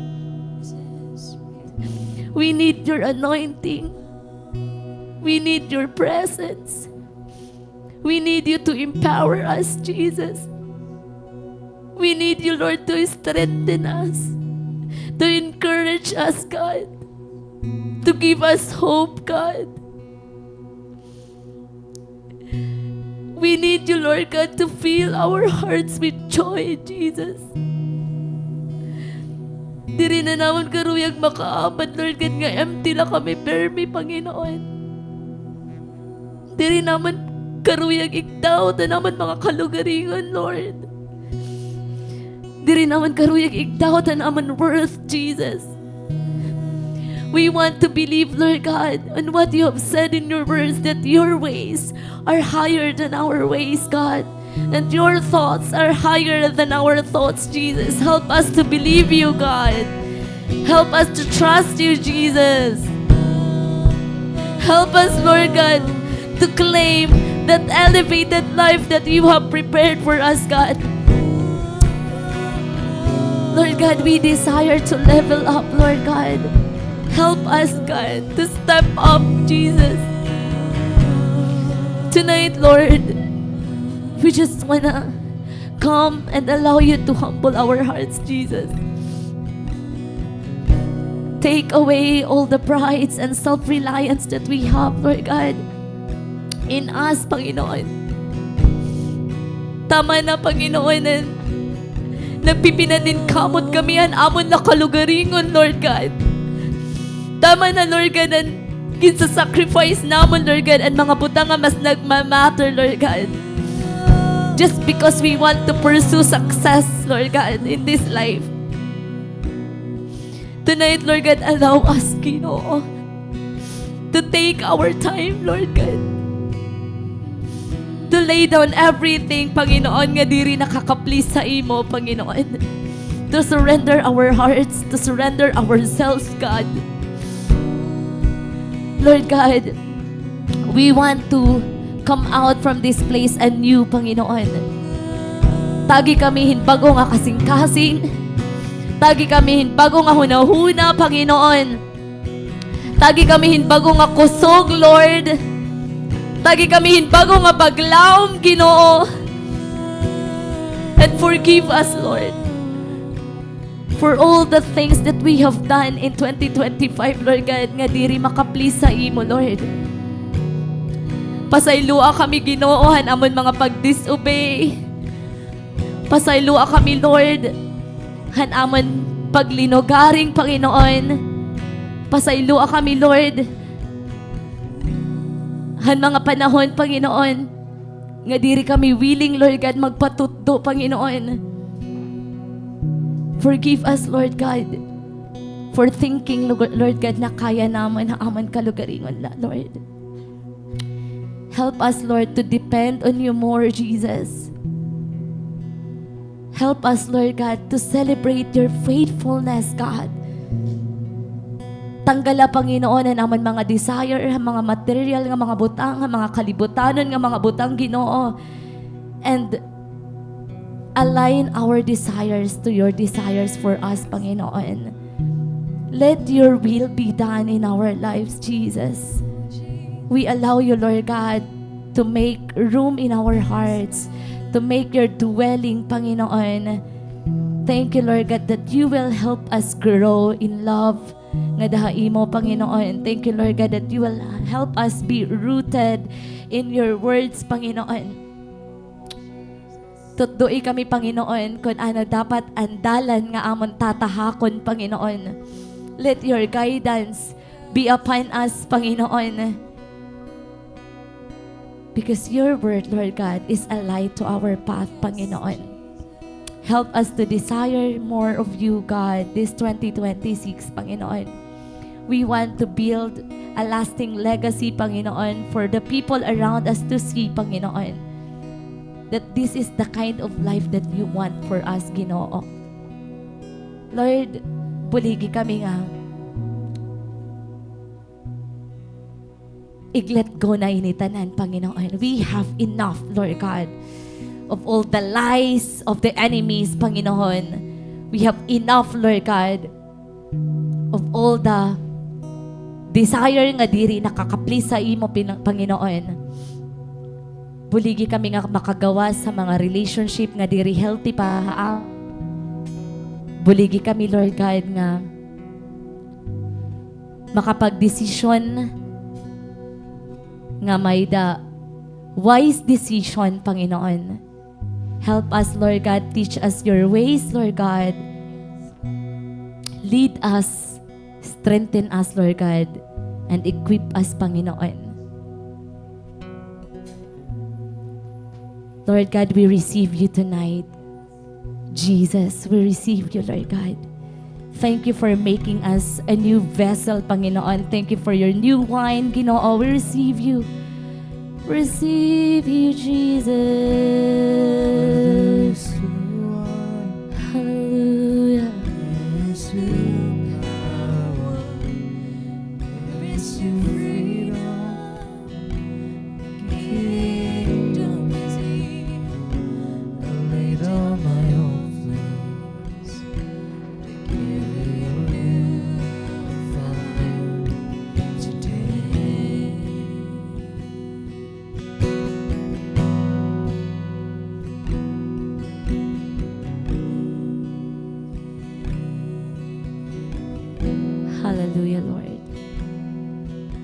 We need your anointing. We need your presence. We need you to empower us, Jesus. We need you, Lord, to strengthen us, to encourage us, God, to give us hope, God. We need you, Lord God, to fill our hearts with joy, Jesus. Diri na namon karuyag makaabot, Lord God, nga empty la kami pirmi, Panginoon. Diri namon karuyag igdoubt an amon mga kalugaringon, Lord. Diri namon karuyag igdoubt an amon worth, Jesus. We want to believe, Lord God, on what you have said in your words, that your ways are higher than our ways, God, and your thoughts are higher than our thoughts, Jesus. Help us to believe you, God. Help us to trust you, Jesus. Help us, Lord God, to claim that elevated life that you have prepared for us, God. Lord God, we desire to level up, Lord God. Help us, God, to step up, Jesus. Tonight, Lord, we just wanna come and allow you to humble our hearts, Jesus. Take away all the prides and self-reliance that we have, Lord God, in us, Panginoon. Tama na, Panginoon, na nagpipinaningkamot kami han amon la kalugaringon, Lord God. Tama na, Lord God, an ginsa-sacrifice namon, Lord God, an mga butang nga mas nagmamatter, Lord God. Just because we want to pursue success, Lord God, in this life. Tonight, Lord God, allow us, Ginoo, to take our time, Lord God, to lay down everything, Panginoon, nga diri nakaka-please sa imo, Panginoon. To surrender our hearts, to surrender ourselves, God. Lord God, we want to come out from this place anew, Panginoon. Tagi kami hin bag-o nga kasingkasing. Tagi kami hin bag-o nga hunahuna, Panginoon. Tagi kami hin bag-o nga kusog, Lord. Tagi kami hin bag-o nga paglaom, Ginoo. And forgive us, Lord, for all the things that we have done in twenty twenty-five, Lord God, nga diri maka-please sa imo, Lord. Pasayloa kami, Ginoo, han amon mga pag-disobey. Pasayloa kami, Lord, han amon paglinugaring, Panginoon. Pasayloa kami, Lord, han mga panahon, Panginoon, nga diri kami willing, Lord God, magpatutdo, Panginoon. Forgive us, Lord God. for thinking, Lord God, nga kaya namon ha amon kalugaringon la, Lord. Help us, Lord, to depend on you more, Jesus. Help us, Lord God, to celebrate your faithfulness, God. Tanggala, Panginoon, an amon mga desire, an mga material nga mga butang, an mga kalibutanon nga mga butang, Ginoo. And align our desires to your desires for us, Panginoon. Let your will be done in our lives, Jesus. We allow you, Lord God, to make room in our hearts, to make your dwelling, Panginoon. Thank you, Lord God, that you will help us grow in love ngada ha imo, Panginoon. Thank you, Lord God, that you will help us be rooted in your words, Panginoon. Tutdoi kami, Panginoon, kun ano dapat an dalan nga amon tatahakon, Panginoon. Let your guidance be upon us, Panginoon. Because your word, Lord God, is a light to our path, Panginoon. Help us to desire more of you, God, this twenty twenty-six, Panginoon. We want to build a lasting legacy, Panginoon, for the people around us to see, Panginoon, that this is the kind of life that you want for us, Ginoo. Lord, buligi kami nga ig-let go na ini tanan, Panginoon. We have enough, Lord God, of all the lies of the enemies, Panginoon. We have enough, Lord God, of all the desire nga diri nakaka-please sa imo, Pina-, Panginoon. Buligi kami nga makagawas sa mga relationship nga diri healthy pa, ha? Buligi kami, Lord God, nga makapagdesisyon nga may-ada wise decision, Panginoon. Help us, Lord God. Teach us your ways, Lord God. Lead us, strengthen us, Lord God, and equip us, Panginoon. Lord God, we receive you tonight. Jesus, we receive you, Lord God. Thank you for making us a new vessel, Panginoon. Thank you for your new wine, Ginoo. We receive you. Receive you, Jesus. Hallelujah. Hallelujah, Lord.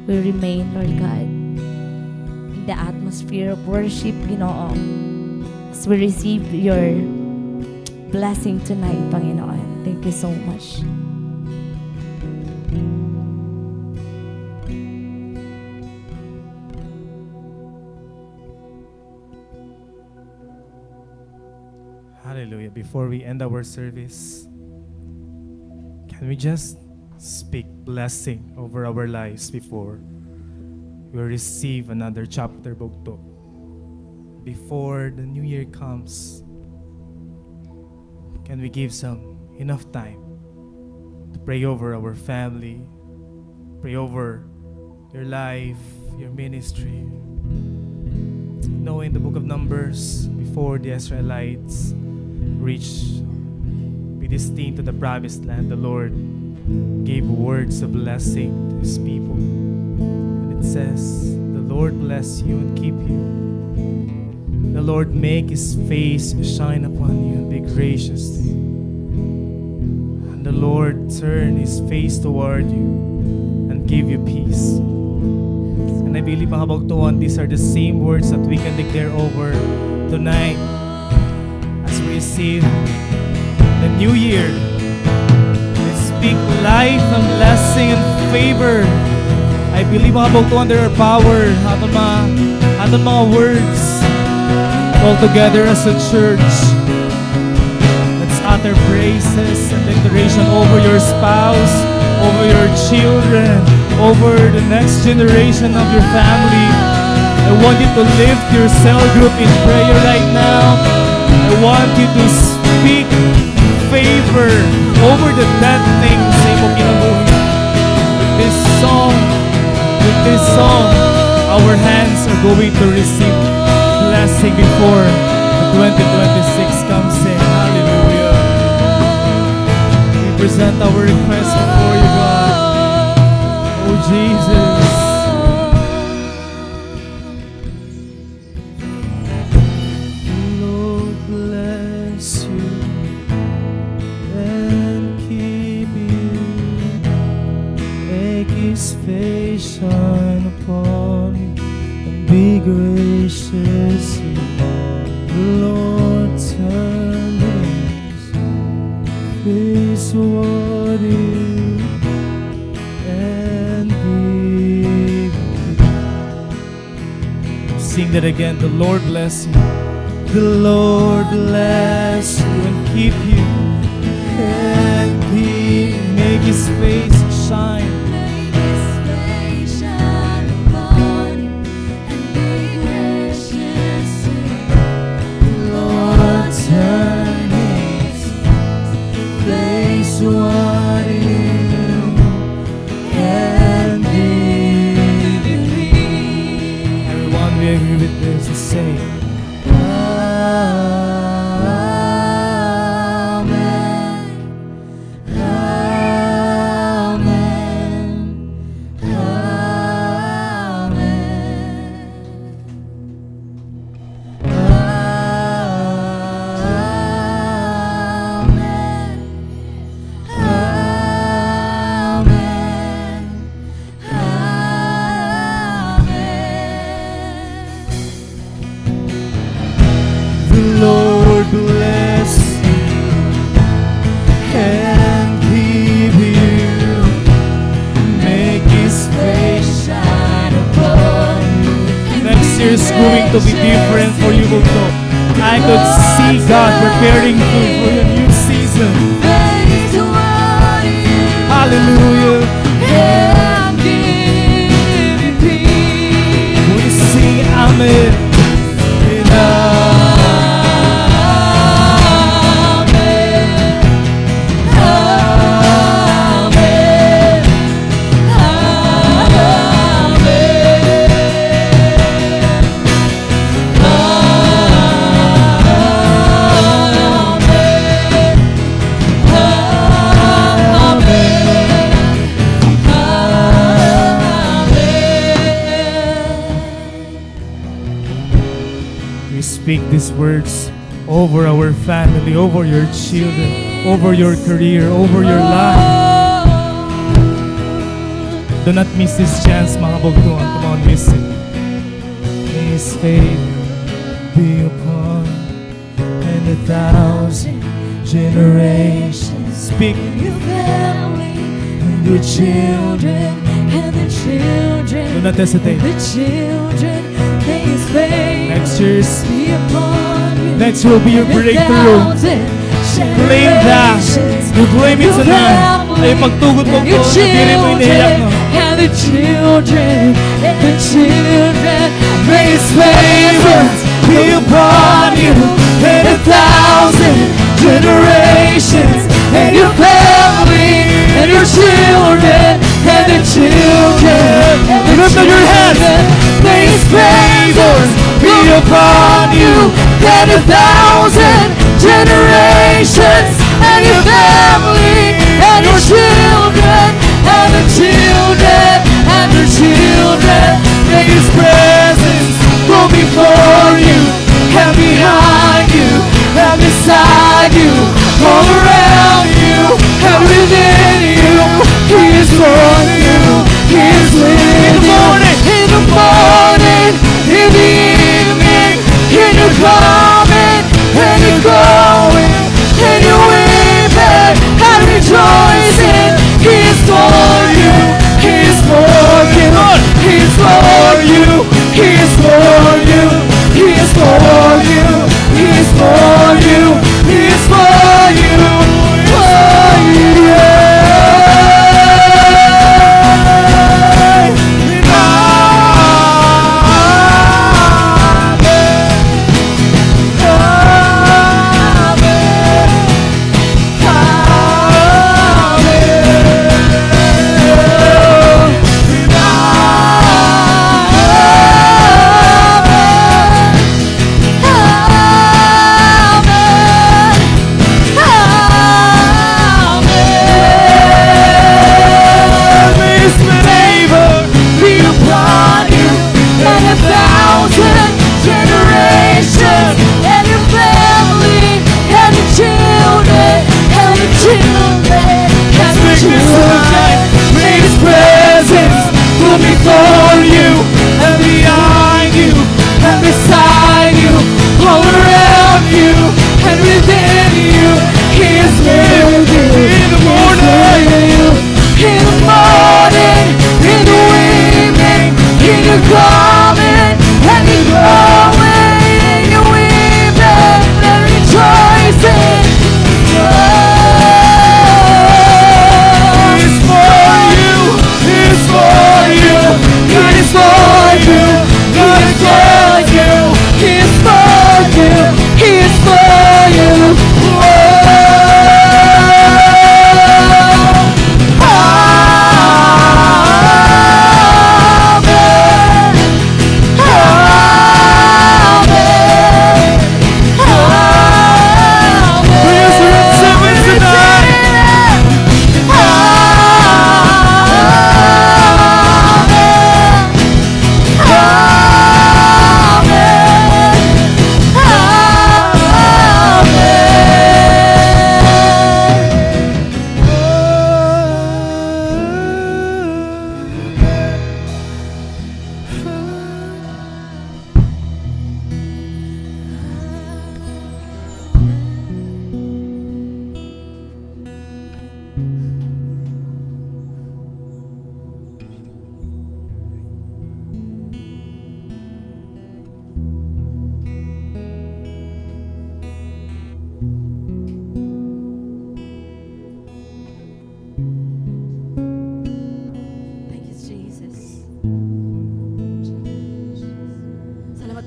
We remain, Lord God, in the atmosphere of worship, Ginoo, as we receive your blessing tonight, Panginoon. Thank you so much. Hallelujah. Before we end our service, can we just speak blessing over our lives before we receive another chapter, bugto? Before the new year comes, can we give some enough time to pray over our family, pray over your life, your ministry. Knowing the book of Numbers, before the Israelites reached, be destined to the promised land, the Lord gave words of blessing to his people. And it says, "The Lord bless you and keep you. The Lord make his face shine upon you and be gracious to you. And the Lord turn his face toward you and give you peace." And I believe, mga kabugtoan, these are the same words that we can declare over tonight as we receive the new year. We speak life and blessing and favor. I believe, mga kabugtoan, there are power aton mga, aton mga words. All together as a church, let's utter praises and declaration over your spouse, children, over the next generation of your family. I want you to lift your cell group in prayer right now. I want you to speak favor over the dead things sa imo kinabuhi. With this song, with this song, our hands are going to receive blessing before the twenty twenty-six comes in. Hallelujah. We present our request before you, God. Oh, Jesus. The Lord bless you and keep you. Make his face shine upon you and be gracious to you. The Lord turn his face toward you and give you. Sing that again. The Lord bless you. The Lord bless you and keep you. And he make his face shine. Make his face shine upon you and be gracious to you. The Lord turn his face toward you and give you peace. Everyone, we agree with this. Say, Amen. Amen. Amen. Amen. Amen. Amen. The Lord bless you and keep you. Make his face shine upon you. Next year is going to be different for you, Bugto. I could see God preparing you for a new season. Hallelujah. We sing Amen. Amen. Amen. Amen. We speak these words over our family, over your children, over your career, over your life. Do not miss this chance, mga kabugtoan. Come on, miss it. May His favor be upon you and a thousand generations. Speak. And your family, and your children, and the children, do not hesitate, and the children. May His favor, next year is, be upon you, next year will be your breakthrough. Claim that. You claim it tonight. Ay, pagtugot mo po, diri mo iniiyak, no? And the children, and the children. May His favor be upon you and a thousand generations, and your family, and your children, and the children, and the children. Lift up your hands. May His favor be upon you and a thousand generations, and your family, and your children, and the children, and the children. May His presence go before you, and behind you, and beside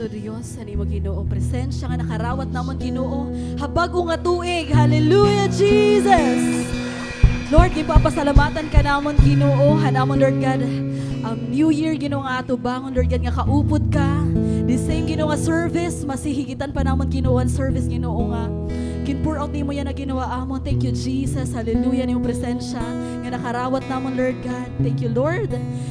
Diyos, han imo, Ginoo, presensya nga nakarawat namon, Ginoo, ha bag-o nga tuig. Hallelujah, Jesus! Lord, ginpapasalamatan ka namon, Ginoo, han amon, Lord God, um, New Year, Ginoo, nga atubangon, Lord God, nga kaupod ka. The same, Ginoo, nga service, masihigitan pa namon, Ginoo, an service, Ginoo, nga kin-pour out nimo yana, Ginoo, ha amon. Thank you, Jesus. Hallelujah, han imo presensya nga nakarawat namon, Lord God. Thank you, Lord.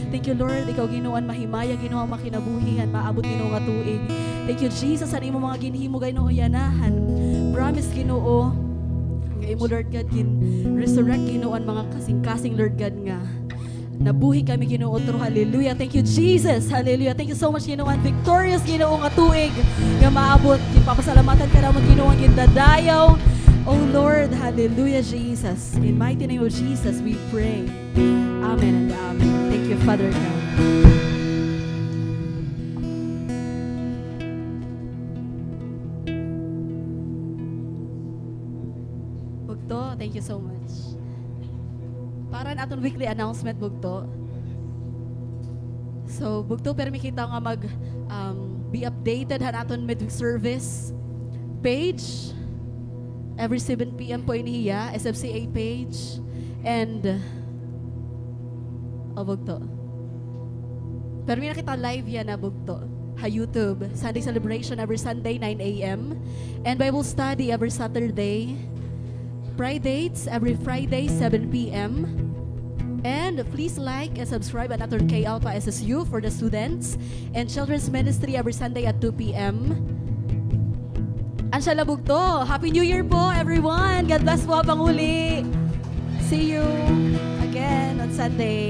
Thank you, Lord. Ikaw, Ginoo, an mahimaya, Ginoo, an makinabuhi han maabot, Ginoo, nga tuig. Thank you, Jesus, han imo mga ginhimo, Ginoo, yana han promise, Ginoo, nga imo, Lord God, gin-resurrect, Ginoo, an mga kasingkasing, Lord God, nga nabuhi kami, Ginoo, utro. Hallelujah. Thank you, Jesus. Hallelujah. Thank you so much, Ginoo, an victorious, Ginoo, nga tuig nga maabot. Ginpapasalamatan ka namon, Ginoo, an gindadayaw. Oh Lord, hallelujah, Jesus. In mighty name of Jesus, we pray. Amen and amen. Thank you, Father God. Bugto, thank you so much. Para han aton weekly announcement, Bugto. So, Bugto, pirmi kita nga mag, um, be updated han aton midweek service page. Every seven p.m. po ini hiya, S F C A page. And, oh, Bugto. Pirmi na kita live yana, Bugto, ha YouTube. Sunday celebration every Sunday, nine a.m. And Bible study every Saturday. Pridates every Friday, seven p.m. And please like and subscribe an aton K Alpha S S U for the students and children's ministry every Sunday at two p.m. An siya la, Bugto. Happy New Year po, everyone. God bless po, ha panguli. See you again on Sunday.